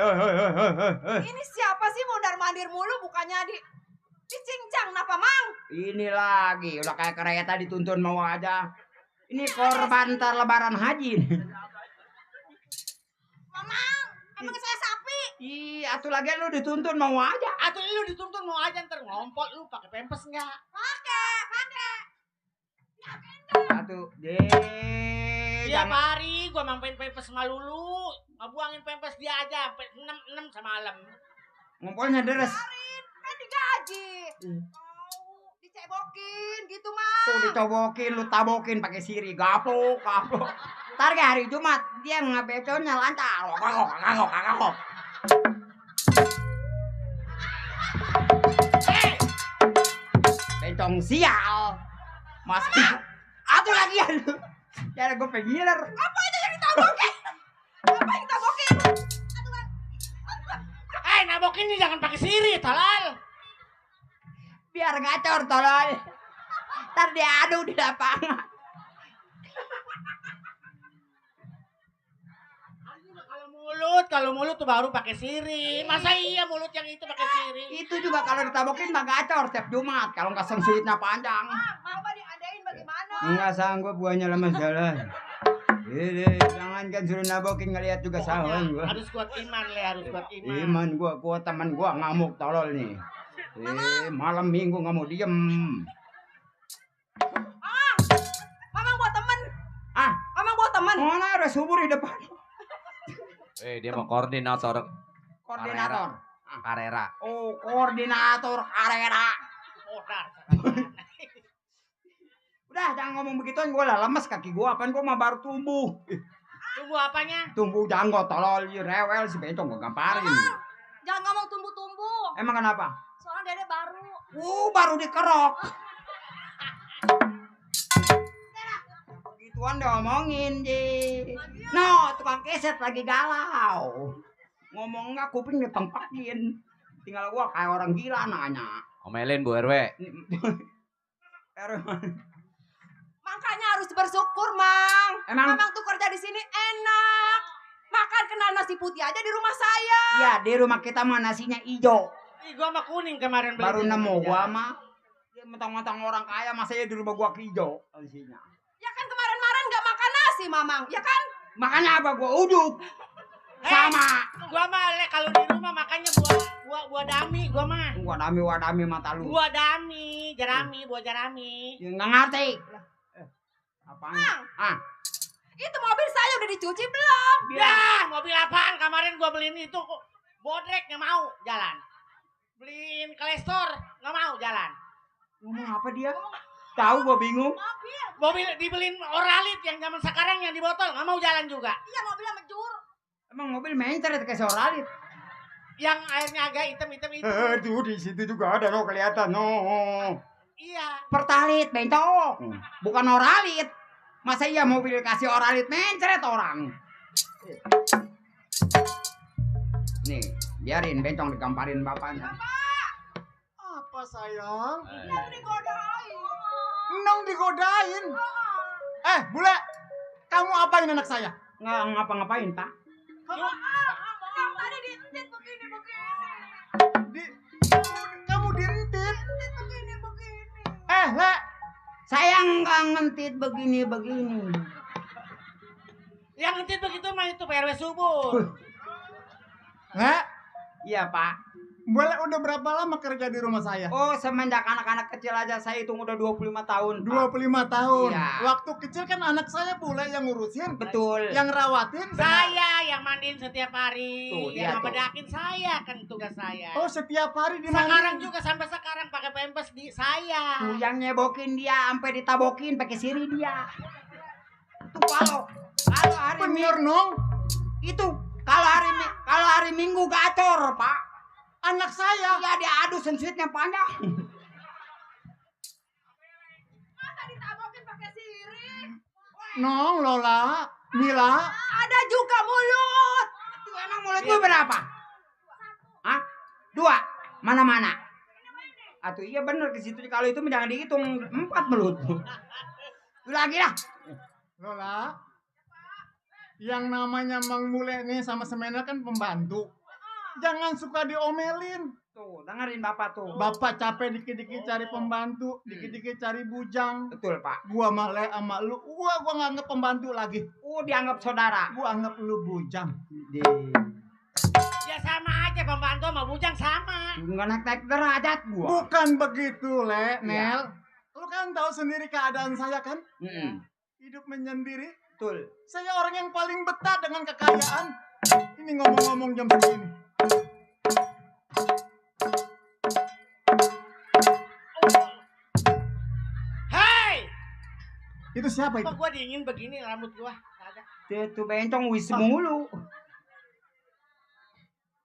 Ini siapa sih mondar-mandir mulu bukannya dicincang napa mang? Ini lagi, udah kayak kereta dituntun mau aja. Ini korban lebaran haji nih. Mamang, emang saya sapi? Iya, atuh lagi lu dituntun mau aja. Atau lu dituntun mau aja ntar ngompol lu pakai pempes enggak? Pakai. Atuh, Tiap jangan. hari gua mampin pempes sama Lulu, ngebuangin pempes dia aja sampai 6 semalam. Ngumpulnya deres. Kan digaji. Mau dicebokin gitu mah. Tuh dicobokin, lu tabokin pakai siri, gaplok. Ntar ke hari Jumat, dia ngebeconnya lancar. Kagok. Bencong sial. Mas. Atuh lagi ya lu. Cara gue pengiler. Apa itu yang ditabokin? Apa yang ditabokin? Nabokin ini jangan pakai siri, tolol. Biar gacor tolol. Ntar dia adu di lapangan. Kalau mulut tuh baru pakai siri. Masa iya mulut yang itu pakai siri? Itu juga kalau ditabokin mah gacor tiap Jumat. Kalau nggak sengsuitnya panjang. Mau diadain bagaimana? Enggak sanggup buahnya lemes jalan. Jangan kan suruh nabokin ngeliat juga sawan gua. Harus kuat iman, Le, harus kuat iman. Iman gua kuat, teman gua ngamuk tolol nih. Malam minggu nggak mau diem. Mamang buat temen. Ah, Mamang buat temen. mana ada subur di depan? Dia mau koordinator Koordinator. Carrera. Oh, koordinator Carrera. Udah, jangan ngomong begituan, gua lah lemes kaki gua, apaan gua mah baru tumbuh. Tunggu apanya? Tumbuh janggut tolol, rewel si bencong gua gamparin. Jangan ngomong tumbuh-tumbuh. Emang kenapa? Soalnya dede baru. Baru dikerok. Begituan diomongin, Ji. No, tukang keset lagi galau. Ngomong nggak kuping ditempakin. Tinggal gua kayak orang gila nanya. Omelin Bu RW. Makanya harus bersyukur, Mang. Emang? Mamang tuh kerja di sini enak. Makan kena nasi putih aja di rumah saya. Ya, di rumah kita mah nasinya ijo. Ih, gua mah kuning kemarin beli. Baru nemu gua mah. Dia mentang-mentang orang kaya, masa ya di rumah gua hijau isinya. Ya kan kemarin-kemarin nggak makan nasi, Mamang. Ya kan? Makanya apa gua uduk. Sama. Gua mah, Le, kalau di rumah makanya buah dami, gua mah. Wadami mata lu. Buah dami, buah jerami. Ya, nggak ngerti. Apaan? Mang. Ah, Itu mobil saya udah dicuci belum? Ya, mobil apaan? Kemarin gua beliin itu bodrek nggak mau jalan. Beliin klestor nggak mau jalan. ngomong apa dia? Tahu gua bingung. Mobil dibeliin oralit yang zaman sekarang yang di botol nggak mau jalan juga. Iya, mobilnya mejur. Emang mobil mencer itu kayak seoralit. Yang airnya agak hitam-hitam itu. Tuh di situ juga ada no kelihatan no. Iya. Pertalit bencong. Bukan oralit. Masa iya mobil kasih oralit mencret orang. Nih, biarin bencong digamparin bapaknya. Apa sayang? Yang digodain. Nong digodain. Bule, kamu apain anak saya? Nggak ngapa-ngapain, Pak. Yang tadi diintit begini. Kamu dirintit. Begini. Le, Saya nggak ngentit begini-begini. Yang ngetit begitu mah itu PRW Subur. Le, Iya, Pak. Boleh udah berapa lama kerja di rumah saya? Oh, semenjak anak-anak kecil aja saya hitung udah 25 tahun. Pak. 25 tahun. Iya. Waktu kecil kan anak saya bule yang ngurusin. Betul. Yang rawatin. Saya yang mandiin setiap hari. Tuh, yang lihat tuh. ngebedakin saya kan tugas saya. Oh, setiap hari dimandiin. Sekarang juga sampai sekarang pakai pampers di saya. Tuh yang nyebokin dia sampai ditabokin pakai siri dia. Tuh kalau hari Bener nong. itu kalau hari Minggu gacor, Pak. Anak saya. Ya dia adu sensuitnya panjang. Masa ditabokin pakai sirih? Nong, Lola, Mila. Ada juga mulut. Itu emang mulut gue berapa? Hah? 2. Mana-mana? Atuh iya bener ke situ kalau itu jangan dihitung 4 mulut. Itu lagi lah. Lola. Yang namanya Mang Mule nih sama Semena kan pembantu. Jangan suka diomelin. Tuh, dengerin Bapak tuh. Bapak capek dikit-dikit cari pembantu, dikit-dikit cari bujang. Betul, Pak. Gua malah sama lu, gua nganggep pembantu lagi. Dianggap saudara. Gua anggap lu bujang. Ya sama aja pembantu sama bujang sama. Enggak naik derajat gua. Bukan begitu, Nel. Lu kan tahu sendiri keadaan saya kan? Hidup menyendiri. Betul. Saya orang yang paling betah dengan kekayaan. Ini ngomong-ngomong jam segini. Hei! Itu siapa itu? Kok gua dingin begini rambut gua? Kagak. Tuh bencong wis mulu.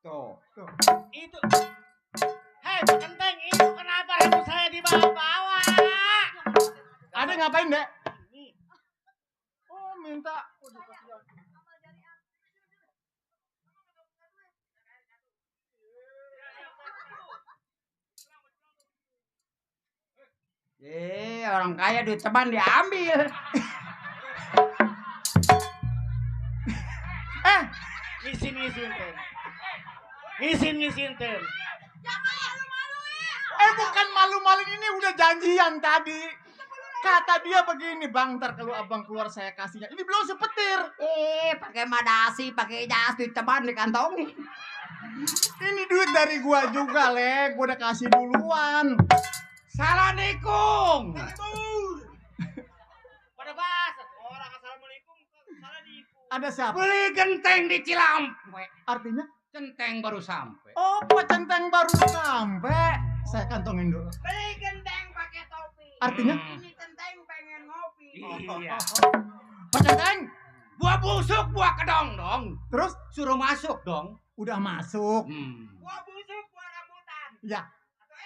Tuh. Itu. Hei, Pak Genteng, itu kenapa rambut saya dibawa-bawa? Ada ngapain, Dek? Oh, minta. Orang kaya duit ceban diambil. Ngisin ten. Ngisin ten. Bukan malu-maluin, ini udah janjian tadi. Kata dia begini, Bang, ntar kalau abang keluar saya kasihnya. Ini belum sepetir. Pakai madasi, pakai jas, duit ceban dikantongi. Ini duit dari gua juga, Le. Gua udah kasih duluan. Salah nikung. Pada bahasa orang assalamualaikum salah nikung. Ada siapa? Beli genteng di Cilampwe. Artinya? Centeng baru sampai. Oh, Pak Centeng baru sampai. Saya kantongin dulu. Beli genteng pakai topi. Artinya? Ini genteng pengen ngopi. Iya. Pak Centeng. Buah busuk, buah kedong dong. Terus? Suruh masuk dong. Udah masuk. Buah busuk, buah rambutan. Ya. Atau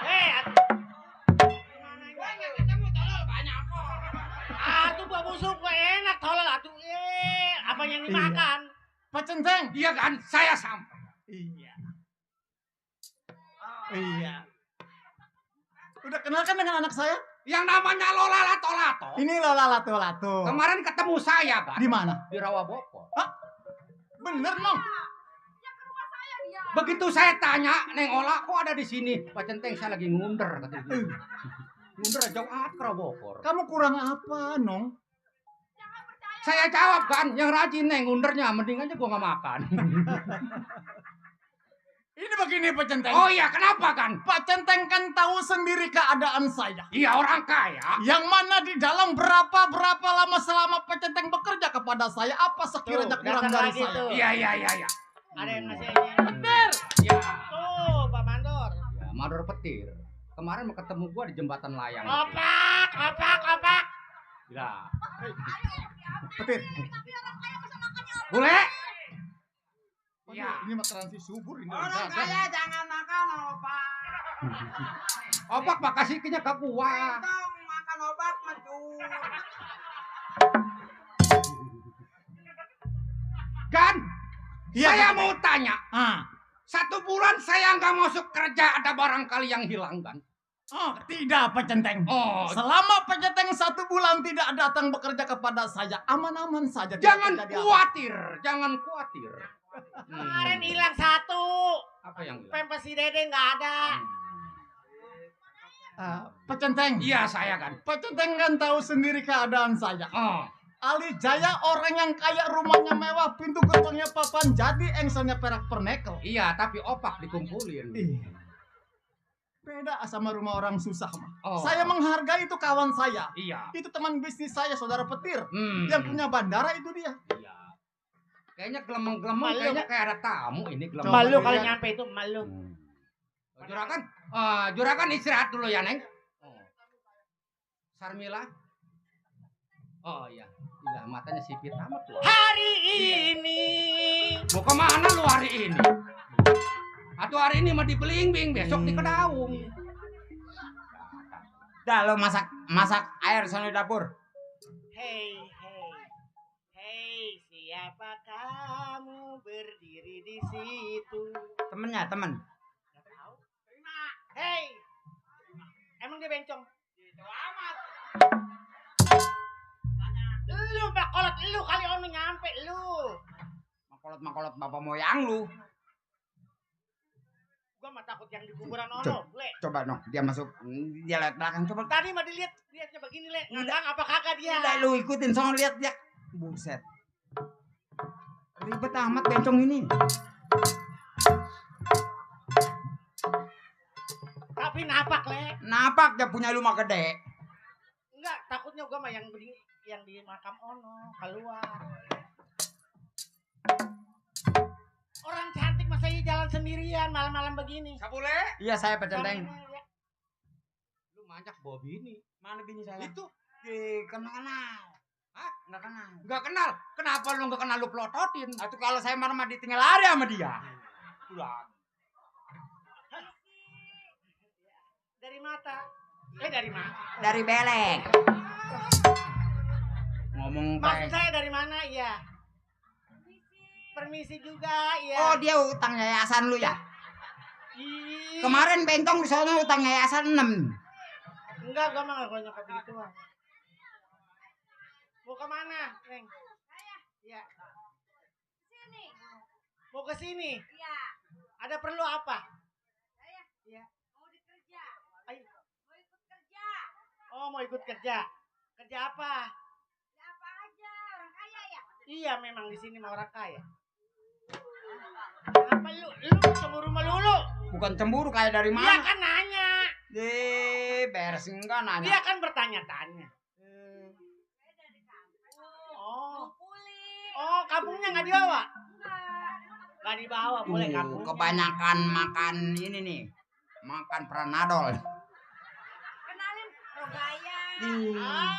enak. Gue nggak ketemu tolol banyak kok. Atuh buah busuk gua enak tolol atuh. Apa yang dimakan? Pak Centeng. Iya kan, saya sampai. Iya. Iya. Udah kenal kan dengan anak saya? Yang namanya Lola Lato-Lato. Ini Lola Lato-Lato. Kemarin ketemu saya kan. Di mana? Di Rawaboko. Bener, Nong. Begitu saya tanya, Neng Ola kok ada di sini? Pak Centeng saya lagi ngunder katanya. Ngunder jauh amat ke Rawaboko. Kamu kurang apa, Nong? Saya jawab kan, yang rajin Neng ngundernya, mending aja gua nggak makan. Ini begini, Pak Centeng. Oh iya, kenapa kan? Pak Centeng kan tahu sendiri keadaan saya. Iya, orang kaya. Yang mana di dalam berapa lama selama Pak Centeng bekerja kepada saya, apa sekiranya Tuh, kurang datang dari lagi saya? tuh. Iya. Ada yang ngasih aja. Bener. Ya. Tuh, Pak Mandor. Ya, Mandor petir. Kemarin mau ketemu gua di jembatan layang. Opak. Ya. Petir. Boleh? Ya. Ini mah transisi subur ini. Orang kaya jangan makan opak. Opak pak kasihnya ke gua. Entong makan opak mencur. Kan? Iya, Saya Pak. mau tanya. 1 bulan saya nggak masuk kerja, ada barangkali yang hilang kan? Oh, tidak, Pak Centeng. Oh, Selama Pak Centeng 1 bulan tidak datang bekerja kepada saya, aman-aman saja. tidak jangan terjadi apa. khawatir, jangan khawatir. Kemarin hilang satu. Apa yang hilang? Pempes si Dede nggak ada. Pak Centeng. Iya saya kan. Pak Centeng kan tahu sendiri keadaan saya. Oh, Ali Jaya orang yang kaya, rumahnya mewah, pintu gerbangnya papan, jadi engselnya perak pernekel. Iya, tapi opak dikumpulin. Beda sama rumah orang susah mah. Oh. Saya menghargai itu kawan saya. Iya. Itu teman bisnis saya, saudara petir. Hmm. Yang punya bandara itu dia. Iya. Kayaknya gelemeng-gelemeng, Malu. kayaknya kayak ada tamu ini gelemeng. Malu kalau nyampe itu malu. Juragan, Juragan istirahat dulu ya, Neng. Sarmila. Oh iya. Gila, matanya sipit amat loh. Hari ini. Mau kemana lu hari ini? Atau hari ini mah di Belimbing, besok di Kedaung. Dah lo masak air sana di dapur. Hei, siapa kamu berdiri di situ? Temennya, temen. Gak tahu. Terima. Hei, emang dia bencong? Gitu amat. Lu bakolot lu kali ono nyampe lu. Makolot bapak moyang lu. Gua mah takut yang di kuburan ono, Coba. Le. Coba no, dia masuk, dia lihat belakang coba. Tadi mah lihatnya begini, Le. Ngadang apa kagak dia? Udah lu ikutin sono lihat dia. Buset. Ribet amat bencong ini. Tapi napak, Le. Napak dia punya rumah gede. Enggak, takutnya gua mah yang di makam ono keluar. Orang cantik masa iya jalan sendirian malam-malam begini. Sabule? Iya saya pecenteng. Ya. Lu manjak bawa bini. Mana bini saya? Itu kenal. Hah? Nggak kenal. Nggak kenal? Kenapa lu nggak kenal lu pelototin? Atau kalau saya marah ditinggal lari sama dia. Udah. Dari mata. Dari mana? Dari belek. Ngomong Maksud saya dari mana? Iya. Permisi juga, ya. Oh, dia utang yayasan lu ya? Ih. Kemarin bentong di sana utang yayasan 6. Enggak, gua mah enggak nyokap gitu, Bang. Mau ke mana, Neng? Saya. Iya. Sini. Mau ke sini? Iya. Ada perlu apa? Saya. Iya. Mau dikerja. Ayo. Mau ikut kerja. Oh, mau ikut kerja. Kerja apa? Ya apa aja, orang kaya ya. Iya, memang di sini mah orang kaya. Apa lu cemburu sama Lulu? Bukan cemburu kayak dari Dia mana? kan nanya. Beres enggak nanya. Dia kan bertanya-tanya. Saya dari kampung. Oh. Kuli. Oh, kampungnya nggak dibawa? Enggak. Nggak dibawa, boleh kampungnya. Kebanyakan makan ini nih. Makan Pranadol. Kenalin Rogaya. Ah,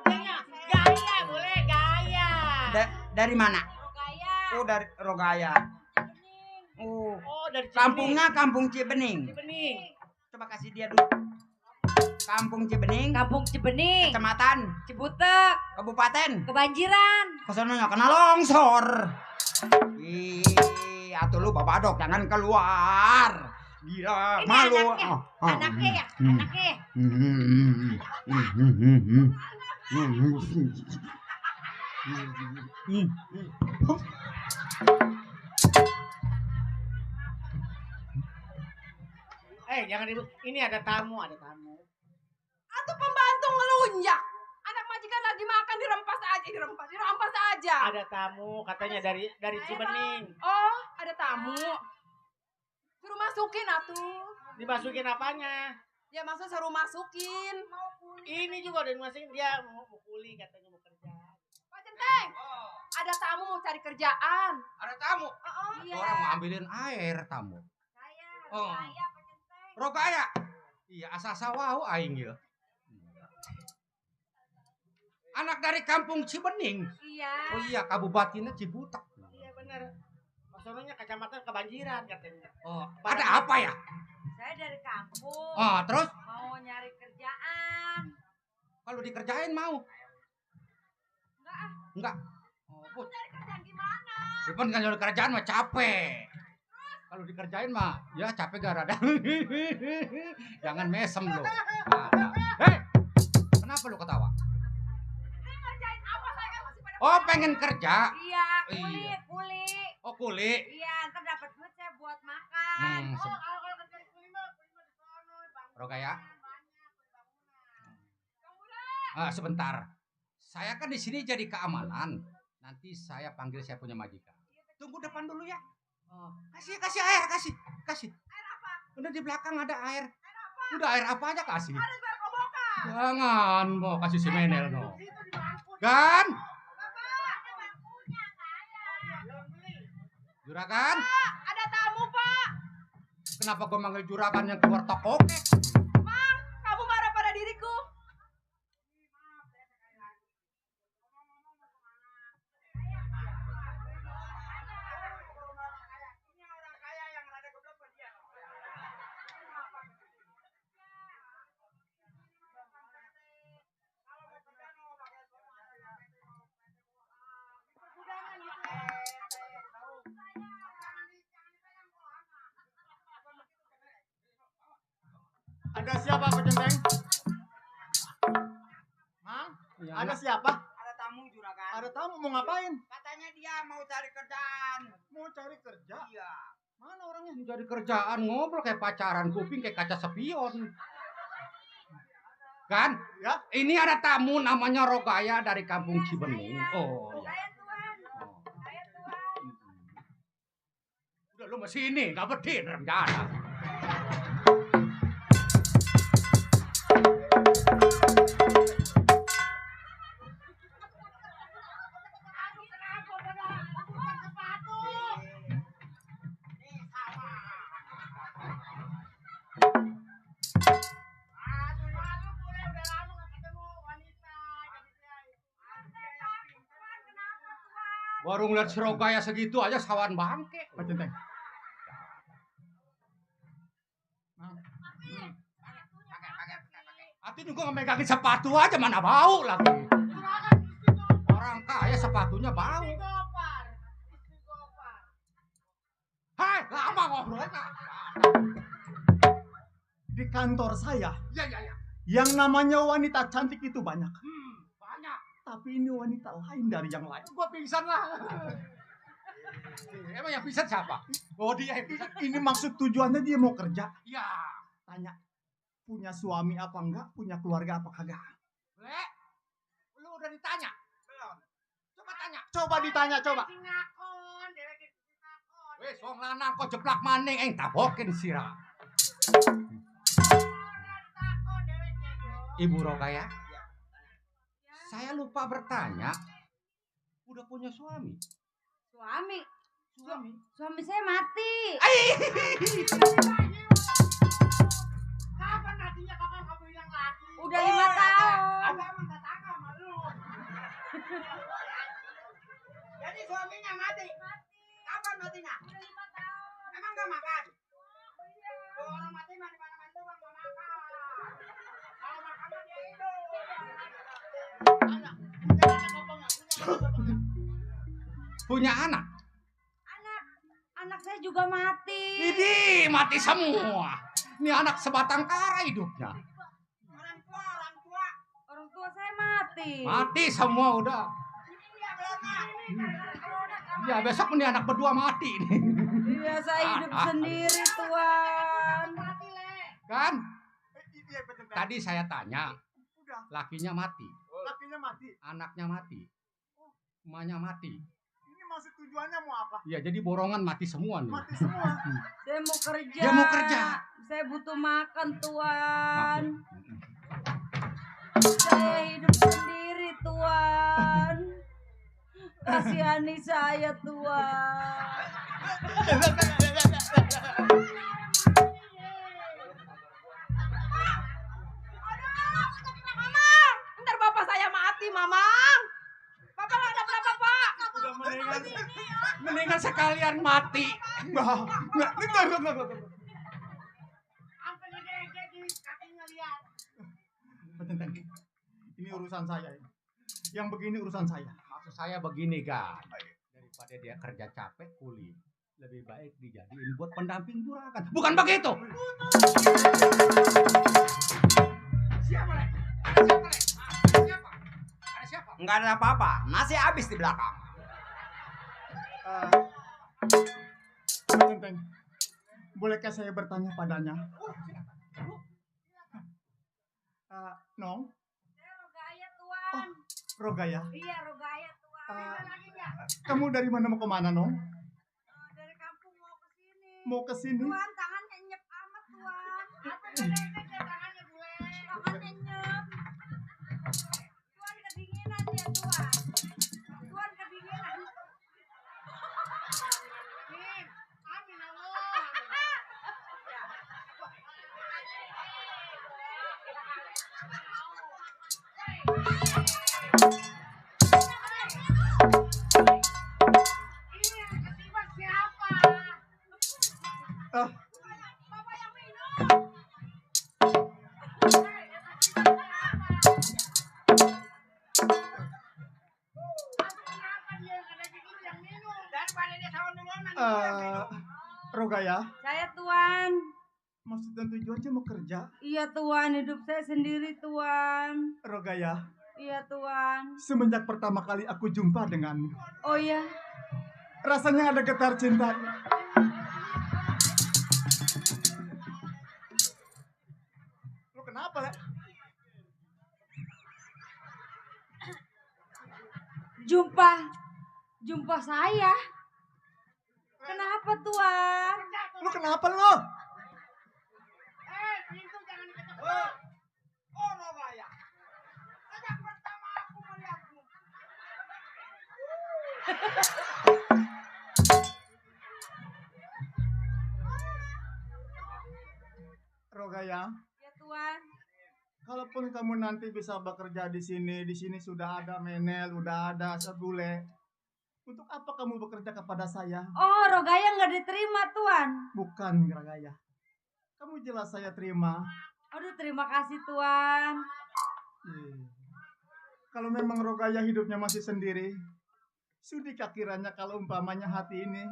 gaya, boleh gaya. Dari mana? Rogaya. Oh, dari Rogaya. Bening. Oh, dari Cibening. Kampungnya Kampung Cibening. Cibening. Coba kasih dia dulu. Kampung Cibening. Kampung Cibening. Kecamatan. Cibutek. Kabupaten. Kebanjiran. Kesononya kena longsor. Ih, atuh lu babadok jangan keluar. Gila, Ini malu. anaknya. Anaknya ya, anaknya. Jangan ribut. Ini ada tamu, ada tamu. Atau pembantu ngelunjak. Anak majikan lagi makan dirampas aja. Ada tamu, katanya dari Cibening. Oh, ada tamu. Suruh masukin atuh. Dimasukin apanya? Ya maksud suruh masukin. Ini juga udah dimasukin, dia mau kuli katanya mau kerja. Pak Centeng, ada tamu mau cari kerjaan. Ada tamu. Iya. Orang mau ambilin air tamu. Saya, Oh. Rogaya, Pak Centeng. Rogaya. Iya, asa-asa wau aing ya. Anak dari Kampung Cibening. Iya. Oh iya, kabupatennya Cibutek. Iya benar. Sononya kecamatan kebanjiran katanya. Oh, ada apa ya? Saya dari kampung. Oh, terus Mau nyari kerjaan. kalau dikerjain mau? Enggak ah. Enggak. Oh, Mau nyari kerjaan gimana? Cuman kalau dikerjain mah capek. Kalau dikerjain mah ya capek gak rada. Jangan mesem lo. Hei, kenapa lu ketawa? Ini ngerjain apa? Saya kan masih pada Oh, pengen kerja. Iya, Iya. kuli. Oh, kuli. Iya, ntar dapat duit saya buat makan. Kalau kerja di kuli mah di sono, Bang. Rogaya. Banyak bangunan. Sebentar. Saya kan di sini jadi keamanan. Nanti saya panggil saya punya majikan. Tunggu depan dulu ya. Kasih air, kasih. Air apa? Udah di belakang ada air. Udah air apa aja kasih. Jangan mau kasih si Menel no. Gan. Juragan. Ada tamu, Pak. Kenapa gue manggil juragan yang keluar toko? Mang, kamu marah pada diriku. Ada siapa Pak Centeng? Mang, ada siapa? Ada tamu juragan. Ada tamu mau ngapain? Katanya dia mau cari kerjaan. Mau cari kerja? Iya. Mana orangnya? Jadi kerjaan ngobrol kayak pacaran, kuping kayak kaca spion. Kan? Ya. Ini ada tamu namanya Rogaya dari kampung Cibening. Oh, ya. Udah lu masih ini, nggak berdiri rencana. Baru ngeliat si Rogaya segitu aja sawan bangke. Pak Centeng. Ati juga ngemegangin sepatu aja mana bau lagi. Orang kaya sepatunya bau. Hai, lama ngobrolnya. Di kantor saya, Ya. yang namanya wanita cantik itu banyak. Banyak. Tapi ini wanita lain dari yang lain. Gua pingsan lah. Emang yang pingsan siapa? Oh dia yang pingsan. Ini maksud tujuannya dia mau kerja. Ya. Tanya, punya suami apa enggak? Punya keluarga apa kagak? Le, lu udah ditanya? Belum. Coba tanya. Coba ditanya, coba. Wes wong lanang kok jeplak maning tabokin sirah. Ibu Rogaya, saya lupa bertanya, udah punya suami? Suami saya mati. Kapan matinya? Kapan kamu bilang lagi? Udah 5 tahun. Ada emang tetangga sama lu. Jadi suaminya mati. Kapan matinya? Udah 5 tahun. Emang gak makan? Tuh, orang mati mah di mana-mana tuh gak makan. Kalau makan mah dia hidup. Punya anak? Anak saya juga mati. Ini mati semua. Ini anak sebatang kara hidupnya. Orang tua saya mati. Mati semua udah. Ya besok ini anak berdua mati nih. Iya, saya hidup sendiri, Tuan. Kan? Tadi saya tanya, lakinya mati, Lakinya mati. anaknya mati, emaknya mati. Ini maksud tujuannya mau apa? Ya jadi borongan mati semua nih. Mati semua. Saya mau kerja. Dia mau kerja. Saya butuh makan, Tuan. Saya hidup sendiri, Tuan. Kasihani saya, Tuan. Mamang, ntar bapak saya mati, Mamang. Bapak nggak ada berapa, Pak? Udah mendingan sekalian mati. Enggak. Sampai ngegege di kakinya lihat. Pak Centeng, ini urusan saya. Yang begini urusan saya. Maksud saya begini kan, daripada dia kerja capek kuli, lebih baik dijadiin buat pendamping juragan. Bukan begitu? Siapa Le? Ada siapa? Enggak ada apa-apa, masih habis di belakang. Pak Centeng, bolehkah saya bertanya padanya? Nong? Saya Rogaya, Tuan. Rogaya. Iya, Rogaya Tuan. Kamu dari mana mau kemana, no? Dari kampung mau ke sini. Mau ke sini? Tuan, tangannya nyep amat, Tuan. Apa tangannya, Bule? Tangannya nyep. Tuan kedinginan dia, Tuan. Tuan kedinginan. Nih, amin Allah. Ini yang ketiba siapa? Ah, Bapak yang minum. Kenapa dia yang ada dikit yang minum? Daripada dia sama duluan mandi yang minum. Rogaya, Saya, Tuan. maksud dan tujuannya mau kerja? Iya, Tuan. Hidup saya sendiri, Tuan. Rogaya, Iya, Tuan. semenjak pertama kali aku jumpa denganmu, Oh iya. rasanya ada getar cinta. Lu kenapa, Le? Jumpa saya. Kenapa, Tuan? Lu kenapa lu? Pintu jangan diketuk. Oh, Rogaya. Sejak pertama aku melihatmu. Rogaya, Ya, Tuan. kalaupun kamu nanti bisa bekerja di sini sudah ada Menel, udah ada Sebule. Untuk apa kamu bekerja kepada saya? Oh, Rogaya nggak diterima, Tuan. Bukan, Rogaya. Kamu jelas saya terima. Aduh, terima kasih, Tuan. Kalau memang Rogaya hidupnya masih sendiri, sudikah kiranya kalau umpamanya hati ini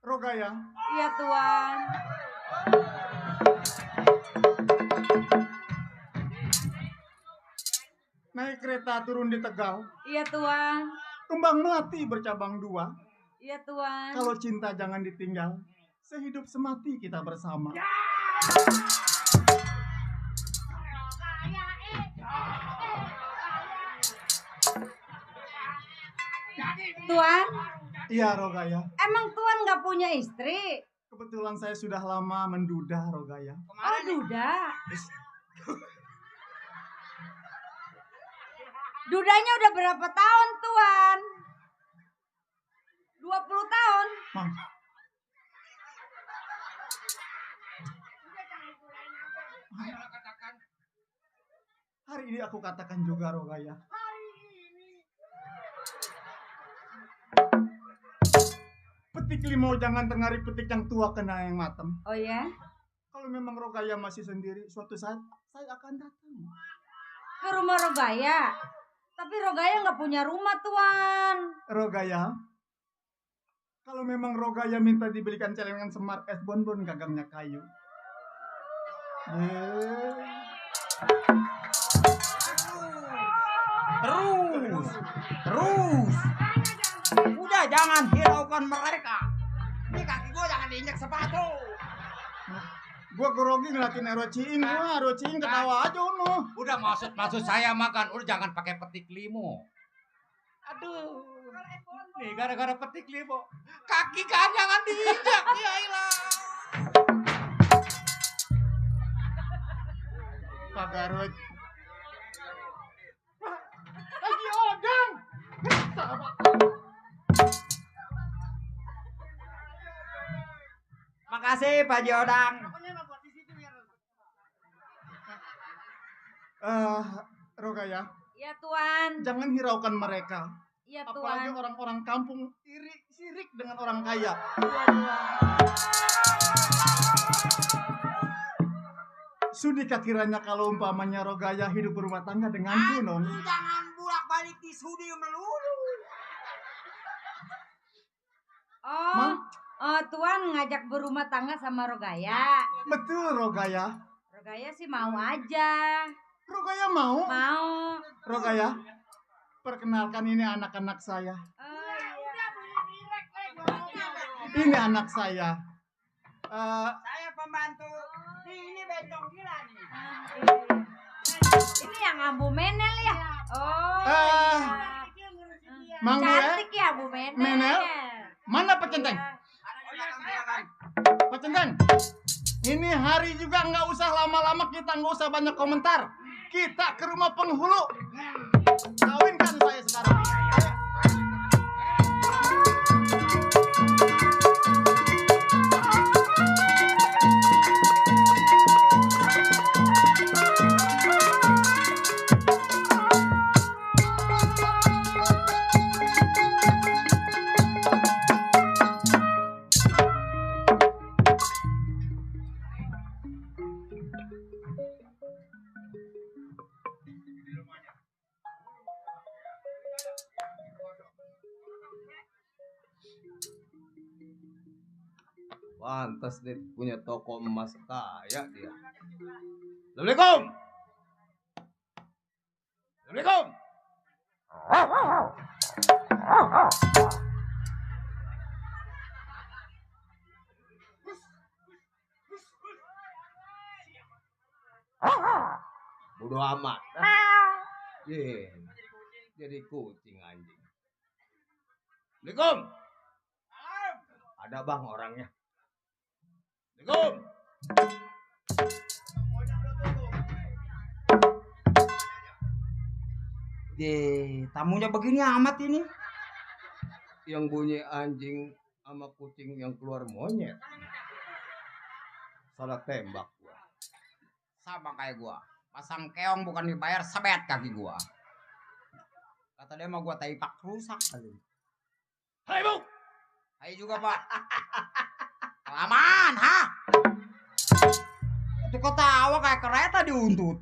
Rogaya, Iya, Tuan. naik kereta turun di Tegal, Iya, Tuan. kembang melati bercabang dua. Iya, Tuan. Kalau cinta jangan ditinggal, sehidup semati kita bersama. Tuan, Iya, Rogaya. emang Tuan nggak punya istri? Kebetulan saya sudah lama menduda, Rogaya. Oh, duda. Dudanya udah berapa tahun, Tuan? 20 tahun. Mang. Hari ini aku katakan juga, Rogaya. Petik limau jangan tengari petik yang tua kena yang matem. Oh ya? Kalau memang Rogaya masih sendiri, suatu saat saya akan datang. Ke rumah Rogaya. Tapi Rogaya nggak punya rumah, Tuan. Rogaya, kalau memang Rogaya minta dibelikan celengan semar es bonbon gagangnya kayu. Terus. Udah jangan hiraukan mereka. Ini kaki gua jangan diinjak sepatu. Gua grogi ngeliatin Erociing, Erociing ketawa aja ono. Udah maksud saya makan, udah jangan pakai petik limo. Aduh. Nih gara-gara petik limo, kaki kan jangan diinjak. Ya ilah. Pak Garut. Lagi odang. Makasih Pak Jodang. Rogaya, Iya, Tuan. jangan hiraukan mereka. Iya, Apalagi Tuan. orang-orang kampung iri sirik dengan orang kaya. Iya, Tuan. Sudikah kiranya kalau umpamanya Rogaya hidup berumah tangga denganku, non? Jangan bolak-balik di sudi melulu. Tuan ngajak berumah tangga sama Rogaya. Betul, Rogaya. Rogaya sih mau aja. Rogaya mau? Mau. Rogaya, perkenalkan ini anak-anak saya. Ini anak saya. Saya pembantu. Ini bencong gila nih. Ini yang Ambu Menel ya? Oh. Mang Due, Cantik ya Bu Menel. Menel? Mana Pak Centeng? Pak Centeng, ini hari juga nggak usah lama-lama, kita nggak usah banyak komentar. Kita ke rumah penghulu. Kawinkan saya sekarang. Pantas dia punya toko emas kaya dia. Assalamualaikum. Assalamualaikum. Bodo amat. Jadi kucing anjing. Assalamualaikum. Ada bang orangnya. Assalamualaikum. Tamunya begini amat ini. Yang bunyi anjing sama kucing yang keluar monyet. Salah tembak gua. Sama kayak gua. Pasang keong bukan dibayar, sebet kaki gua. Kata dia mau gua taipak rusak kali. Hai Bu. Hai juga Pak. Aman, ha? Itu kok tawa kayak kereta diuntut.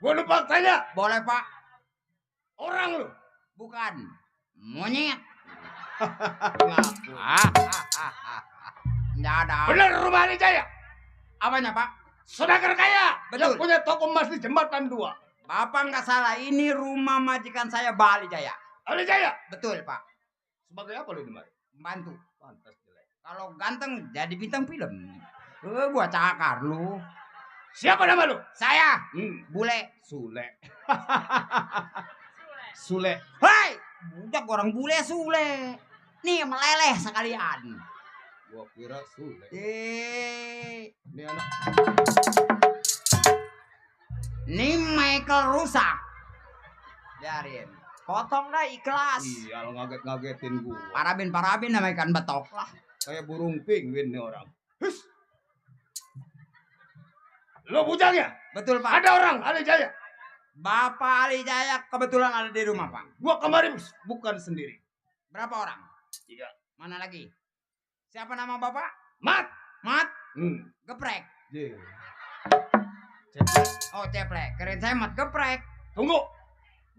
Gua lupa tanya. Boleh Pak? Orang lu? Bukan. Monyet. Ngaku. Nggak ada. Bener rumah Ali Jaya? Apanya Pak? Saudagar kaya. Betul. Yang punya toko emas di Jembatan 2. Bapak nggak salah, ini rumah majikan saya Bali Jaya. Ali Jaya? Betul Pak. Sebagai apa lu di mari? Bantu. Pantas jelek. Kalau ganteng jadi bintang film. Gua cakar lu. Siapa nama lu? Saya. Bule. Sule. Sule. Hei, budak orang bule Sule. Nih meleleh sekalian. Gua kira Sule. Ini anak. Ini Michael rusak. Biarin. Potong dah ikhlas. Iya, lo ngaget-ngagetin gua. Parabin nama ikan betok lah. Kayak burung penguin nih orang. Hus. Lo bujangnya? Betul Pak. Ada orang Ali Jaya. Bapak Ali Jaya kebetulan ada di rumah Pak. Gua kemarin bukan sendiri. Berapa orang? 3. Mana lagi? Siapa nama Bapak? Mat. Mat. Geprek. Yeah. Oh ceplek. Keren saya Mat geprek. Tunggu.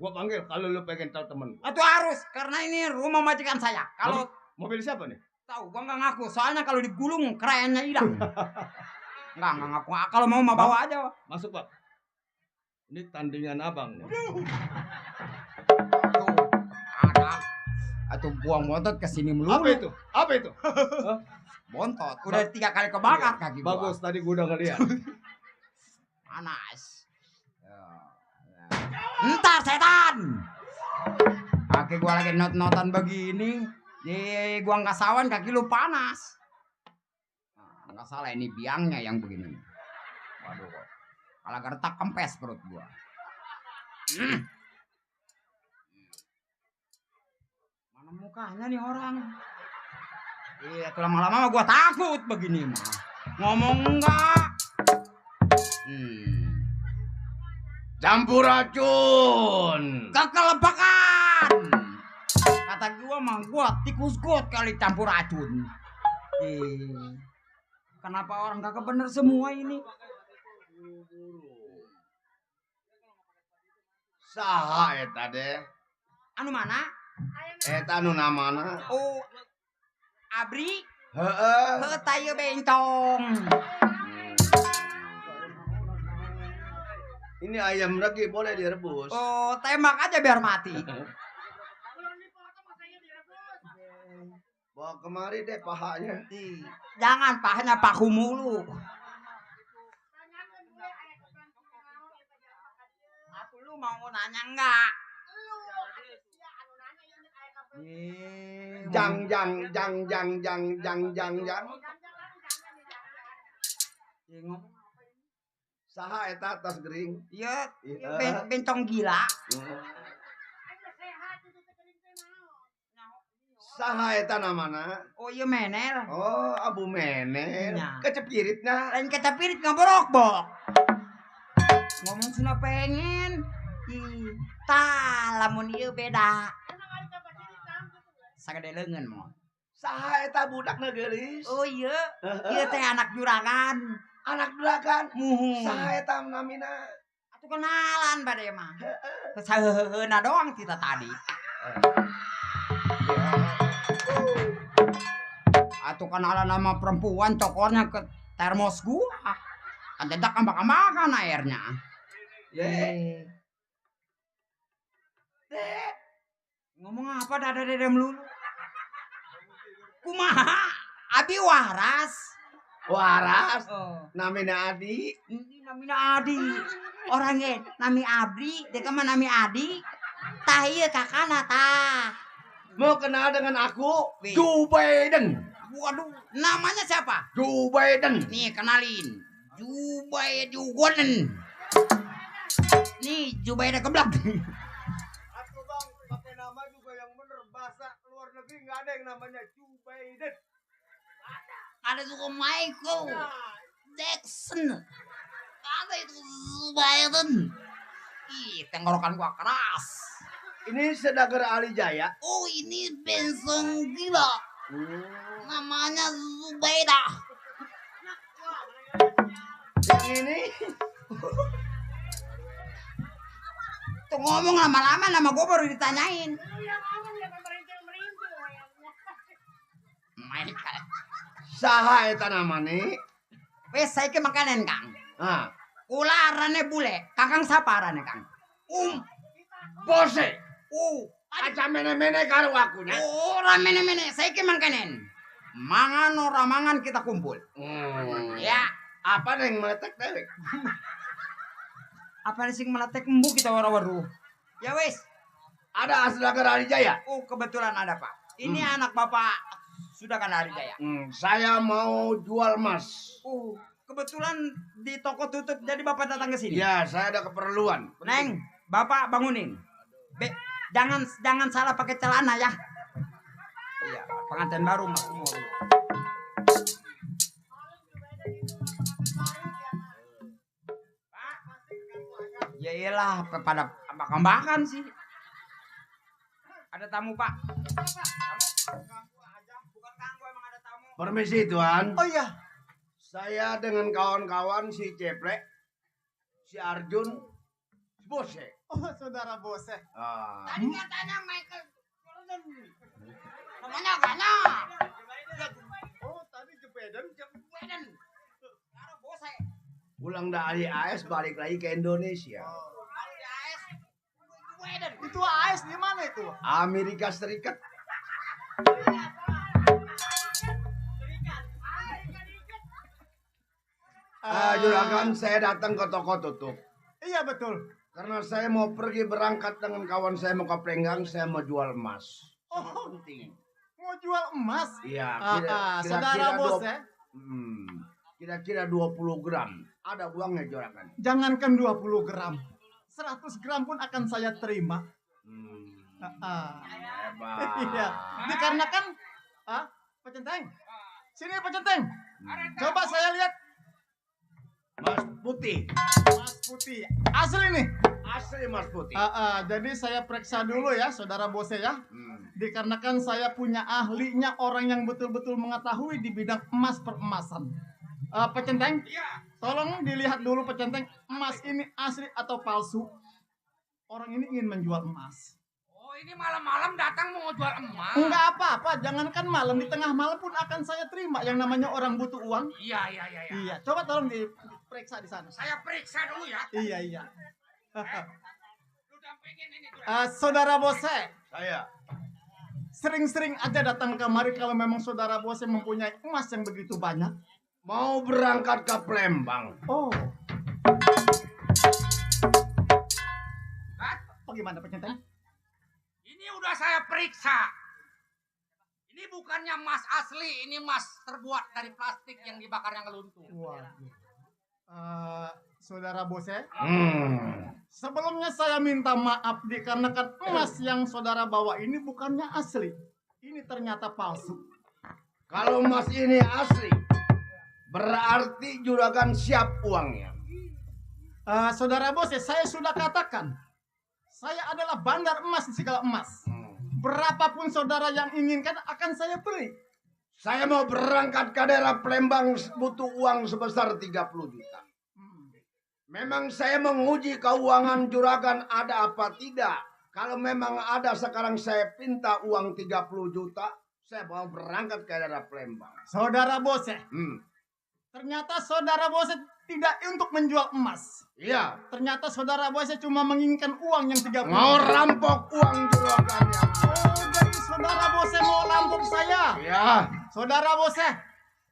Gua panggil kalau lu pengen tahu temen gua. Itu harus karena ini rumah majikan saya. Kalau mobil siapa nih? Tahu, gua nggak ngaku. Soalnya kalau digulung kerennya hilang. Nggak ngaku. Kalau mau bawa aja. Masuk Pak. Ini tandingan abang nih. Ada. Atau buang bontot ke sini melulu. Apa itu? Apa itu? Bontot. Udah 3 kali kebakar kaki gua. Bagus, tadi gua udah ngeliat. Panas. Entar setan. Kaki gua lagi not-notan begini. Gua nggak sawan kaki lu panas. Nah, nggak salah ini biangnya yang begini. Waduh. Kalau gertak kempes perut gua. Mana mukanya nih orang? Iya, tuh lama-lama gua takut begini mah. Ngomong enggak. Campur racun. Kekelepakan. Kata gua mah gua tikus got kali campur racun. Kenapa orang kagak bener semua ini? Saha eta deh? Anu mana? Eta anu namana? Oh, Abri? Heeh. Tayo bencong. Ini ayam lagi boleh direbus. Oh, tembak aja biar mati. Bawa kemari deh pahanya. Jangan pahanya paku mulu. Aku lu mau nanya enggak? Jang. Saha eta tas gering? Iya, bencong gila. Saha eta namana? Oh iya Menel. Oh, Abu Menel. Nya. Kecepiritna. Lain kecepirit ngaborok-bok. Ngomong suna pengen. Ih, tah lamun ieu beda. Sagede leungeun mo. Saha eta budakna geulis? Oh iya, ieu teh anak juragan. Anak juragan. Muhun. Saha eta namina? Atuh kenalan bade mah. Saheuna doang tita tadi. Atuh kenalan sama perempuan cokornya ke termos gua. Kan dedak ambak-ambakan airnya. Ye. Ngomong apa dada dedem lulu? Kumaha? Abi waras. Waras. Oh. Namina Adi. Ini namina Adi. Orangnya nami Abdi, dia mah nami Adi. Tah ieu kakana tah. Mau kenal dengan aku? Joe Biden. Waduh, namanya siapa? Joe Biden. Nih kenalin. Jubaiden. Nih Jubaida keblak. Aku bang pakai nama juga yang bener, bahasa luar negeri nggak ada yang namanya Joe Biden. Ada juga Michael Jackson. Ada itu Biden. Ih, tenggorokan gua keras. Ini Sedager Ali Jaya. Oh, ini Benson gila. Namanya Zubaida. Yang ini Tuh ngomong lama-lama nama gua baru ditanyain. Michael. saha eta namanya? Wes saiki makanan Kang. Ah, Ulah arane bule, Kakang sapa arane Kang? Bose. Aja mene-mene karo aku nya. Ora mene-mene, saiki mangkanen. Mangan ora mangan kita kumpul. Ya, Apa yang meletek dewek? apa sing meletek embu kita wara-waru. Ya wes. Ada Sedager Ali Jaya. Oh, kebetulan ada, Pak. Ini anak Bapak sudah kan Hari Jaya. Saya mau jual emas. Kebetulan di toko tutup jadi Bapak datang ke sini. Ya, saya ada keperluan. Neng, Bapak bangunin. Jangan salah pakai celana ya. Iya, pengantin baru Mas. Ya iyalah, pada ambak-ambakan sih. Ada tamu, Pak. Permisi, Tuan. Oh iya. Saya dengan kawan-kawan si Ceplek, si Arjun, si Bose. Oh, saudara Bose. Tadi katanya Michael Jordan. Namanya Gana. Oh, tadi Jepeden. Karo Bose. Pulang dari AS balik lagi ke Indonesia. Itu AS di mana itu? Amerika Serikat. Juragan, saya datang ke toko tutup. Iya betul. Karena saya mau pergi berangkat dengan kawan saya mau ke Penggang, saya mau jual emas. Oh, Penting. mau jual emas? Iya, saudara Bose. Kira-kira 20 gram. Ada uangnya juragan. Jangankan 20 gram. 100 gram pun akan saya terima. Hebat. Iya. Dikarenakan Pak Centeng. Sini Pak Centeng. Coba saya lihat. Mas putih. Mas putih. Asli nih. Asli Mas putih. Jadi saya periksa dulu ya saudara Bose ya. Dikarenakan saya punya ahlinya orang yang betul-betul mengetahui di bidang emas peremasan. Pak Centeng. Tolong dilihat dulu Pak Centeng, emas ini asli atau palsu. Orang ini ingin menjual emas. Oh, ini malam-malam datang mau jual emas. Enggak apa-apa, jangankan malam, di tengah malam pun akan saya terima. Yang namanya orang butuh uang. Iya. Iya, coba tolong diperiksa di sana. Saya periksa dulu ya. Iya. Lu dampingin ini. Saudara Bose. sering-sering aja datang kemari kalau memang saudara bosnya mempunyai emas yang begitu banyak. Mau berangkat ke Palembang. Oh. Bagaimana pernyataan? Ini udah saya periksa. Ini bukannya emas asli, ini emas terbuat dari plastik yang dibakar yang luntur. Waduh. Saudara bosnya, sebelumnya saya minta maaf dikarenakan emas yang saudara bawa ini bukannya asli. Ini ternyata palsu. Kalau emas ini asli, berarti juragan siap uangnya. Saudara bosnya, saya sudah katakan, saya adalah bandar emas di segala emas. Berapapun saudara yang inginkan akan saya beri. Saya mau berangkat ke daerah Palembang butuh uang sebesar 30 juta. Memang saya menguji keuangan juragan ada apa tidak. Kalau memang ada sekarang saya pinta uang 30 juta. Saya mau berangkat ke daerah Palembang. Saudara bosnya, ternyata saudara bosnya tidak untuk menjual emas. Iya. Ternyata saudara bosnya cuma menginginkan uang yang 30 juta. Mau rampok uang juragannya. Oh, jadi saudara bosnya mau rampok saya? Iya. Saudara bosnya,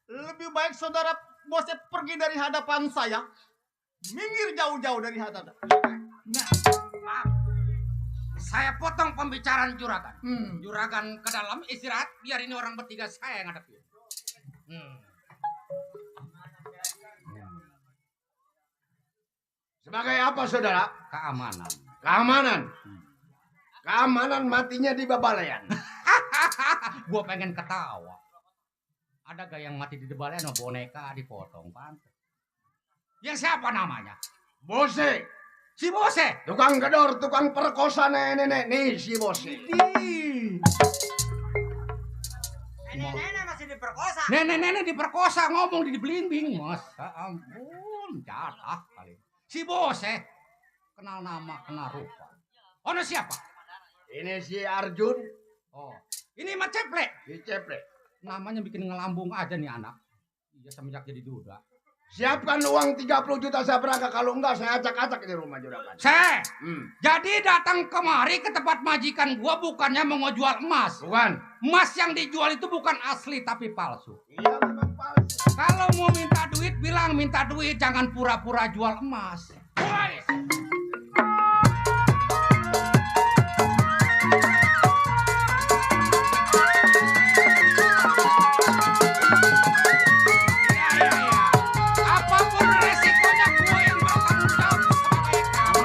lebih baik saudara bosnya pergi dari hadapan saya. Minggir jauh-jauh dari hadapan. Nah, maaf. Saya potong pembicaraan juragan. Juragan ke dalam istirahat, biar ini orang bertiga saya yang ngadepin. Sebagai apa saudara? Keamanan. Keamanan. Keamanan matinya di Babalayan. Gua pengen ketawa. Ada gak yang mati di Babalayan sama boneka dipotong pantai. Yang siapa namanya? Bose. Si Bose. Tukang gedor, tukang perkosa nenek-nenek. Nih si Bose. Nenek-nenek masih diperkosa. Nenek-nenek diperkosa ngomong di belimbing. Masa ampun, jatah kali. Si Bose kenal nama, kenal rupa. Ono siapa? Ini si Arjun. Oh, ini mah Ceplek. Si Ceplek. Namanya bikin ngelambung aja nih anak. Iya semenjak jadi duda. Siapkan uang 30 juta saya berangkat. Kalau enggak saya acak-acak di rumah juragan. Jadi datang kemari ke tempat majikan gua bukannya mau jual emas. Bukan. Emas yang dijual itu bukan asli tapi palsu. Iya memang palsu. Kalau mau minta duit bilang minta duit, jangan pura-pura jual emas. Apapun resikonya gue yang bertanggung jawab sebagai kamu.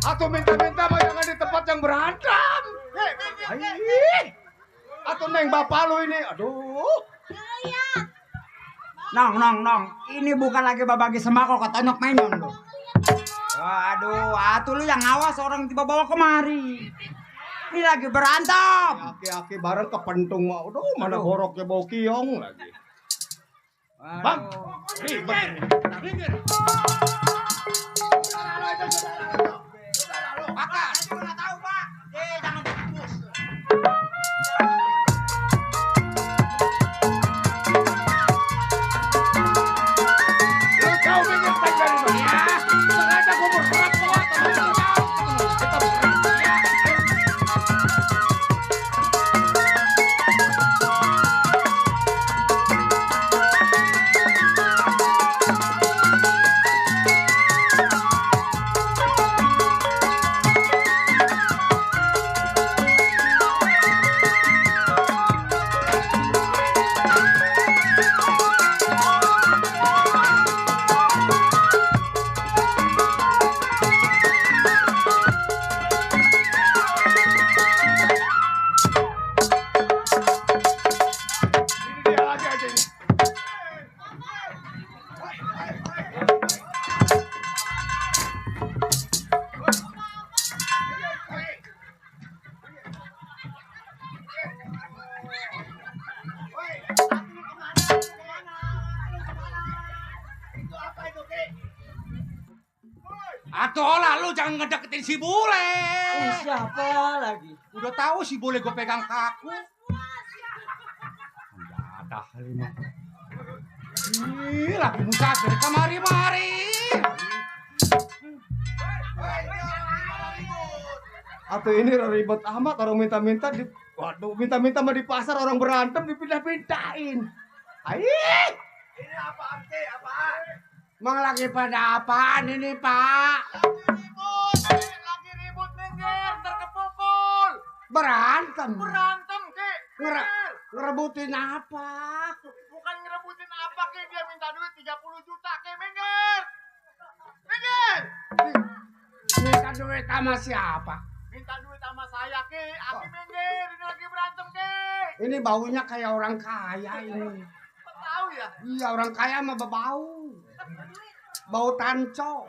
Atau minta-minta mah jangan di tempat yang berantem. Atau neng bapak lu ini. Aduh. Nong. Ini bukan lagi babagi sembako katanya menyon lo. Waduh, atuh lu yang awas orang tiba bawa kemari. Ini lagi berantem. Aki-aki bareng kepentung mah. Aduh, mana boroknya bau kiong lagi. Bang, minggir. Pak, saya nggak tahu Pak. Jangan dibungkus. Lu jauh minggir dari sini ya. Sengaja gue berantem atau jauh. Kita berantem ya. Atola lu jangan ngedeketin si bule. Siapa lagi? Udah tahu si bule gue pegang kaku. Ada halimah. Ih, lagi musafir kemari-mari. Atau ini ribet amat orang minta-minta di waduh minta-minta mah di pasar orang berantem dipindah-pindahin. Aih. Ini apaan sih? Apaan? Mang lagi pada apaan ini, Pak? Lagi ribut minggir, terkepukul. Berantem. Berantem, Ki. Ngerebutin apa? Bukan ngerebutin apa, Ki. Dia minta duit 30 juta, Ki. Minggir. Minggir. Minta duit sama siapa? Minta duit sama saya, Ki. Aki minggir. Ini lagi berantem, Ki. Ini baunya kayak orang kaya ini. Tahu ya? Iya, orang kaya mah bau. Bau tanco.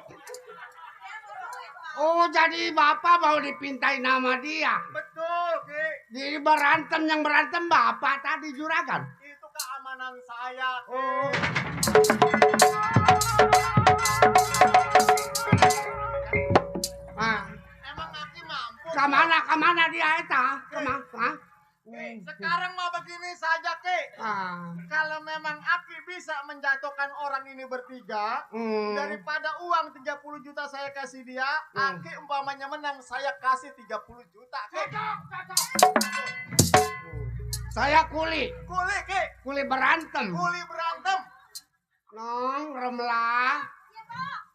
Oh, jadi Bapak mau dipintain nama dia? Betul, Ki. Jadi berantem, yang berantem Bapak tadi juragan? Itu keamanan saya, Ki. Oh. Ah, Emang Aki mampu? kemana dia eta? Kemana? Sekarang mah begini saja, Ki. Ah. Kalau memang Aki bisa menjatuhkan orang ini bertiga, Hmm. daripada uang 30 juta saya kasih dia, Aki umpamanya menang, saya kasih 30 juta, Ki. Saya kuli. Kuli, Ki. Kuli berantem. Kuli berantem. Nong, remlah.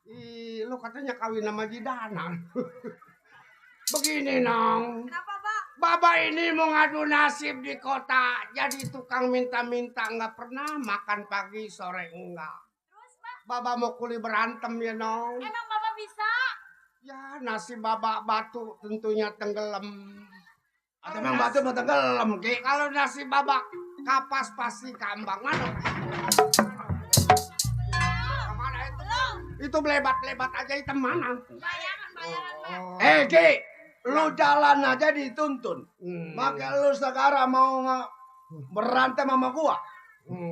Ih, lu katanya kawin sama Jidana. Begini, Nong. Kenapa, Pak? Baba ini mau ngadu nasib di kota. Jadi tukang minta-minta nggak pernah makan pagi, sore enggak. Terus, Pak? Baba mau kuli berantem ya, Nong. Emang Bapak bisa? Ya, nasib Baba batu tentunya tenggelam. Atau memang batu mau tenggelam, Ki. Kalau nasib Baba kapas pasti kambang. Mana? Mana itu? Itu belebat-lebat aja hitam mana? Eh, Ki, lu jalan aja dituntun. Maka lu sekarang mau berantem sama gua.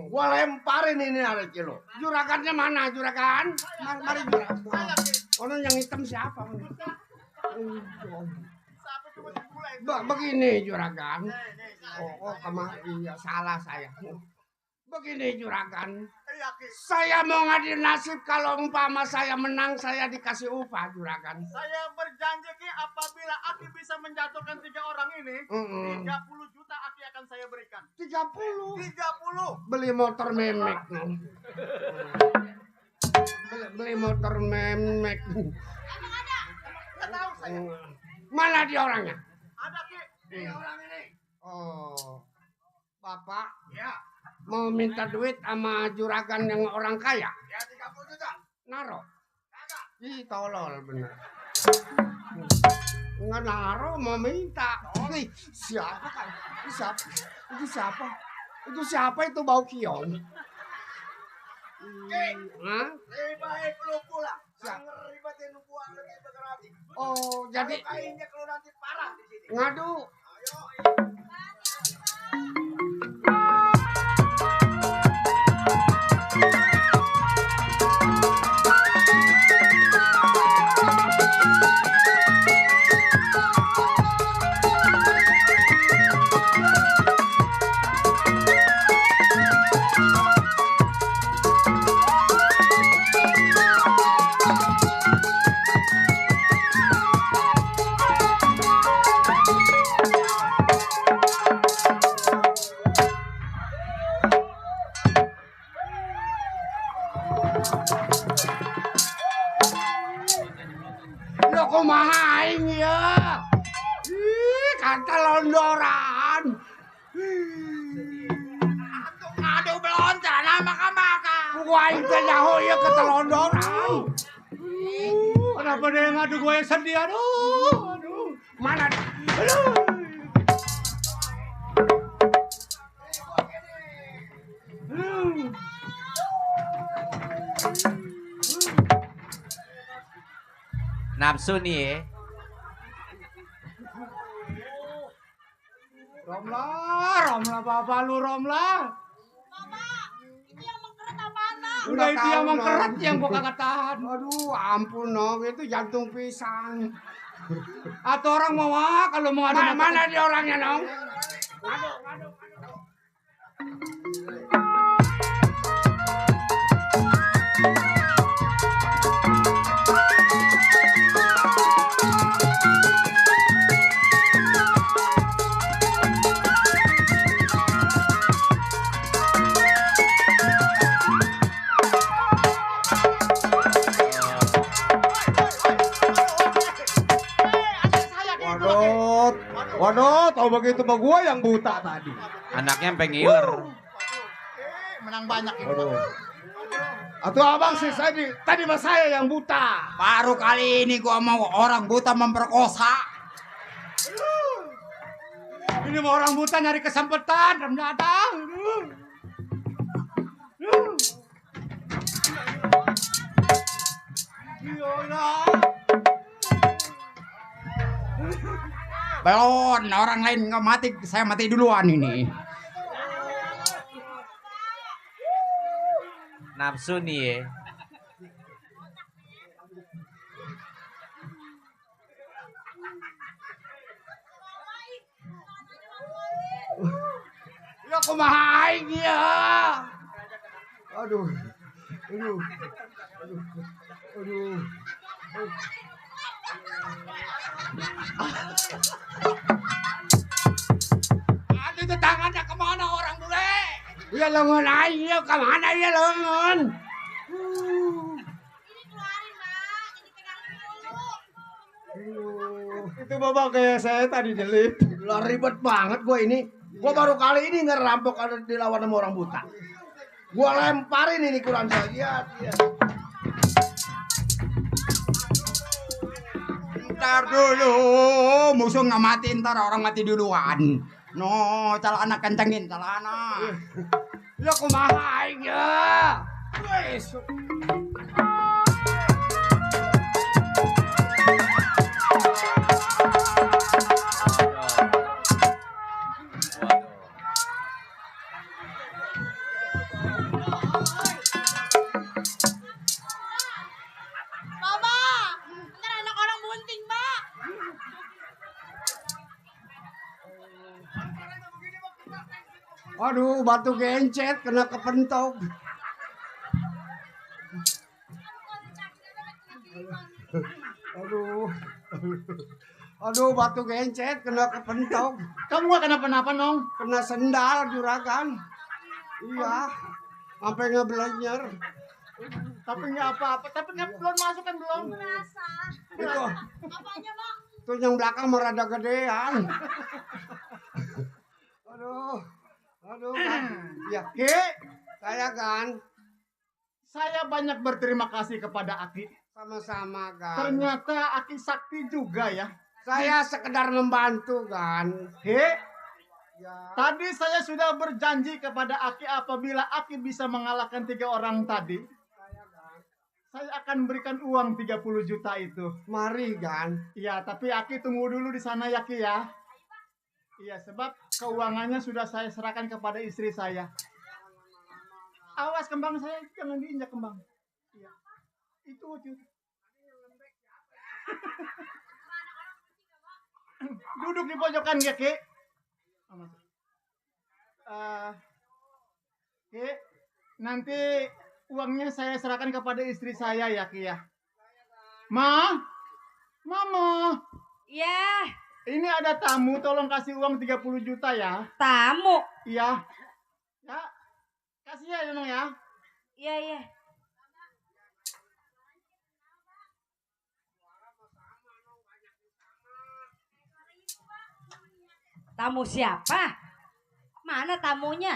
Gua lemparin ini hari kilo. Juragannya mana, juragan? Mari juragan. Ono yang hitam siapa? Begini juragan. Oh, iya salah saya. Begini juragan. Saya mau ngadu nasib kalau umpama saya menang saya dikasih upah juragan. Saya berjanji, Ki, apabila Aki bisa menjatuhkan 3 orang ini, 30 juta Aki akan saya berikan. 30. 30. Beli motor memek. Beli motor memek. Emang ada? Nggak tahu saya. Mana dia orangnya? Ada, Ki. Ini orang ini. Oh, Bapak Ya. mau minta duit sama juragan yang orang kaya? Ya, 30 juta. Naro. Kagak. Ih, tolol bener. Nggak naro, mau minta. Ih, siapa kan? Itu siapa? Itu siapa? Itu siapa itu bau kiong? Hah? Lebih baik lu pulang. Siap. Jangan ribetin gua lagi berarti. Oh, jadi Kayaknya kalau nanti parah di sini. ngadu. Ayo. Lo kumaha aing ya? Ih, kata londoran. Aduh belontar nama kamaka. Gua itu nyaho ya kata londoran. Kenapa dia ngadu gue yang sedih? Aduh. Mana? Aduh. Nafsu nih ya. Romlah, bapak lu Romlah. Bapak, ini yang mengkeret apaan, Pak? Udah itu yang tahu, mengkerat Nong. yang gua kagak tahan. Aduh, ampun Nong, itu jantung pisang. Atau orang mau kalau mau ada Mana dia orangnya Nong? Waduh, tahu begitu mah gua yang buta tadi. Anaknya sampai ngiler. Menang banyak itu. Atau abang sih tadi mah saya yang buta. Baru kali ini gua mau orang buta memperkosa. Ini mau orang buta nyari kesempatan, Ram datang. Belon, orang lain nggak mati, saya mati duluan ini. Nafsu nih ya. Ya kumaha aing ya. Aduh. Aduh. Aduh. Aduh. Aduh, itu tangannya kemana orang bule? Ya lengan aing ya kemana ya lengan? Itu bapak kayak saya tadi jelip. Lah ribet banget gua ini. Gua baru kali ini ngerampok ada dilawan sama orang buta. Gua lemparin ini Quran saya. Ntar dulu, musuh nggak mati, ntar orang mati duluan. No, celana kencengin celana. Ya kumaha aing ya. Wes. Mama, ntar anak orang bunting, Mbak. Aduh, batu gencet kena kepentok. Aduh. Aduh, batu gencet kena kepentok. Kamu gak kenapa-napa, Nong? Kena sendal juragan. Iya. Sampai ngeblenyer. Tapi nggak apa-apa. Tapi nggak belum masuk kan belum? Merasa. Itu. Apanya, Bang? Itu yang belakang merada gedean. Aduh. Aduh. Ya, Ki. Saya kan. Saya banyak berterima kasih kepada Aki. Sama-sama kan. Ternyata Aki sakti juga ya. Saya sekedar membantu kan. Ki. Tadi saya sudah berjanji kepada Aki apabila Aki bisa mengalahkan 3 orang tadi. Saya akan berikan uang 30 juta itu. Mari kan. Iya, tapi Aki tunggu dulu di sana ya Ki ya. Iya, sebab keuangannya sudah saya serahkan kepada istri saya. Awas kembang saya, jangan diinjak kembang. Iya. Itu. Duduk di pojokan ya Ki. Ki, nanti uangnya saya serahkan kepada istri saya ya Ki ya. Mama. Ya. Ini ada tamu, tolong kasih uang 30 juta ya. Tamu? Iya. Ya. Kasih ya Nong ya. Iya, iya. Tamu siapa? Mana tamunya?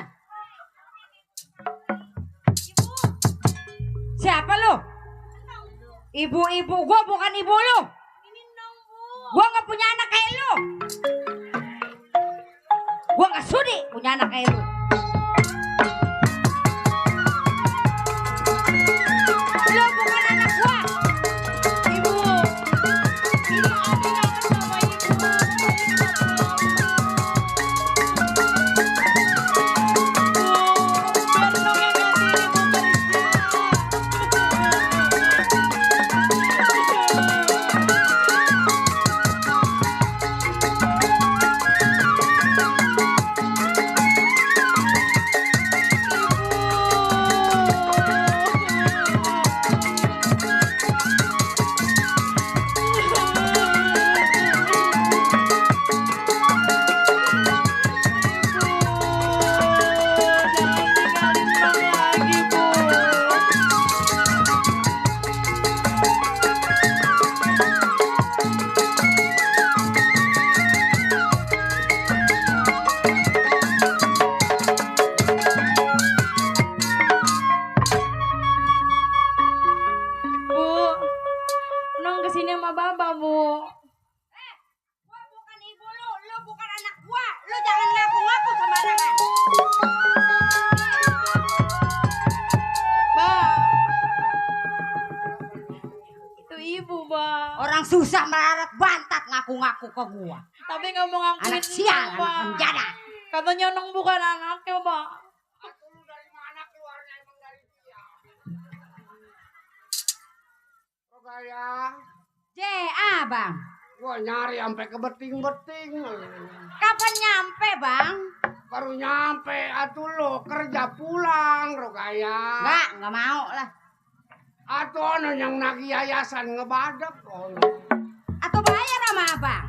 Siapa lu? Ibu-ibu gua bukan ibu lu. Gua nggak punya anak kayak lu. Gua nggak sudi punya anak kayak lu. Lu bukan anak gua. Ibu. Ibu Abi kangen sama ibu. Biar dong yang ganti ibu beristirahat. susah melarat bantat ngaku-ngaku ke gua. Tapi nggak mau ngakuin Anak sial, Nong, anak Bang. penjara. Katanya Nong bukan anaknya, Bang. Lu dari mana keluarnya emang dari dia? Rogaya, Bang. gua nyari sampai ke beting-beting. Kapan nyampe, Bang? Baru nyampe, atuh lo kerja pulang, Rogaya. Nggak mau lah. Atuh ono yang nagih yayasan ngebadak. Atau bayar sama Abang?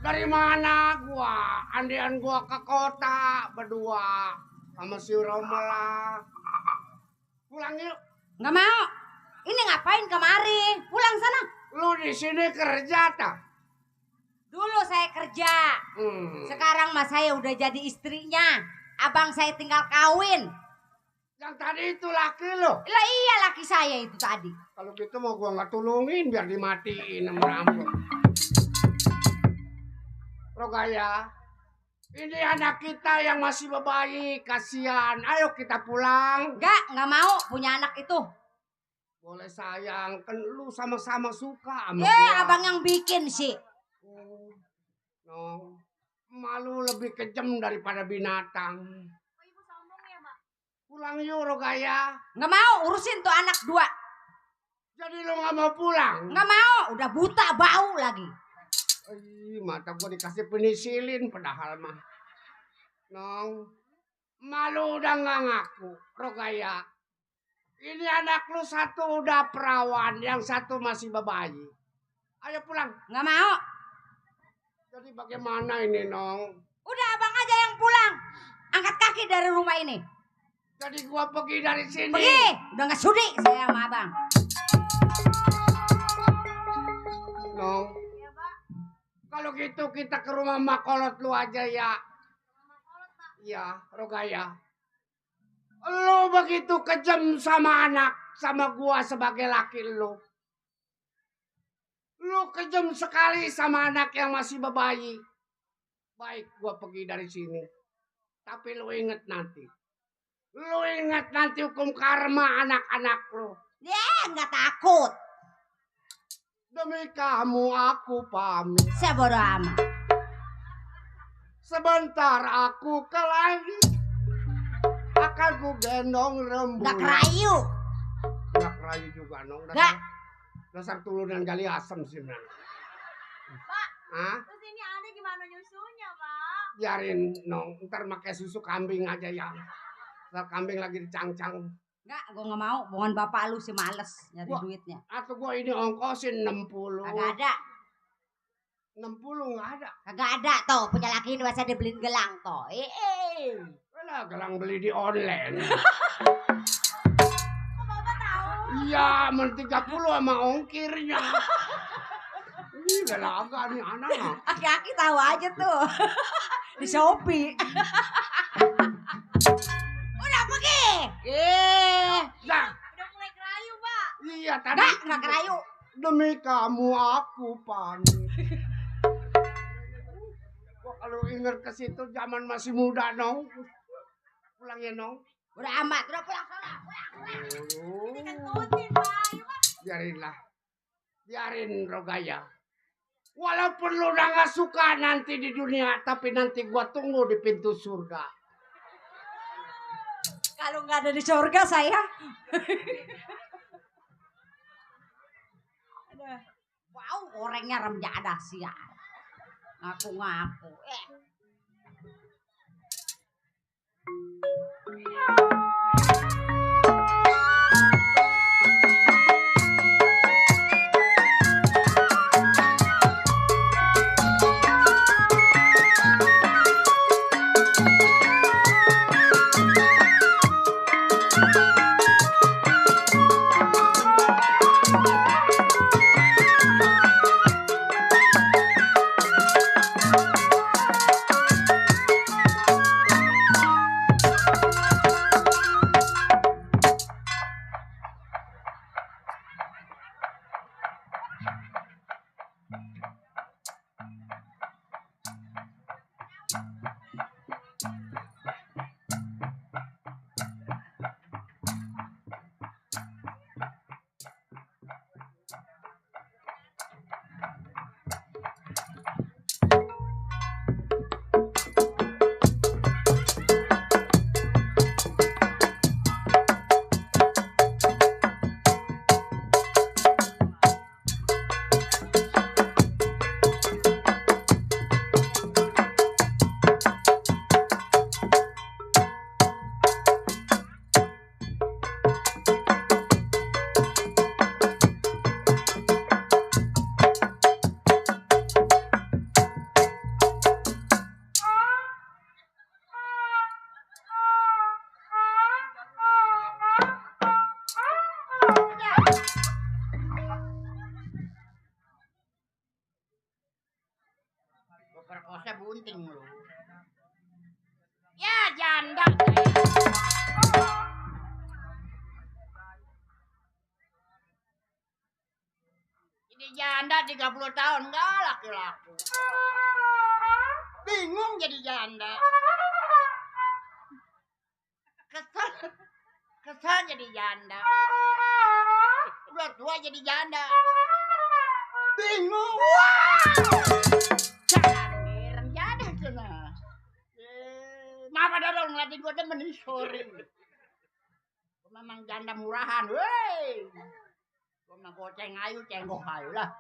Dari mana gua? Andian gua ke kota berdua sama si Romela. Pulang yuk. Nggak mau. Ini ngapain kemari? Pulang sana. Lu di sini kerja tak? Dulu saya kerja. Sekarang mas saya udah jadi istrinya. Abang saya tinggal kawin. Yang tadi itu laki lo. Lah iya laki saya itu tadi. Kalau gitu mau gua nggak tulungin biar dimatiin sama rambut. Rogaya, ini anak kita yang masih bayi, kasihan. Ayo kita pulang. Nggak mau punya anak itu. Boleh sayang, kan lu sama-sama suka sama Abang yang bikin sih. No, malu lebih kejam daripada binatang. Pulang yuk Rogaya. Nggak mau urusin tuh anak dua. Jadi lu nggak mau pulang? Nggak mau, udah buta bau lagi. Mata gua dikasih penisilin padahal mah. Nong, malu udah nggak ngaku, Rogaya. Ini anak lu satu udah perawan, yang satu masih bayi. Ayo pulang. Nggak mau. Jadi bagaimana ini, Nong? Udah abang aja yang pulang. Angkat kaki dari rumah ini. Jadi gua pergi dari sini. Pergi, udah nggak sudi saya sama abang. Nong. Kalau gitu kita ke rumah Makolot lu aja ya. Iya, Rogaya. Lu begitu kejam sama anak, sama gua sebagai laki lu. Lu kejam sekali sama anak yang masih bayi. Baik, gua pergi dari sini. Tapi lu inget nanti. Lu inget nanti hukum karma anak-anak lu. Nggak takut. Demi kamu aku pamit. Saya bodo amat. Sebentar aku ke langit. Akan ku gendong rembulan. Nggak kerayu. Nggak kerayu juga, Nong. Dasar tulunan gali asem sih, Nong. Pak, Hah? terus ini ada gimana nyusunya, Pak? Biarin, Nong. Ntar pakai susu kambing aja ya. Ntar kambing lagi dicang-cang. Nggak, gue nggak mau. Bukan bapak lu sih males nyari duitnya. Atau gua ini ongkosin 60. Kagak ada. 60 nggak ada. Kagak ada toh. Punya laki ini masa dibeliin gelang toh. Alah, gelang beli di online. Kok Bapak tahu? Iya, men 30 sama ongkirnya. Ini gelang agak nih anak. Aki-aki tahu aja tuh. Di Shopee. Udah pergi. Nah, Udah mulai kerayu, Pak. iya tadi. Nggak kerayu. Demi kamu aku pamit. Gua kalau ingat ke situ zaman masih muda, Nong. Pulang ya, Nong. Udah amat, udah pulang sana. Pulang. Dikentutin, Pak. Ayo, Pak. Biarinlah. Biarin Rogaya. Walaupun lu udah gak suka nanti di dunia, tapi nanti gua tunggu di pintu surga. Kalau nggak ada di surga saya. Wow, orangnya rem jadah sial. Ngaku-ngaku. janda 30 tahun nggak laki-laki. Bingung jadi janda. Kesal jadi janda. Udah tua jadi janda. Bingung. Jangan janda sana. Maaf ada dong ngeliatin gue demen nih, sorry. Gue memang janda murahan, wey. Gue mah goceng ayu, cenggok ayu lah.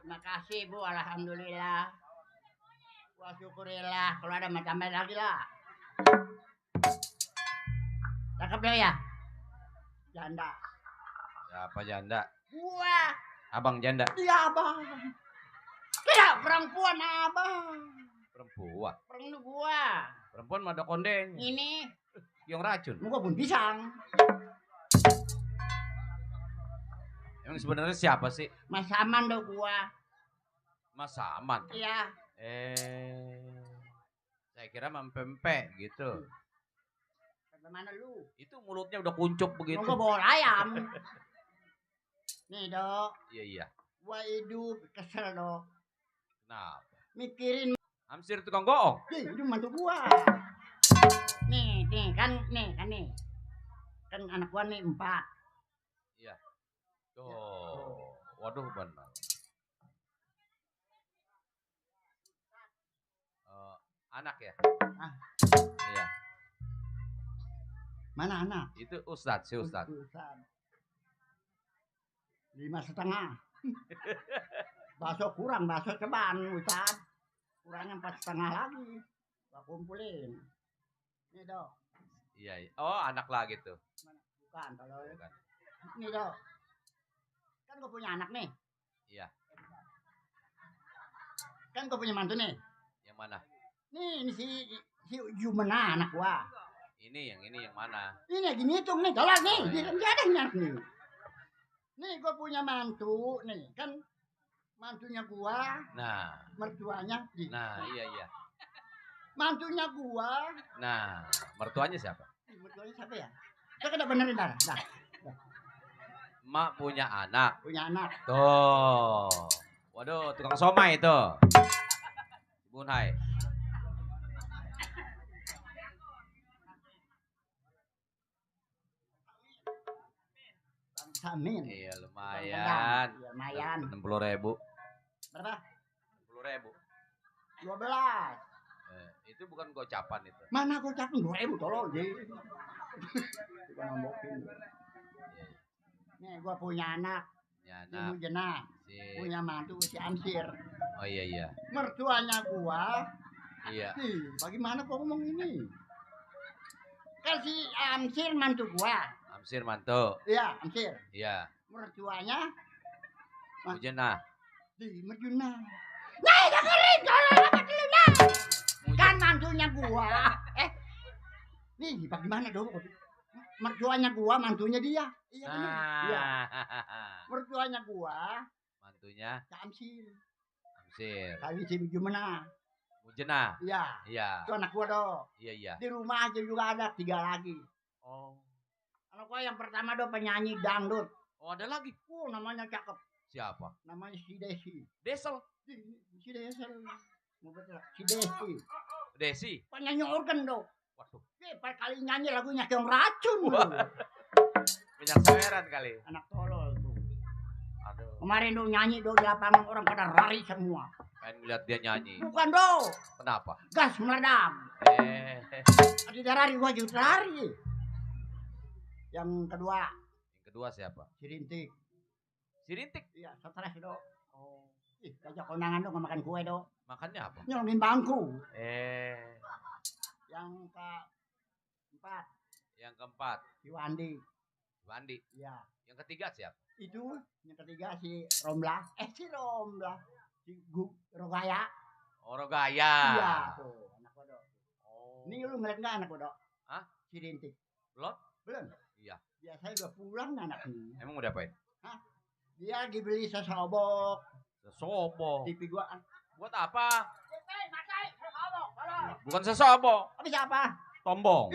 Terima kasih Bu, alhamdulillah. Gua syukurillah, kalau ada tambah lagi lah. Cakep deh ya? Janda. Siapa janda? Gua. Abang janda. Iya abang. Tidak, perempuan abang. Perempuan. Perempuan gua. Perempuan mah ada kondeng. Ini. Yang racun. Gua pun pisang. Emang sebenarnya siapa sih? Mas Aman dong gua. Mas Aman. Iya. Saya kira mempempe gitu. Bagaimana lu? Itu mulutnya udah kuncup begitu. Gua bawa ayam. Nih dok. Iya. Gua hidup kesel dok. Kenapa? Mikirin. Amsir tukang bohong. Itu mantu gua. Nih kan. Kan anak gua nih 4. Iya. Tuh. Waduh benar. Anak ya? Iya. Mana anak? Itu Ustadz, si Ustadz. 5,5. Bakso kurang, bakso ceban Ustadz. Kurangnya 4,5 lagi. Gua kumpulin. Nih dok. Iya. Oh anak lagi tuh. Bukan, kalau ini dok. Kan gua punya anak nih. Iya. Kan gua punya mantu nih. Yang mana? Nih, ini si Jumena anak gua. Ini yang mana? Ini lagi ngitung nih, tolong nih, dia ada ingat nih. Nih gua punya mantu, nih kan mantunya gua. Nah. Mertuanya. Nah, iya. Mantunya gua. Nah, mertuanya siapa? Mertuanya siapa ya? Kita kena benerin dah. Mak punya anak. Punya anak. Tuh. Waduh, tukang somai itu. Bunhai. Amin. Iya lumayan. Iya, lumayan. 60.000. Berapa? 60.000. 12. Itu bukan gocapan itu. Mana gocapan 2.000 tolong je. Kita ngomongin. Nih gua punya anak. Ibu Jenah. Punya mantu si Amsir. Oh iya. Mertuanya gua. Iya. Bagaimana kok ngomong ini? Kan si Amsir mantu gua. Amsir mantu. Iya, Amsir. Iya. Mertuanya Mujena. Di Merjuna. Nah, dengerin kalau apa dulu nah. Kan mantunya gua. Nih, bagaimana dong? Mertuanya gua, mantunya dia. Iya benar. Iya. Mertuanya gua, mantunya Amsir. Kali si Mujena. Mujena. Iya. Itu anak gua dong. Iya. Di rumah aja juga ada 3 lagi. Oh. Anak gua yang pertama dong penyanyi dangdut. Oh, ada lagi. Namanya cakep. Siapa? Namanya si Desi. Desel. Si Desel. Si Desi. Desi. Penyanyi organ dong. Waduh. Pas kali nyanyi lagunya Keong Racun. Banyak saweran kali. Anak tolol tuh. Aduh. Kemarin dong nyanyi dong di lapangan orang pada lari semua. Pengen ngeliat dia nyanyi. Bukan dong. Kenapa? Gas meledam. Ada darari gua juga lari. Yang kedua. Yang kedua siapa? Si Rintik. Si Rintik? Iya, stres dong. Ih, kajak konangan dong makan kue dong. Makannya apa? Nyolongin bangku. Yang keempat. Yang keempat. Si Wandi. Wandi. Iya. Yang ketiga siapa? Itu yang ketiga si Romla. Si Romla. Si Rogaya. Oh, Rogaya. Iya tuh anak kodok. Oh. Ini lu ngeliat nggak anak kodok? Hah? Si Rintik. Belum? Belum. Iya. Biasanya udah pulang anak ini. Emang udah apain? Hah? Dia lagi beli sesobok. Sesobok. TV gua. Buat apa? Bukan sesobok. Tapi siapa? Tombong.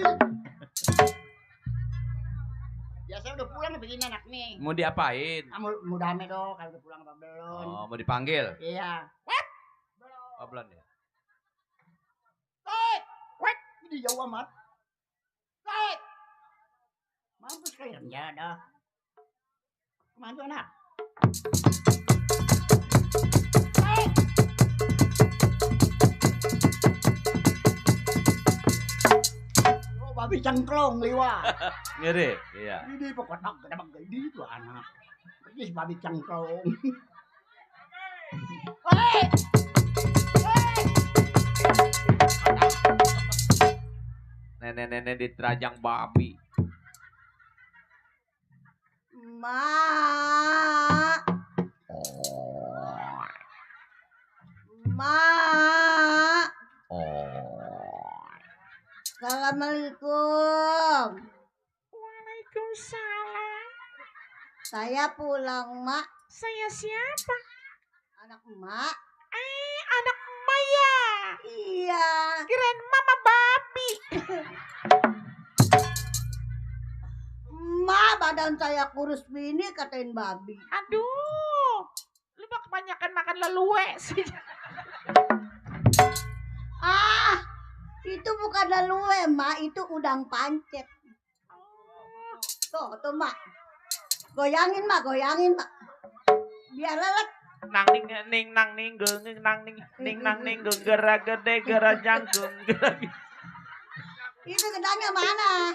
Biasanya udah pulang begini anak nih. Mau diapain? Mau damai dong kalau udah pulang apa belum. Oh, mau dipanggil? Iya. Oh, belum ya? Wait, ini jauh amat. Wait. Mampus kayaknya dah. Kemana tuh anak? Oh, babi cangklong liwat. Ngeri? Iya. Ini pokoknya kenapa gede itu anak. Ini babi cangklong. Nenek-nenek diterajang babi. Mak. Mak. Assalamualaikum. Waalaikumsalam. Saya pulang, Mak. Saya siapa? Anak Mak. Anak emak ya? Iya. Kirain mama babi. Mak, badan saya kurus bini katain babi. Aduh, lu mah kebanyakan makan lelue sih. Ah, itu bukan lelue, Mak. Itu udang pancet. Tuh, Mak. Goyangin, Mak. Biar lelet. Nang ning ning nang ning geung nang ning ning nang ning geung gera gede gera jangkung gera. Itu gedangnya mana?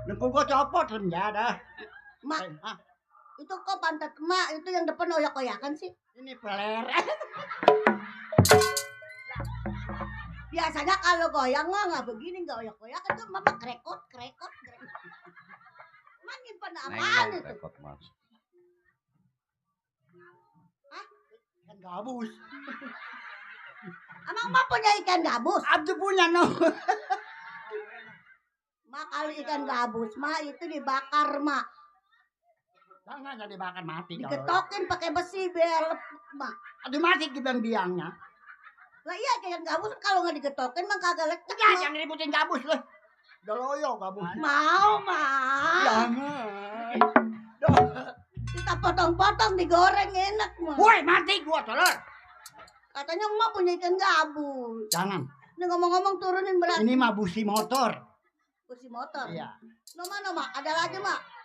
Dengkul gua copot ya dah. Mak, itu kok pantat emak itu yang depan oyak-oyakan sih? Ini peler. Biasanya kalau goyang mah nggak begini, nggak oyak-oyakan tuh mama krekot. Mak nyimpen apaan itu? Repot mas. Hah? Ikan gabus. Emang mak punya ikan gabus? Abdu punya no. Mak kalau ikan gabus mak itu dibakar mak. Jangan jadi bakar mati. Digetokin pakai besi biar mak. Aduh mati biang-biangnya. Lah iya kayak gabus kalau nggak digetokin mah kagak lecek. Udah jangan ributin gabus lu. Udah loyo gabus. Mau mah. Jangan. Kita potong-potong digoreng enak mah. Woi, mati gua telur. Katanya emak punya ikan gabus. Jangan. Ini ngomong-ngomong turunin berat. Ini mah busi motor. Kursi motor. Iya. Mana mak? Ada lagi mak?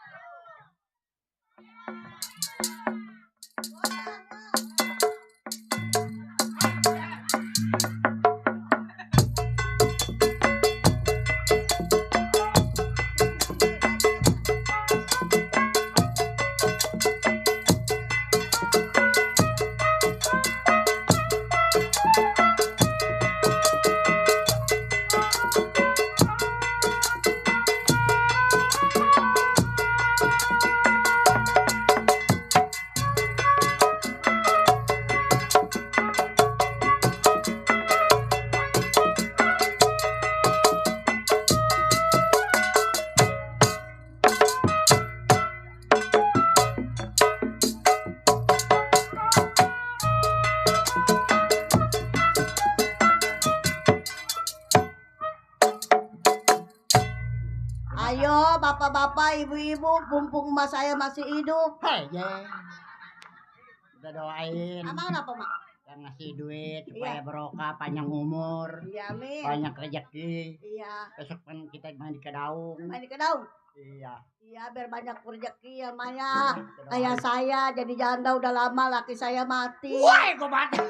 Ayo bapak-bapak, ibu-ibu, mumpung emak saya masih hidup. Hei, udah doain. Emang apa mak? Yang ngasih duit supaya berokah, panjang umur, Iya amin. banyak rezeki. Iya. Besok kan kita main di Kedaung. Main ke daun. Iya. Iya biar banyak rezeki ya Maya. Kayak saya jadi janda udah lama, laki saya mati. Woi, gua mati.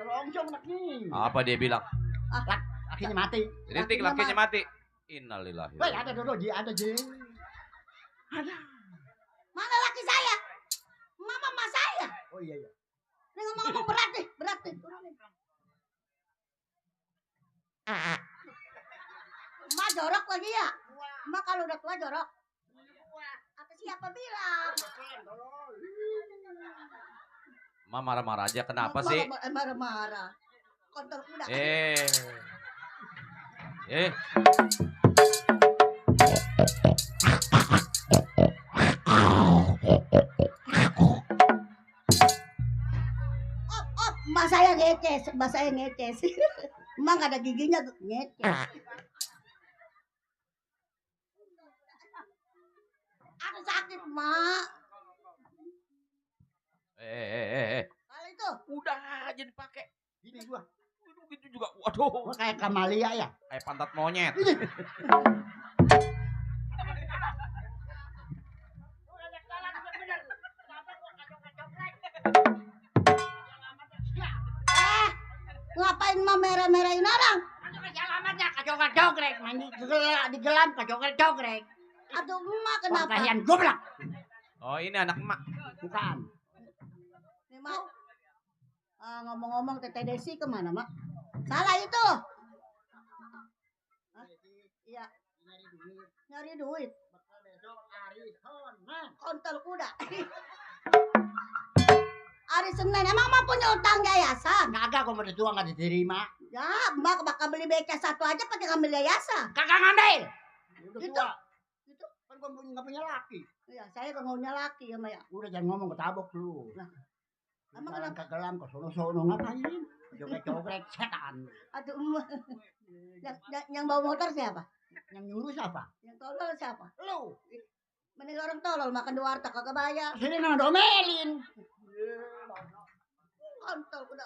Longsong nak nih. Apa dia bilang? Lakinya mati. Rintik lakinya mati. Innalillahi. Woi, ada dulu, ada Ji. Ada. Mana laki saya? Mama saya. Oh iya iya. Ini ngomong-ngomong berat nih. Turunin. Emak jorok lagi ya? Emak kalau udah tua jorok. Apa siapa bilang? Emak marah-marah aja. Kenapa Emak sih? marah-marah. Kontol kuda. Emak saya ngeces. Emak gak ada giginya ngeces. Aku sakit, Mak. Kalau itu Udah aja dipakai. Gini gua. Gitu juga. Waduh. Gua kayak Kamalia ya. Kayak pantat monyet. ngapain Mak merah-merahin orang? Alamatnya kacau-kacogrek, mandi di gelam kacau-kacogrek. Aduh Emak kenapa? Pakaian goblok. Oh ini anak emak. Bukan. Nih Mak. Ngomong-ngomong Teteh Desi kemana Mak? Salah itu. Hah? Iya. Nyari duit. Kontol kuda. Hari Senin emang Mak punya utang yayasan? Kagak, gua mau tua nggak diterima. Ya, Mak bakal beli beca satu aja pakai ngambil yayasan. Kagak ngambil. Udah Gitu. tua. Itu kan gua nggak punya laki. Iya, saya kan maunya laki ya, Mak ya. Udah jangan ngomong ketabok lu. Nah, emang Jalan kenapa? ke gelam ke sono-sono ngapain? Joget-joget setan. Aduh Emak. Yang bawa motor siapa? Yang nyuruh siapa? Yang tolol siapa? Lu. Mending orang tolol makan di warteg kagak bayar. Sini nama domelin. Kontol kuda.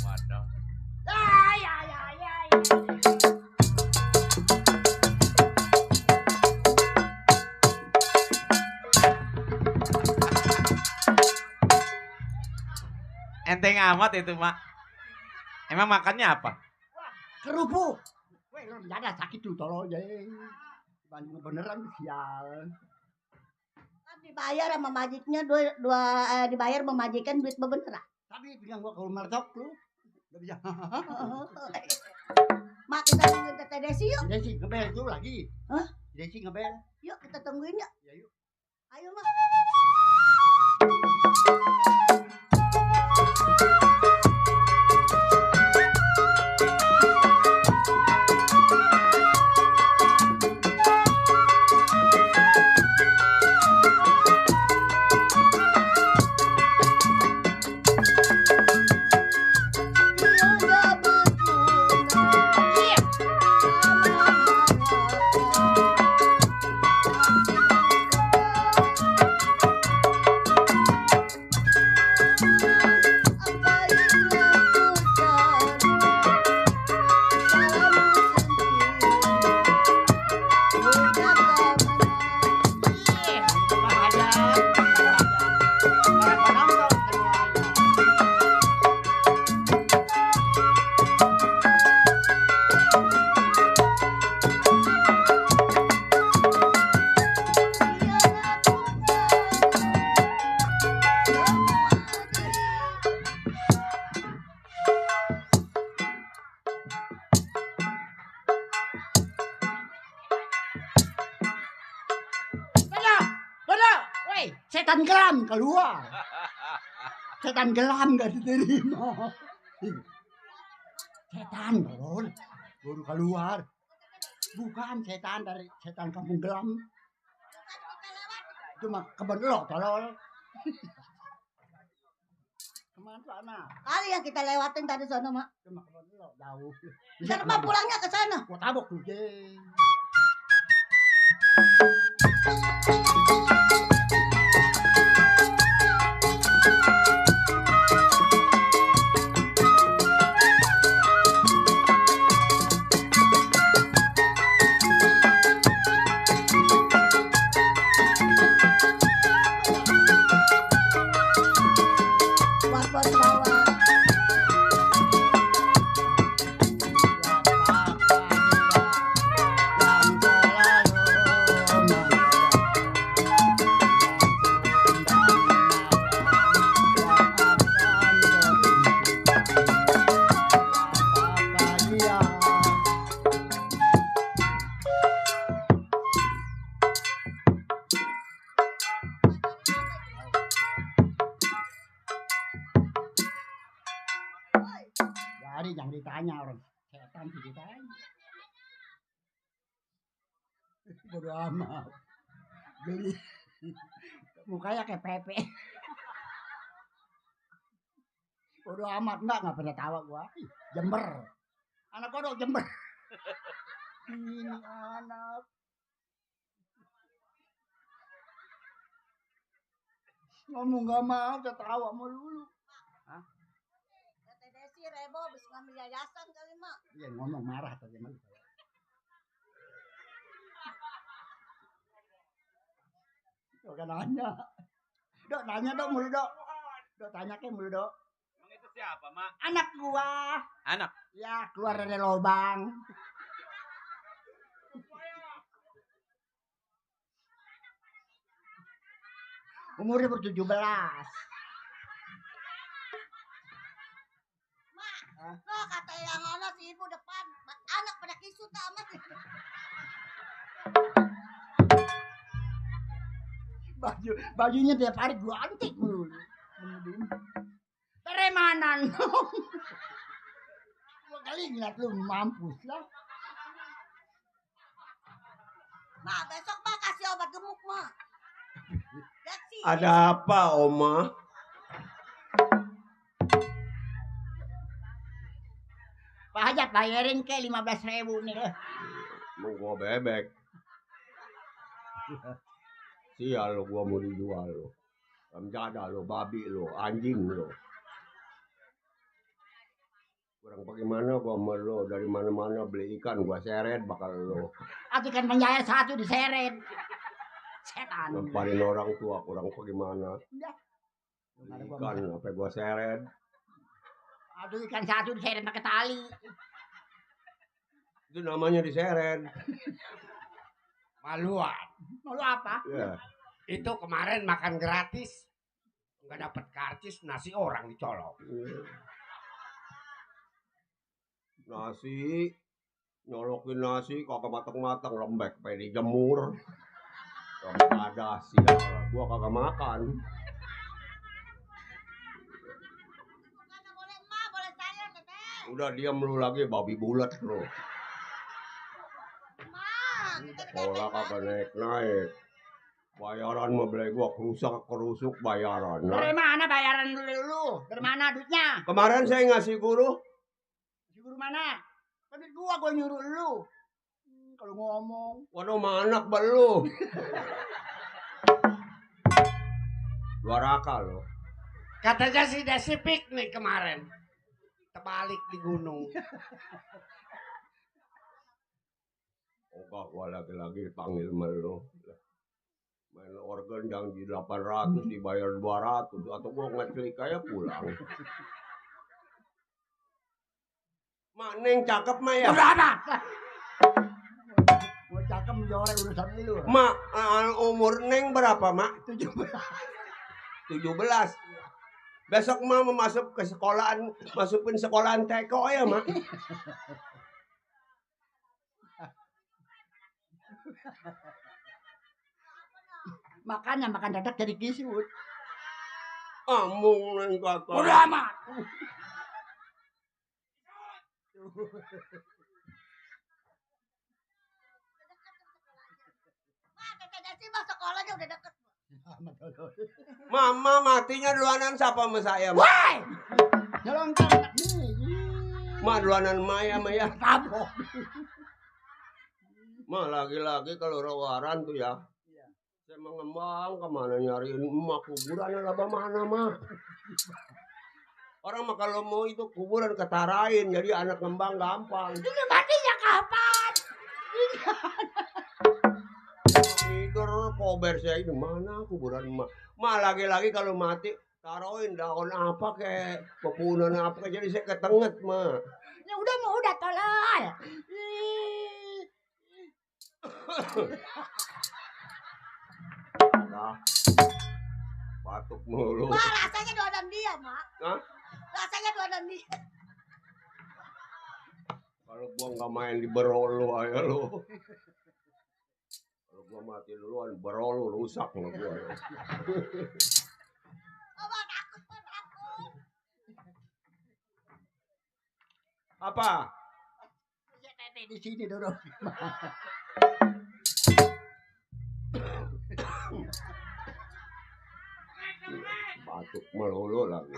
Waduh. Enteng amat itu mak. Emang makannya apa? Kerupuk. Weh, lu ada sakit tuh tolong ya. Bandung beneran sial. Kan dibayar sama majiknya dibayar sama majikan duit bebeneran. Tapi bilang gua kalau mertok lu. Enggak bisa. Mak kita tungguin Teteh Desi yuk. Desi ngebel tuh lagi. Hah? Desi ngebel. Yuk kita tungguin yuk. Ya yuk. Ayo Mak. Setan kelam keluar. Setan kelam gak diterima. Setan baru keluar. Bukan setan dari setan kampung gelam. Cuma kebun lo tolol. Kemana sana? Kali yang kita lewatin tadi sana, Mak. Cuma kebun lo jauh. Ntar Mak pulangnya ke sana. Gua tabok tuh, Jeng. Buat lawan. Jadi jangan ditanya orang setan sih ditanya. Bodo amat. Geli. Mukanya kayak Pepe. Bodo amat enggak pernah tawa gua. Ih, Jember. Anak kodok Jember. Ini anak. Ngomong gak mau ketawa melulu. Hah? Si Rebo habis ngambil yayasan kali, Mak. Iya ngomong marah tadi malu. Dok kan nanya. Dok nanya dok mulu dok. Dok tanya ke mulu dok. Emang itu siapa, Mak? Anak gua. Anak. Ya keluar dari lubang. Umurnya baru 17. No, kata yang ono si ibu depan, anak pada kisut amat. Bajunya tiap hari gua antik mulu. Dari mana no? Gua kali ngeliat lu mampus lah. Mak, besok Mak kasih obat gemuk, Mak. Ada apa, Oma? Pak Hajat bayarin ke 15.000 nih. Mau gua bebek. Sial lo, gua mau dijual lo. Ramjada lo, babi lo, anjing lo. Kurang bagaimana gua sama lo, dari mana-mana beli ikan gua seret bakal lo. Atau ikan penjaya satu diseret. Setan. Lemparin orang tua kurang bagaimana. Ikan apa gua seret. Aduh ikan satu diseret pakai tali. Itu namanya diseret. Maluan. Malu apa? Ya. Itu kemarin makan gratis. Enggak dapat karcis, nasi orang dicolok. Nasi, nyolokin nasi kagak matang-matang, lembek pengen dijemur. Gak ada sial, gua kagak makan. Udah diam lu lagi, babi bulat lu. Sekolah kagak naik-naik. Bayaran mah beli gua kerusuk bayaran. Dari mana bayaran lu? Dari mana duitnya? Kemarin saya ngasih guru. Si guru mana? Tapi gua nyuruh lu. Kalau ngomong. Waduh, anak belum. Dua raka lo. Katanya si Desi piknik kemarin. Terbalik di gunung. Enggak, gua lagi-lagi panggil melu. Main organ janji 800 dibayar 200 atau gua ngeclik aja pulang. Mak Neng cakep mah ya. Udah anak. Mau cakep menjoreng urusan lu. Mak, umur Neng berapa, Mak? 17. 17. Besok mah mau masuk ke sekolahan, masukin sekolahan TK ya, Mak. Makanya makan dadak jadi kisut. Amung neng kata. Udah amat. Sekolahnya udah deket. Mama matinya duluanan siapa sama saya? Woi! Nyelongkar anak nih. Ma duluanan Maya. Tabok. Ma lagi-lagi kalau rawaran tuh ya. Saya mengembang kemana nyariin emak kuburan lah mana mah. Orang mah kalau mau itu kuburan ketarain jadi anak ngembang gampang. Ini matinya kapan? Tidur kober saya ini mana kuburan emak. Ma lagi-lagi kalau mati taruhin daun apa kayak pepunan apa kayak jadi saya ketenget mah. Ya udah mau udah tolol. Nah, batuk mulu. Mak, rasanya doanan dia, Mak. Hah? Rasanya doanan dia. Kalau gua nggak main di berol lu aja lu. Kalau gua mati duluan berol lu rusak nggak gua. Mak, takut. Apa? Ya tete di sini dulu. Batuk melulu lagi.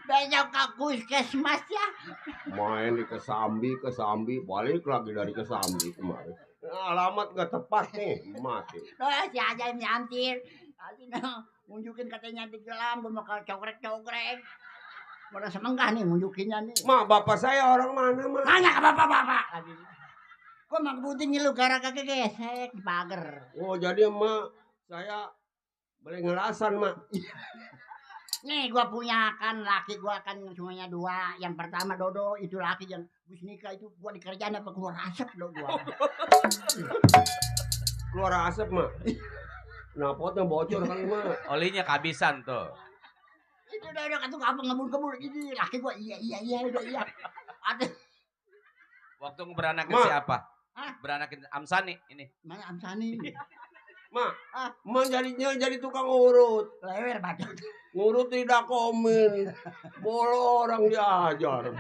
Banyak ke puskesmas ya. Main di Kesambi, balik lagi dari Kesambi kemarin. Alamat gak tepat nih, mati. Si aja ini hampir. Tadi nunjukin katanya di gelam, gue mau ke cokrek-cokrek. Udah semenggah nih nunjukinnya nih. Ma, bapak saya orang mana, Ma? Nanya ke bapak-bapak. Kok mak buting lu gara kaki gesek di pagar. Oh, jadi emak saya boleh ngelasan, Mak. Nih gua punya kan laki gua kan semuanya dua. Yang pertama Dodo itu laki yang bus nikah itu gua dikerjain apa keluar asap lo gua. Keluar asap, Mak. Knalpotnya bocor kan, Mak. Olinya kehabisan tuh. Itu Dodo kan tuh apa ngebul-ngebul gini. Laki gua iya udah iya. Ada Waktu beranakin Ma. siapa? Hah? Beranakin Amsani ini. mana Amsani? Mak, Mak jadi tukang urut. Lewer bacot. Ngurut tidak komen. Bolo orang diajar.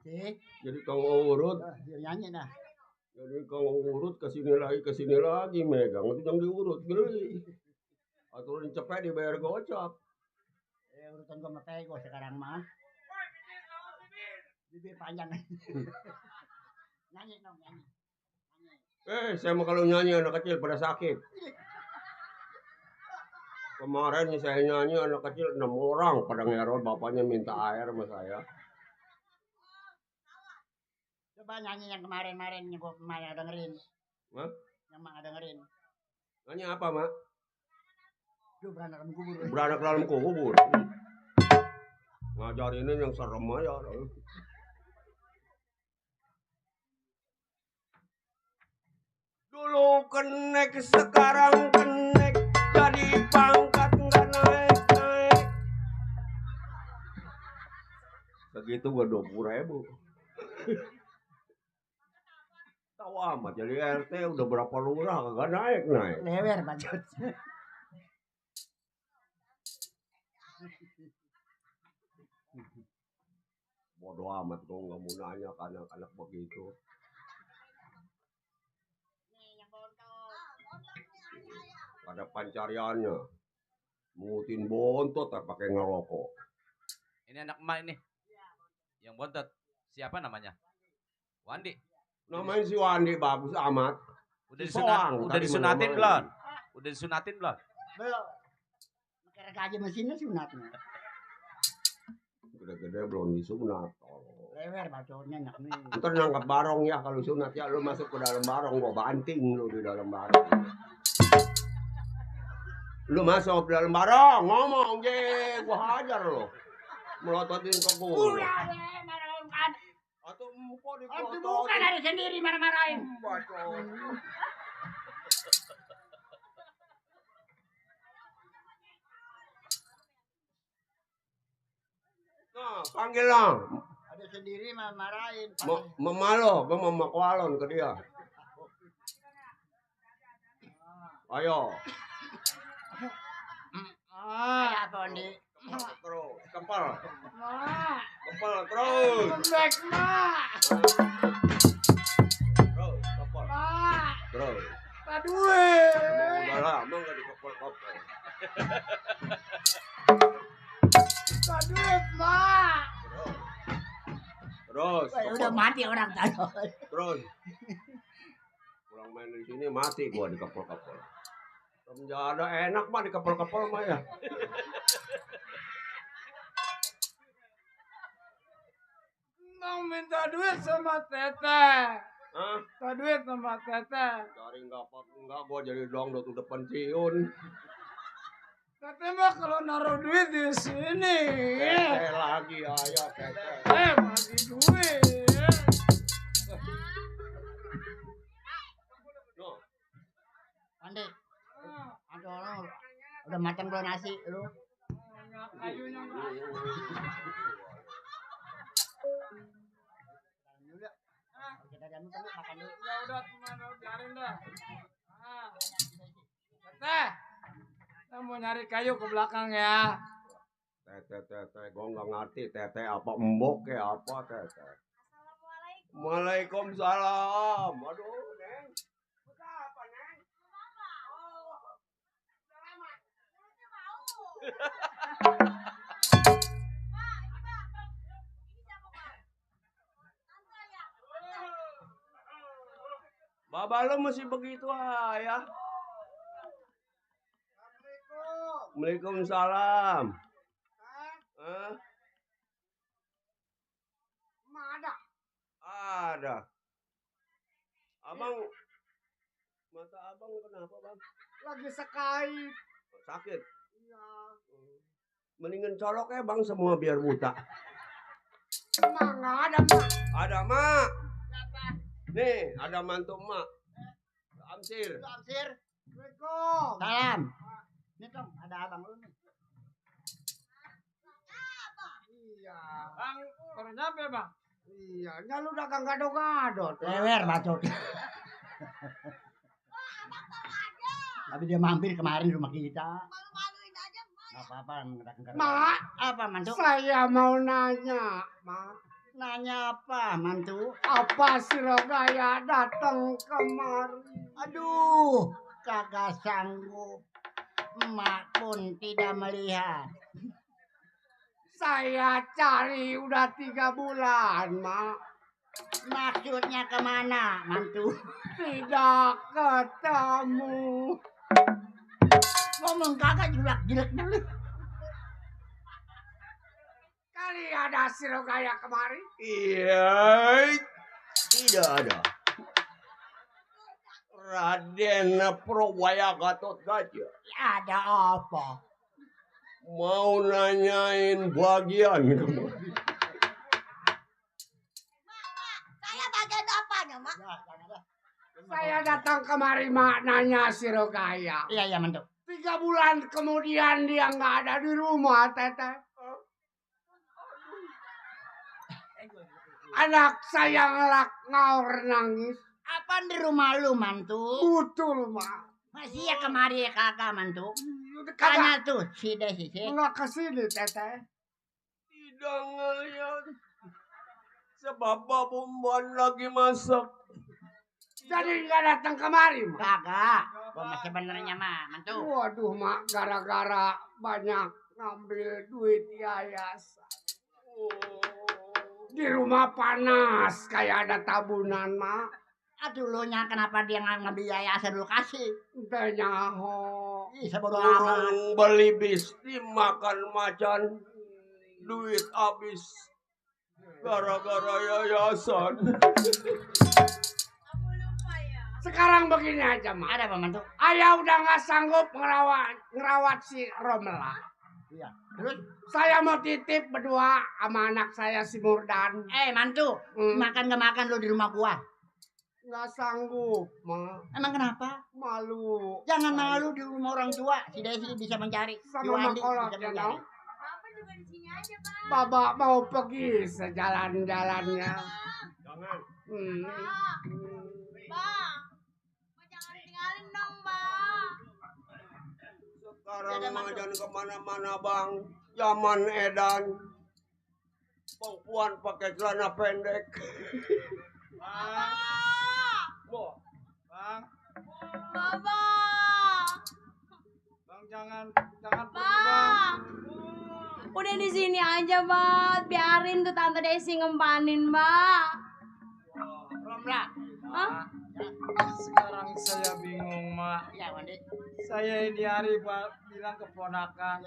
Jadi kang urut. Nyanyi dah. Jadi kang urut kesini lagi megang itu yang diurut geli. Aturan cepet dibayar gocap. Urutan gua sama Pego sekarang mah. Bibir panjang. Nyanyi dong, nyanyi. Saya mah kalau nyanyi anak kecil pada sakit. Kemarin saya nyanyi anak kecil 6 orang pada ngerol bapaknya minta air sama saya. Coba nyanyi yang kemarin-kemarin yang gua kemarin dengerin. Hah? Yang mak dengerin. Nyanyi apa, Mak? Duh, beranak dalam kubur. Beranak dalam kubur. Ngajarinnya yang serem aja. Dulu kenek, sekarang kenek, jadi pangkat nggak naik. Segitu gua 20.000. Tahu amat, jadi RT udah berapa lurah kagak naik. Lewer bacot. Bodoh amat kok nggak mau nanya ke anak-anak begitu. Ada pancariannya. Mungutin bontot tak pakai ngerokok. Ini anak emak ini. Yang bontot. Siapa namanya? Wandi. Namanya si Wandi bagus amat. Udah disunatin belum? Udah disunatin belum? Belum. Pakai gaji mesinnya sunatnya. Gede-gede belum disunat. Lewer bacotnya enak nih. Ntar nangkap barong ya kalau sunat ya lu masuk ke dalam barong gua banting lu di dalam barong. Lu masuk ke dalam barong ngomong je gua hajar lu. Melototin ke gua. Udah deh, marah-marah. Atau muka di Itu bukan ada sendiri marah-marahin. Bacot. Panggil lah. Ada sendiri marahin. Memalo, gue mau makwalon ke dia. Ayo. Ada apa nih? Terus, kempal. Mak. Kempal terus. Lembek, Mak. Terus, kempal. Mak. Terus. Aduh. Udah lama gak dikepal-kepal. Aduh, Mak. Terus. Udah mati orang tadi. Terus. Pulang main di sini mati gua dikepal-kepal. Penjara enak mah dikepal-kepal mah ya. Mau minta duit sama Teteh. Hah? Minta duit sama Teteh. Cari enggak gua jadi dangdut udah pensiun. Teteh mah kalau naruh duit di sini. Teteh lagi ayo teteh. Bagi duit. No. Andi. Aduh, orang udah matang belum nasi lu? Kayunya enggak. Kita jamin dulu makan dulu. Ya udah teman, biarin dah. Teteh. Kita mau nyari kayu ke belakang ya. Teteh, gua nggak ngerti teteh apa embok ya apa teteh. Waalaikumsalam. Aduh, Neng. Apa, Neng? Baba lu masih begitu ya? Waalaikumsalam. Ada. Ada. Abang, mata abang kenapa bang? Lagi sekait. Sakit. Iya. Mendingan colok ya bang semua biar buta. Mak nggak ada mak. Ada mak. Nih ada mantu mak. Amsir. Amsir. Assalamualaikum. Salam. Ini dong ada abang lu nih. Iya. Bang, baru nyampe bang. Iya, nya lu dagang gado-gado. Lewer bacot. Tapi dia mampir kemarin rumah kita. Gak apa-apa, Mak, apa mantu? Saya mau nanya, Mak. Nanya apa, mantu? Apa Sirogaya datang kemari? Aduh, kagak sanggup. Mak pun tidak melihat. Saya cari udah 3 bulan, Mak. Maksudnya kemana, mantu? Tidak ketemu. Ngomong kagak jelek dulu. Kali ada Sirogaya kemari? Iya, tidak ada. Raden Probaya Gatot Kaca. Ada apa? Mau nanyain bagian kamu. Saya bagian apanya, Mak? Saya datang kemari, Mak, nanya Sirogaya. Iya, mantu. 3 bulan kemudian dia nggak ada di rumah, Teteh. Anak saya ngaur nangis. Apa di rumah lu, mantu? Betul, Mak. Masih ya kemari ya kakak, mantu? Tanya tuh, si Desi. Nggak kesini, Teteh. Tidak ngeliat. Sebab Babumban lagi masak. Jadi nggak datang kemari, Mak? Kagak. Masih benernya, Mak, mantu. Waduh, Mak, gara-gara banyak ngambil duit yayasan. Di rumah panas, kayak ada tabunan, Mak. Aduh, lu nya kenapa dia ngambil yayasan lu kasih? Udah nyaho. Ih, sebodoh amat. Beli bisnis makan macan. Duit habis. Gara-gara yayasan. Sekarang begini aja, Mak. Ada apa, mantu? Ayah udah nggak sanggup ngerawat si Romela. Iya. Terus saya mau titip berdua sama anak saya si Murdan. Mantu, makan gak makan lu di rumah gua? Nggak sanggup, Ma. Emang kenapa? Malu. Jangan malu di rumah orang tua. Si Desi bisa mencari. Sama makolot ya, no? juga di sini aja, Bang. Bapak mau pergi sejalan-jalannya. Bang. Bang. Jangan tinggalin dong, Bang. Sekarang mah jangan kemana-mana bang. Zaman edan. Perempuan pakai celana pendek. Bang. Bang. Bapak. Bang jangan pergi bang. Udah di sini aja, Bang. Biarin tuh Tante Desi ngempanin, Bang. Romla. Hah? Sekarang saya bingung, Mak. Iya, Wandi. Saya ini hari Pak bilang keponakan.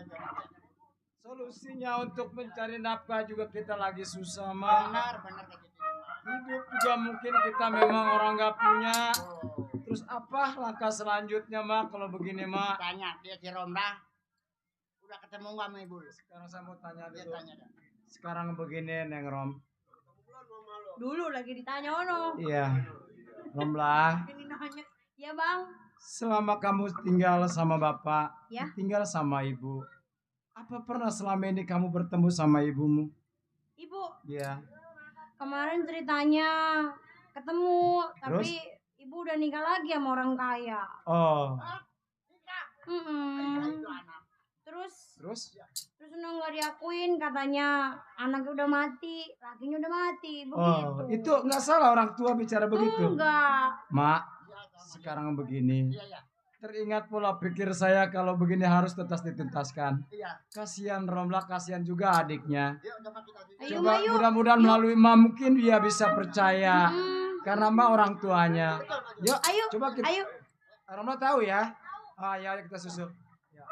Solusinya untuk mencari nafkah juga kita lagi susah, Mak. Benar kayak gitu. Hidup juga mungkin kita memang orang nggak punya. Terus apa langkah selanjutnya, Mak, kalau begini, Mak? Tanya dia si Romla. Udah ketemu nggak sama ibu? Sekarang saya mau tanya Dia dulu. tanya dah. Sekarang begini, Neng Rom. Dulu lagi ditanya ono. Iya. Romlah, Ini nanya. Ya, Bang. selama kamu tinggal sama bapak, Ya. tinggal sama ibu, apa pernah selama ini kamu bertemu sama ibumu? Ibu, Iya. kemarin ceritanya ketemu, Terus? tapi ibu udah nikah lagi sama orang kaya. Oh, Terus terus? nggak diakuin, katanya anaknya udah mati, lakinya udah mati, begitu. Oh, itu nggak salah orang tua bicara begitu. Enggak. Mak, sekarang begini. Teringat pola pikir saya kalau begini harus tuntas dituntaskan. Iya. Kasihan Romlah, kasihan juga adiknya. Ayo, Coba Mak, yuk. mudah-mudahan melalui Mak mungkin dia bisa percaya. Karena Mak orang tuanya. Yuk, Ayo, coba kita. ayo. Romlah tahu ya. Ah, ya kita susul. Ya.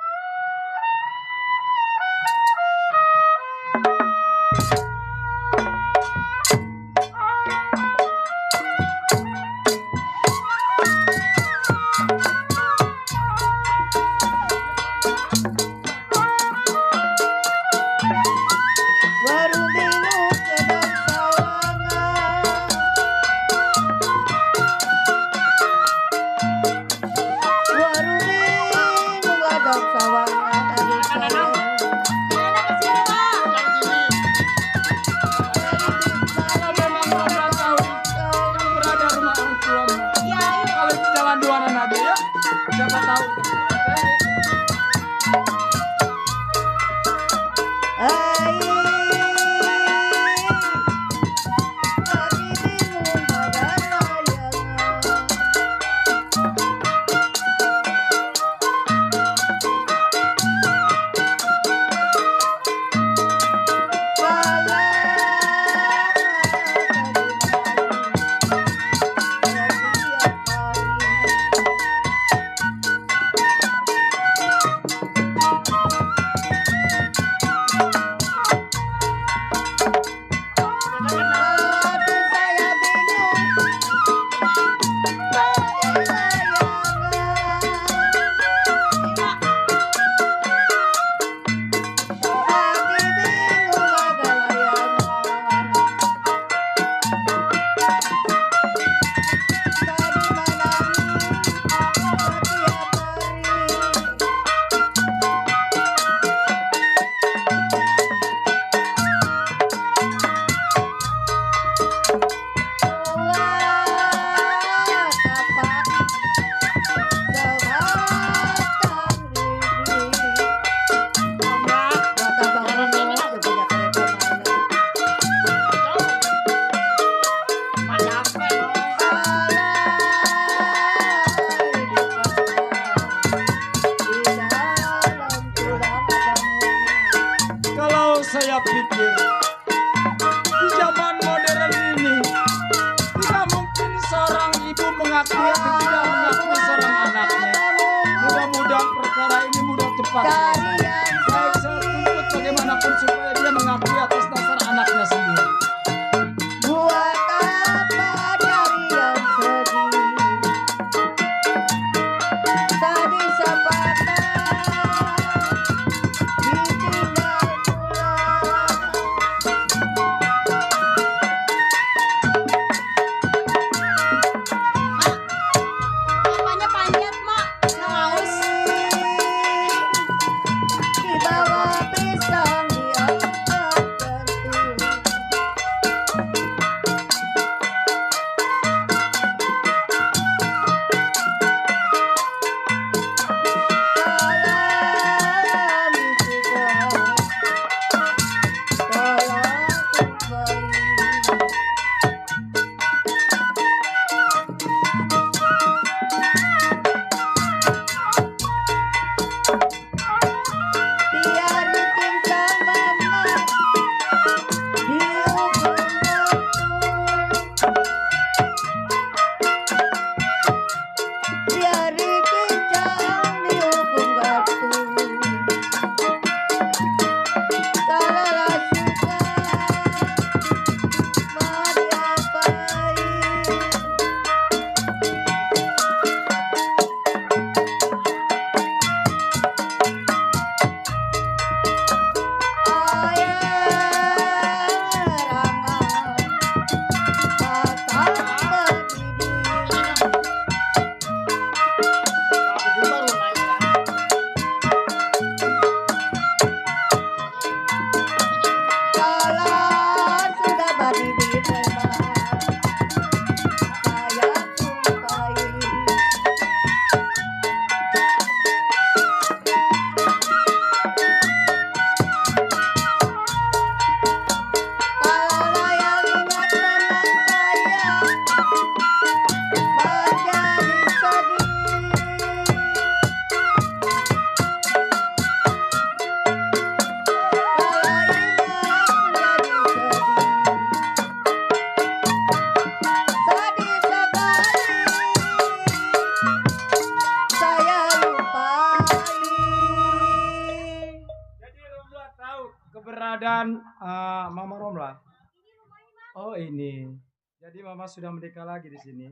Baru bingung kedap sawangan. Baru bingung kedap sawangan. Adik saya. Kalau memang Romlah tahu yang berada rumah orang tua. Kalau itu jalan duaan aja ya. Siapa tahu. Kalau saya pikir di zaman modern ini tidak mungkin seorang ibu mengakui atau tidak mengakui seorang anaknya. Mudah-mudahan perkara ini mudah cepat. Baik saya tuntut bagaimanapun supaya dia mengakui atas dasar anaknya sendiri. Buat apa dari yang sedih? Tadi sepatah ditinggal Apanya panjat, Mak? Nggak haus. keberadaan Mama Romla. Oh ini. Jadi Mama sudah menikah lagi di sini.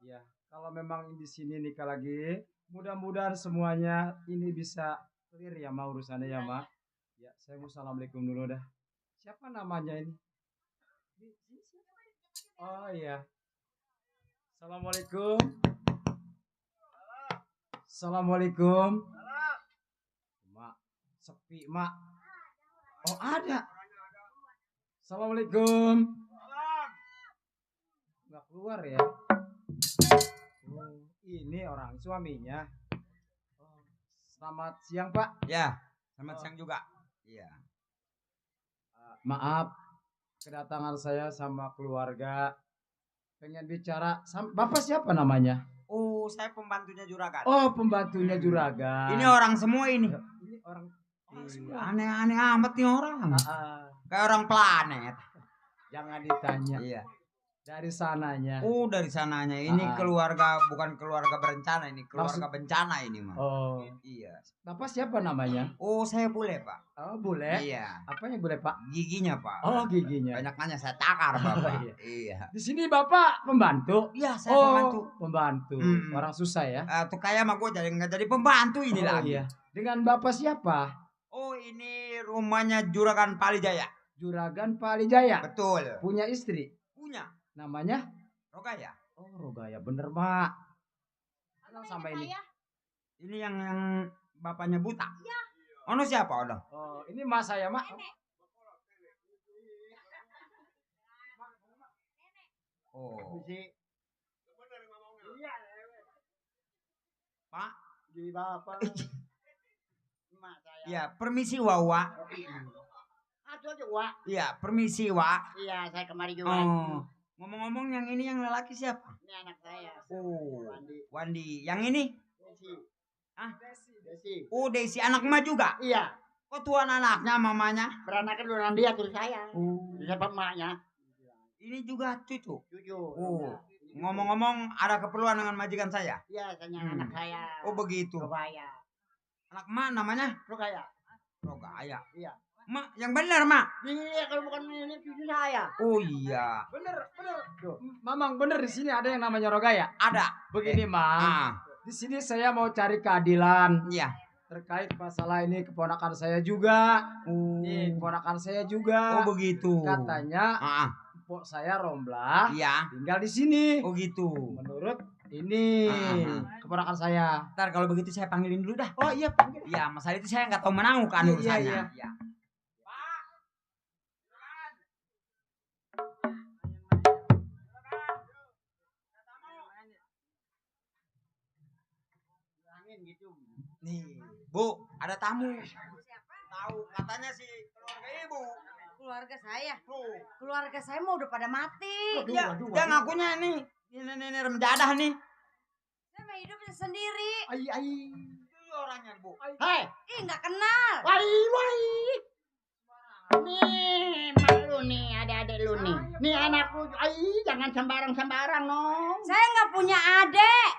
Ya, kalau memang di sini nikah lagi, mudah-mudahan semuanya ini bisa clear ya Ma urusannya ya Ma. Ya, saya mau assalamualaikum dulu dah. Siapa namanya ini? Oh iya. Assalamualaikum. Assalamualaikum. Mak, sepi Mak. Oh ada. Assalamualaikum. Nggak keluar ya? Oh, ini orang suaminya. Oh, selamat siang Pak. Ya, selamat siang juga. Iya. Maaf, kedatangan saya sama keluarga. Pengen bicara sama Bapak siapa namanya? Oh, saya pembantunya juragan. Oh, pembantunya juragan. Ini orang semua ini. Ini orang Aneh-aneh amat nih orang. Kayak orang planet. Jangan ditanya. Iya. Dari sananya. Oh, dari sananya. Ini keluarga, bukan keluarga berencana, ini keluarga bencana ini mah. Oh. Iya. Bapak siapa namanya? Oh, saya bule Pak. Oh, bule. Iya. Apanya bule Pak? Giginya Pak. Oh, giginya. Banyak nanya saya takar Bapak. Iya. Di sini Bapak pembantu? Iya, saya pembantu. Pembantu. Orang susah ya? Tuh kayak mah gue jadi nggak jadi pembantu ini lagi. Iya. Dengan Bapak siapa? Oh, ini rumahnya Juragan Palijaya. Juragan Palijaya. Betul. Punya istri? Punya. Namanya? Rogaya. Oh, Rogaya. Bener, Mak. Kenal sama ini? Ini yang bapaknya buta. Iya. Ono siapa ono? Oh, ini mas saya, Mak. Oh. Pak, di bapak. Mak saya. Iya, permisi Wawa. Aduh aja, Wak. Iya, permisi Wak. Iya, saya kemari juga. Oh. Ngomong-ngomong yang ini yang lelaki siapa? Ini anak saya. Oh. Wandi. Wandi. Yang ini? Desi. Ah? Desi. Oh, Desi anak emak juga? Iya. Kok tuan anaknya mamanya? Beranakan duluan dia terus saya. Oh. Siapa emaknya? Ini juga cucu? Cucu. Oh. Ngomong-ngomong ada keperluan dengan majikan saya? Iya, tanya anak saya. Oh, begitu. Rogaya. Anak emak namanya? Rogaya. Rogaya. Iya. Mak, yang benar, Mak. Iya, kalau bukan ini cucu saya. Oh iya. Bener. Tuh, Mamang bener di sini ada yang namanya Rogaya. Ada. Begini, Mang. Di sini saya mau cari keadilan. Iya. Terkait masalah ini keponakan saya juga. Nih, keponakan saya juga. Oh, begitu. Katanya empok saya Romla. Iya. Tinggal di sini. Oh, gitu. Menurut ini keponakan saya. Ntar kalau begitu saya panggilin dulu dah. Oh iya, panggil. Iya, masalah itu saya nggak tahu menanggung kan urusannya. Iya. Gitu. Nih, Bu, ada tamu. Tahu katanya sih keluarga Ibu. Keluarga saya. Tuh. Keluarga saya mau udah pada mati. Dia ngakunya nih. Ini remjadah nih. Saya mah hidup sendiri. Itu orangnya, Bu. Hei, Ih, nggak kenal. wai. Nih, malu nih adik-adik lu nih. Nih anak lu, jangan sembarang-sembarang dong. Saya nggak punya adik.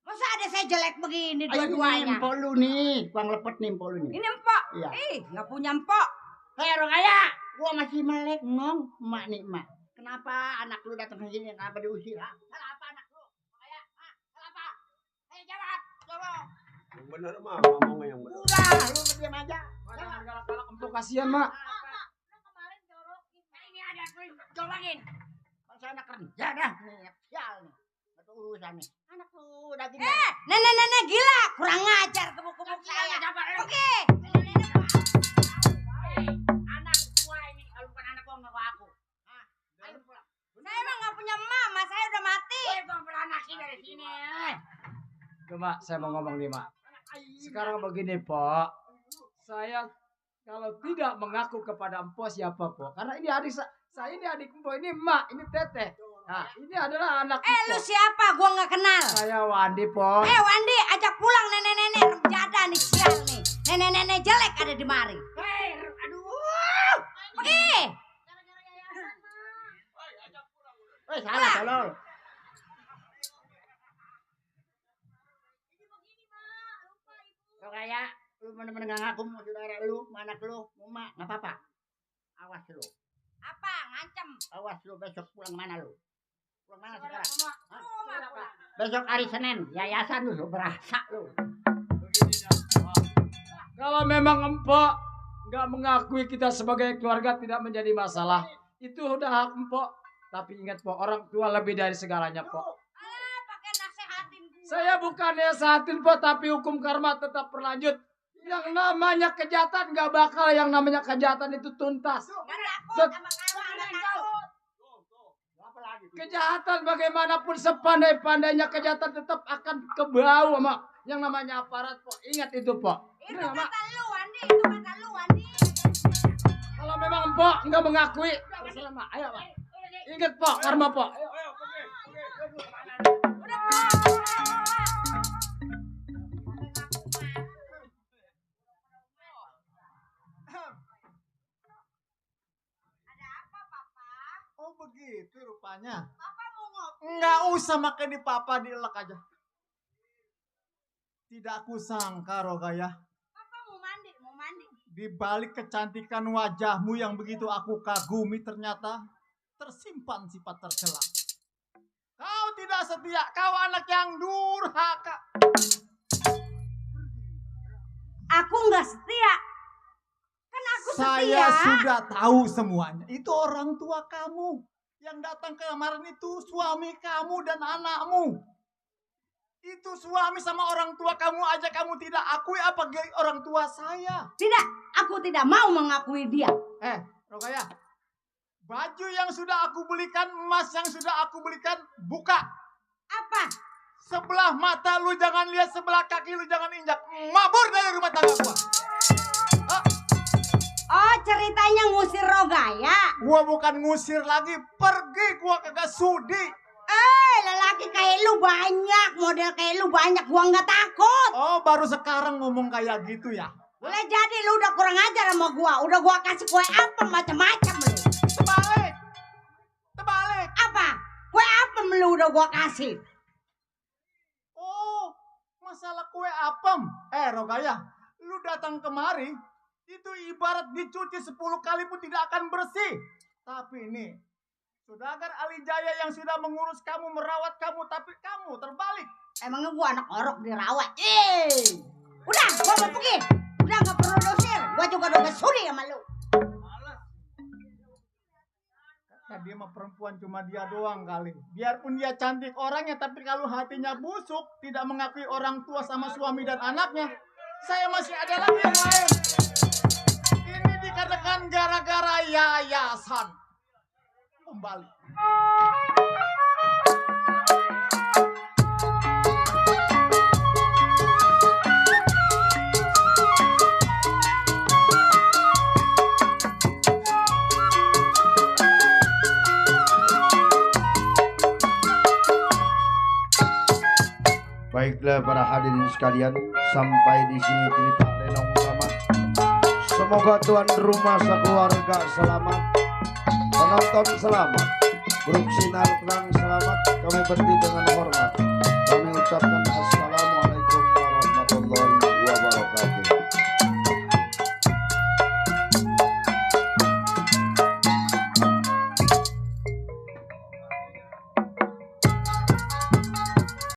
Masa ada saya jelek begini dua-duanya? Ini empok lu nih, bang lepet nih empok lu nih. Ini empok. Iya. Ih, nggak punya empok. Hei Rogaya, gua masih melek ngong, emak nih emak. Kenapa anak lu datang ke sini? Kenapa diusir? Ha? Salah apa anak lu? Rogaya, salah apa? Hei jawab. Yang benar mah ngomongnya yang benar. Udah, lu diam aja. Jangan galak-galak empok, kasihan, Mak. Lu kemarin jorokin. Ini ada jorokin. Masa anak kerja dah nih, sial nih. Betul urusan nih. Anak lu udah gini. Nenek gila, kurang ngajar kebuk-kebuk saya. Oke. Anak gua ini, kalau bukan anak gua enggak aku. Hah? Ayo pulang. Saya emang nggak punya mama, saya udah mati. Gua beranak sih dari sini. Tuh, Mak, saya mau ngomong nih, Mak. Sekarang begini, Pok. Saya kalau tidak mengaku kepada Empok siapa, Pok? Karena ini adik saya ini adik Empok, ini Emak, ini Teteh. Nah, ini adalah anak Lu siapa? Gua nggak kenal. Saya Wandi, Pok. Wandi, ajak pulang nenek-nenek remjada nih, sial nih. Nenek-nenek jelek ada di mari. Aduh. Pergi. Salah tolol. Rogaya, Lu bener-bener nggak ngaku mau saudara lu, anak lu, mau nggak apa-apa. Awas lu. Apa? Ngancem. Awas lu besok pulang mana lu? Pulang mana sekarang? Besok hari Senin, yayasan lu berasa lu. Kalau memang empok nggak mengakui kita sebagai keluarga tidak menjadi masalah. Itu udah hak empok. Tapi ingat Pok, orang tua lebih dari segalanya Pok. Pakai nasehatin gua. Saya bukan nasehatin Pok, tapi hukum karma tetap berlanjut. Yang namanya kejahatan nggak bakal yang namanya kejahatan itu tuntas. Kejahatan bagaimanapun sepandai-pandainya kejahatan tetap akan kebau sama yang namanya aparat Pok. Ingat itu Pok. Itu kata lu Andi, itu kata lu Andi. Kalau memang Pok nggak mengakui, selama ayo Pak. Ingat Pok, karma Pok. Oh begitu rupanya. Papa mau ngopi. Nggak usah makan di papa, dielek aja. Tidak aku sangka Rogaya. Papa mau mandi, mau mandi. Di balik kecantikan wajahmu yang begitu aku kagumi ternyata tersimpan sifat tercela. Kau tidak setia, kau anak yang durhaka. Aku nggak setia. Kan aku Saya setia. sudah tahu semuanya. Itu orang tua kamu. Yang datang kemarin itu suami kamu dan anakmu. Itu suami sama orang tua kamu aja kamu tidak akui apa orang tua saya. Tidak, aku tidak mau mengakui dia. Rogaya, baju yang sudah aku belikan, emas yang sudah aku belikan, buka. Apa? Sebelah mata lu jangan lihat, sebelah kaki lu jangan injak. Mabur dari rumah tangga gua. Oh, ceritanya ngusir Rogaya. Gua bukan ngusir lagi, pergi gua kagak sudi. Lelaki kayak lu banyak, model kayak lu banyak, gua nggak takut. Oh, baru sekarang ngomong kayak gitu ya? Boleh jadi lu udah kurang ajar sama gua. Udah gua kasih kue apa macam-macam lu. Terbalik. Apa? Kue apa lu udah gua kasih? Oh, masalah kue apem. Rogaya, lu datang kemari, itu ibarat dicuci 10 kali pun tidak akan bersih. Tapi ini, Saudagar Alijaya yang sudah mengurus kamu, merawat kamu, tapi kamu terbalik. Emangnya gua anak orok dirawat? Udah, gua mau pergi. Udah gak perlu dosir. Gua juga udah gak sudi sama lu. Kata dia mah perempuan cuma dia doang kali. Biarpun dia cantik orangnya, tapi kalau hatinya busuk, tidak mengakui orang tua sama suami dan anaknya, saya masih ada lagi yang lain. Ini dikatakan gara-gara yayasan. Kembali. Baiklah para hadirin sekalian, sampai di sini cerita Lenong Selamat. Semoga tuan rumah sekeluarga selamat, penonton selamat, grup Sinar Terang selamat. Kami berhenti dengan hormat. Kami ucapkan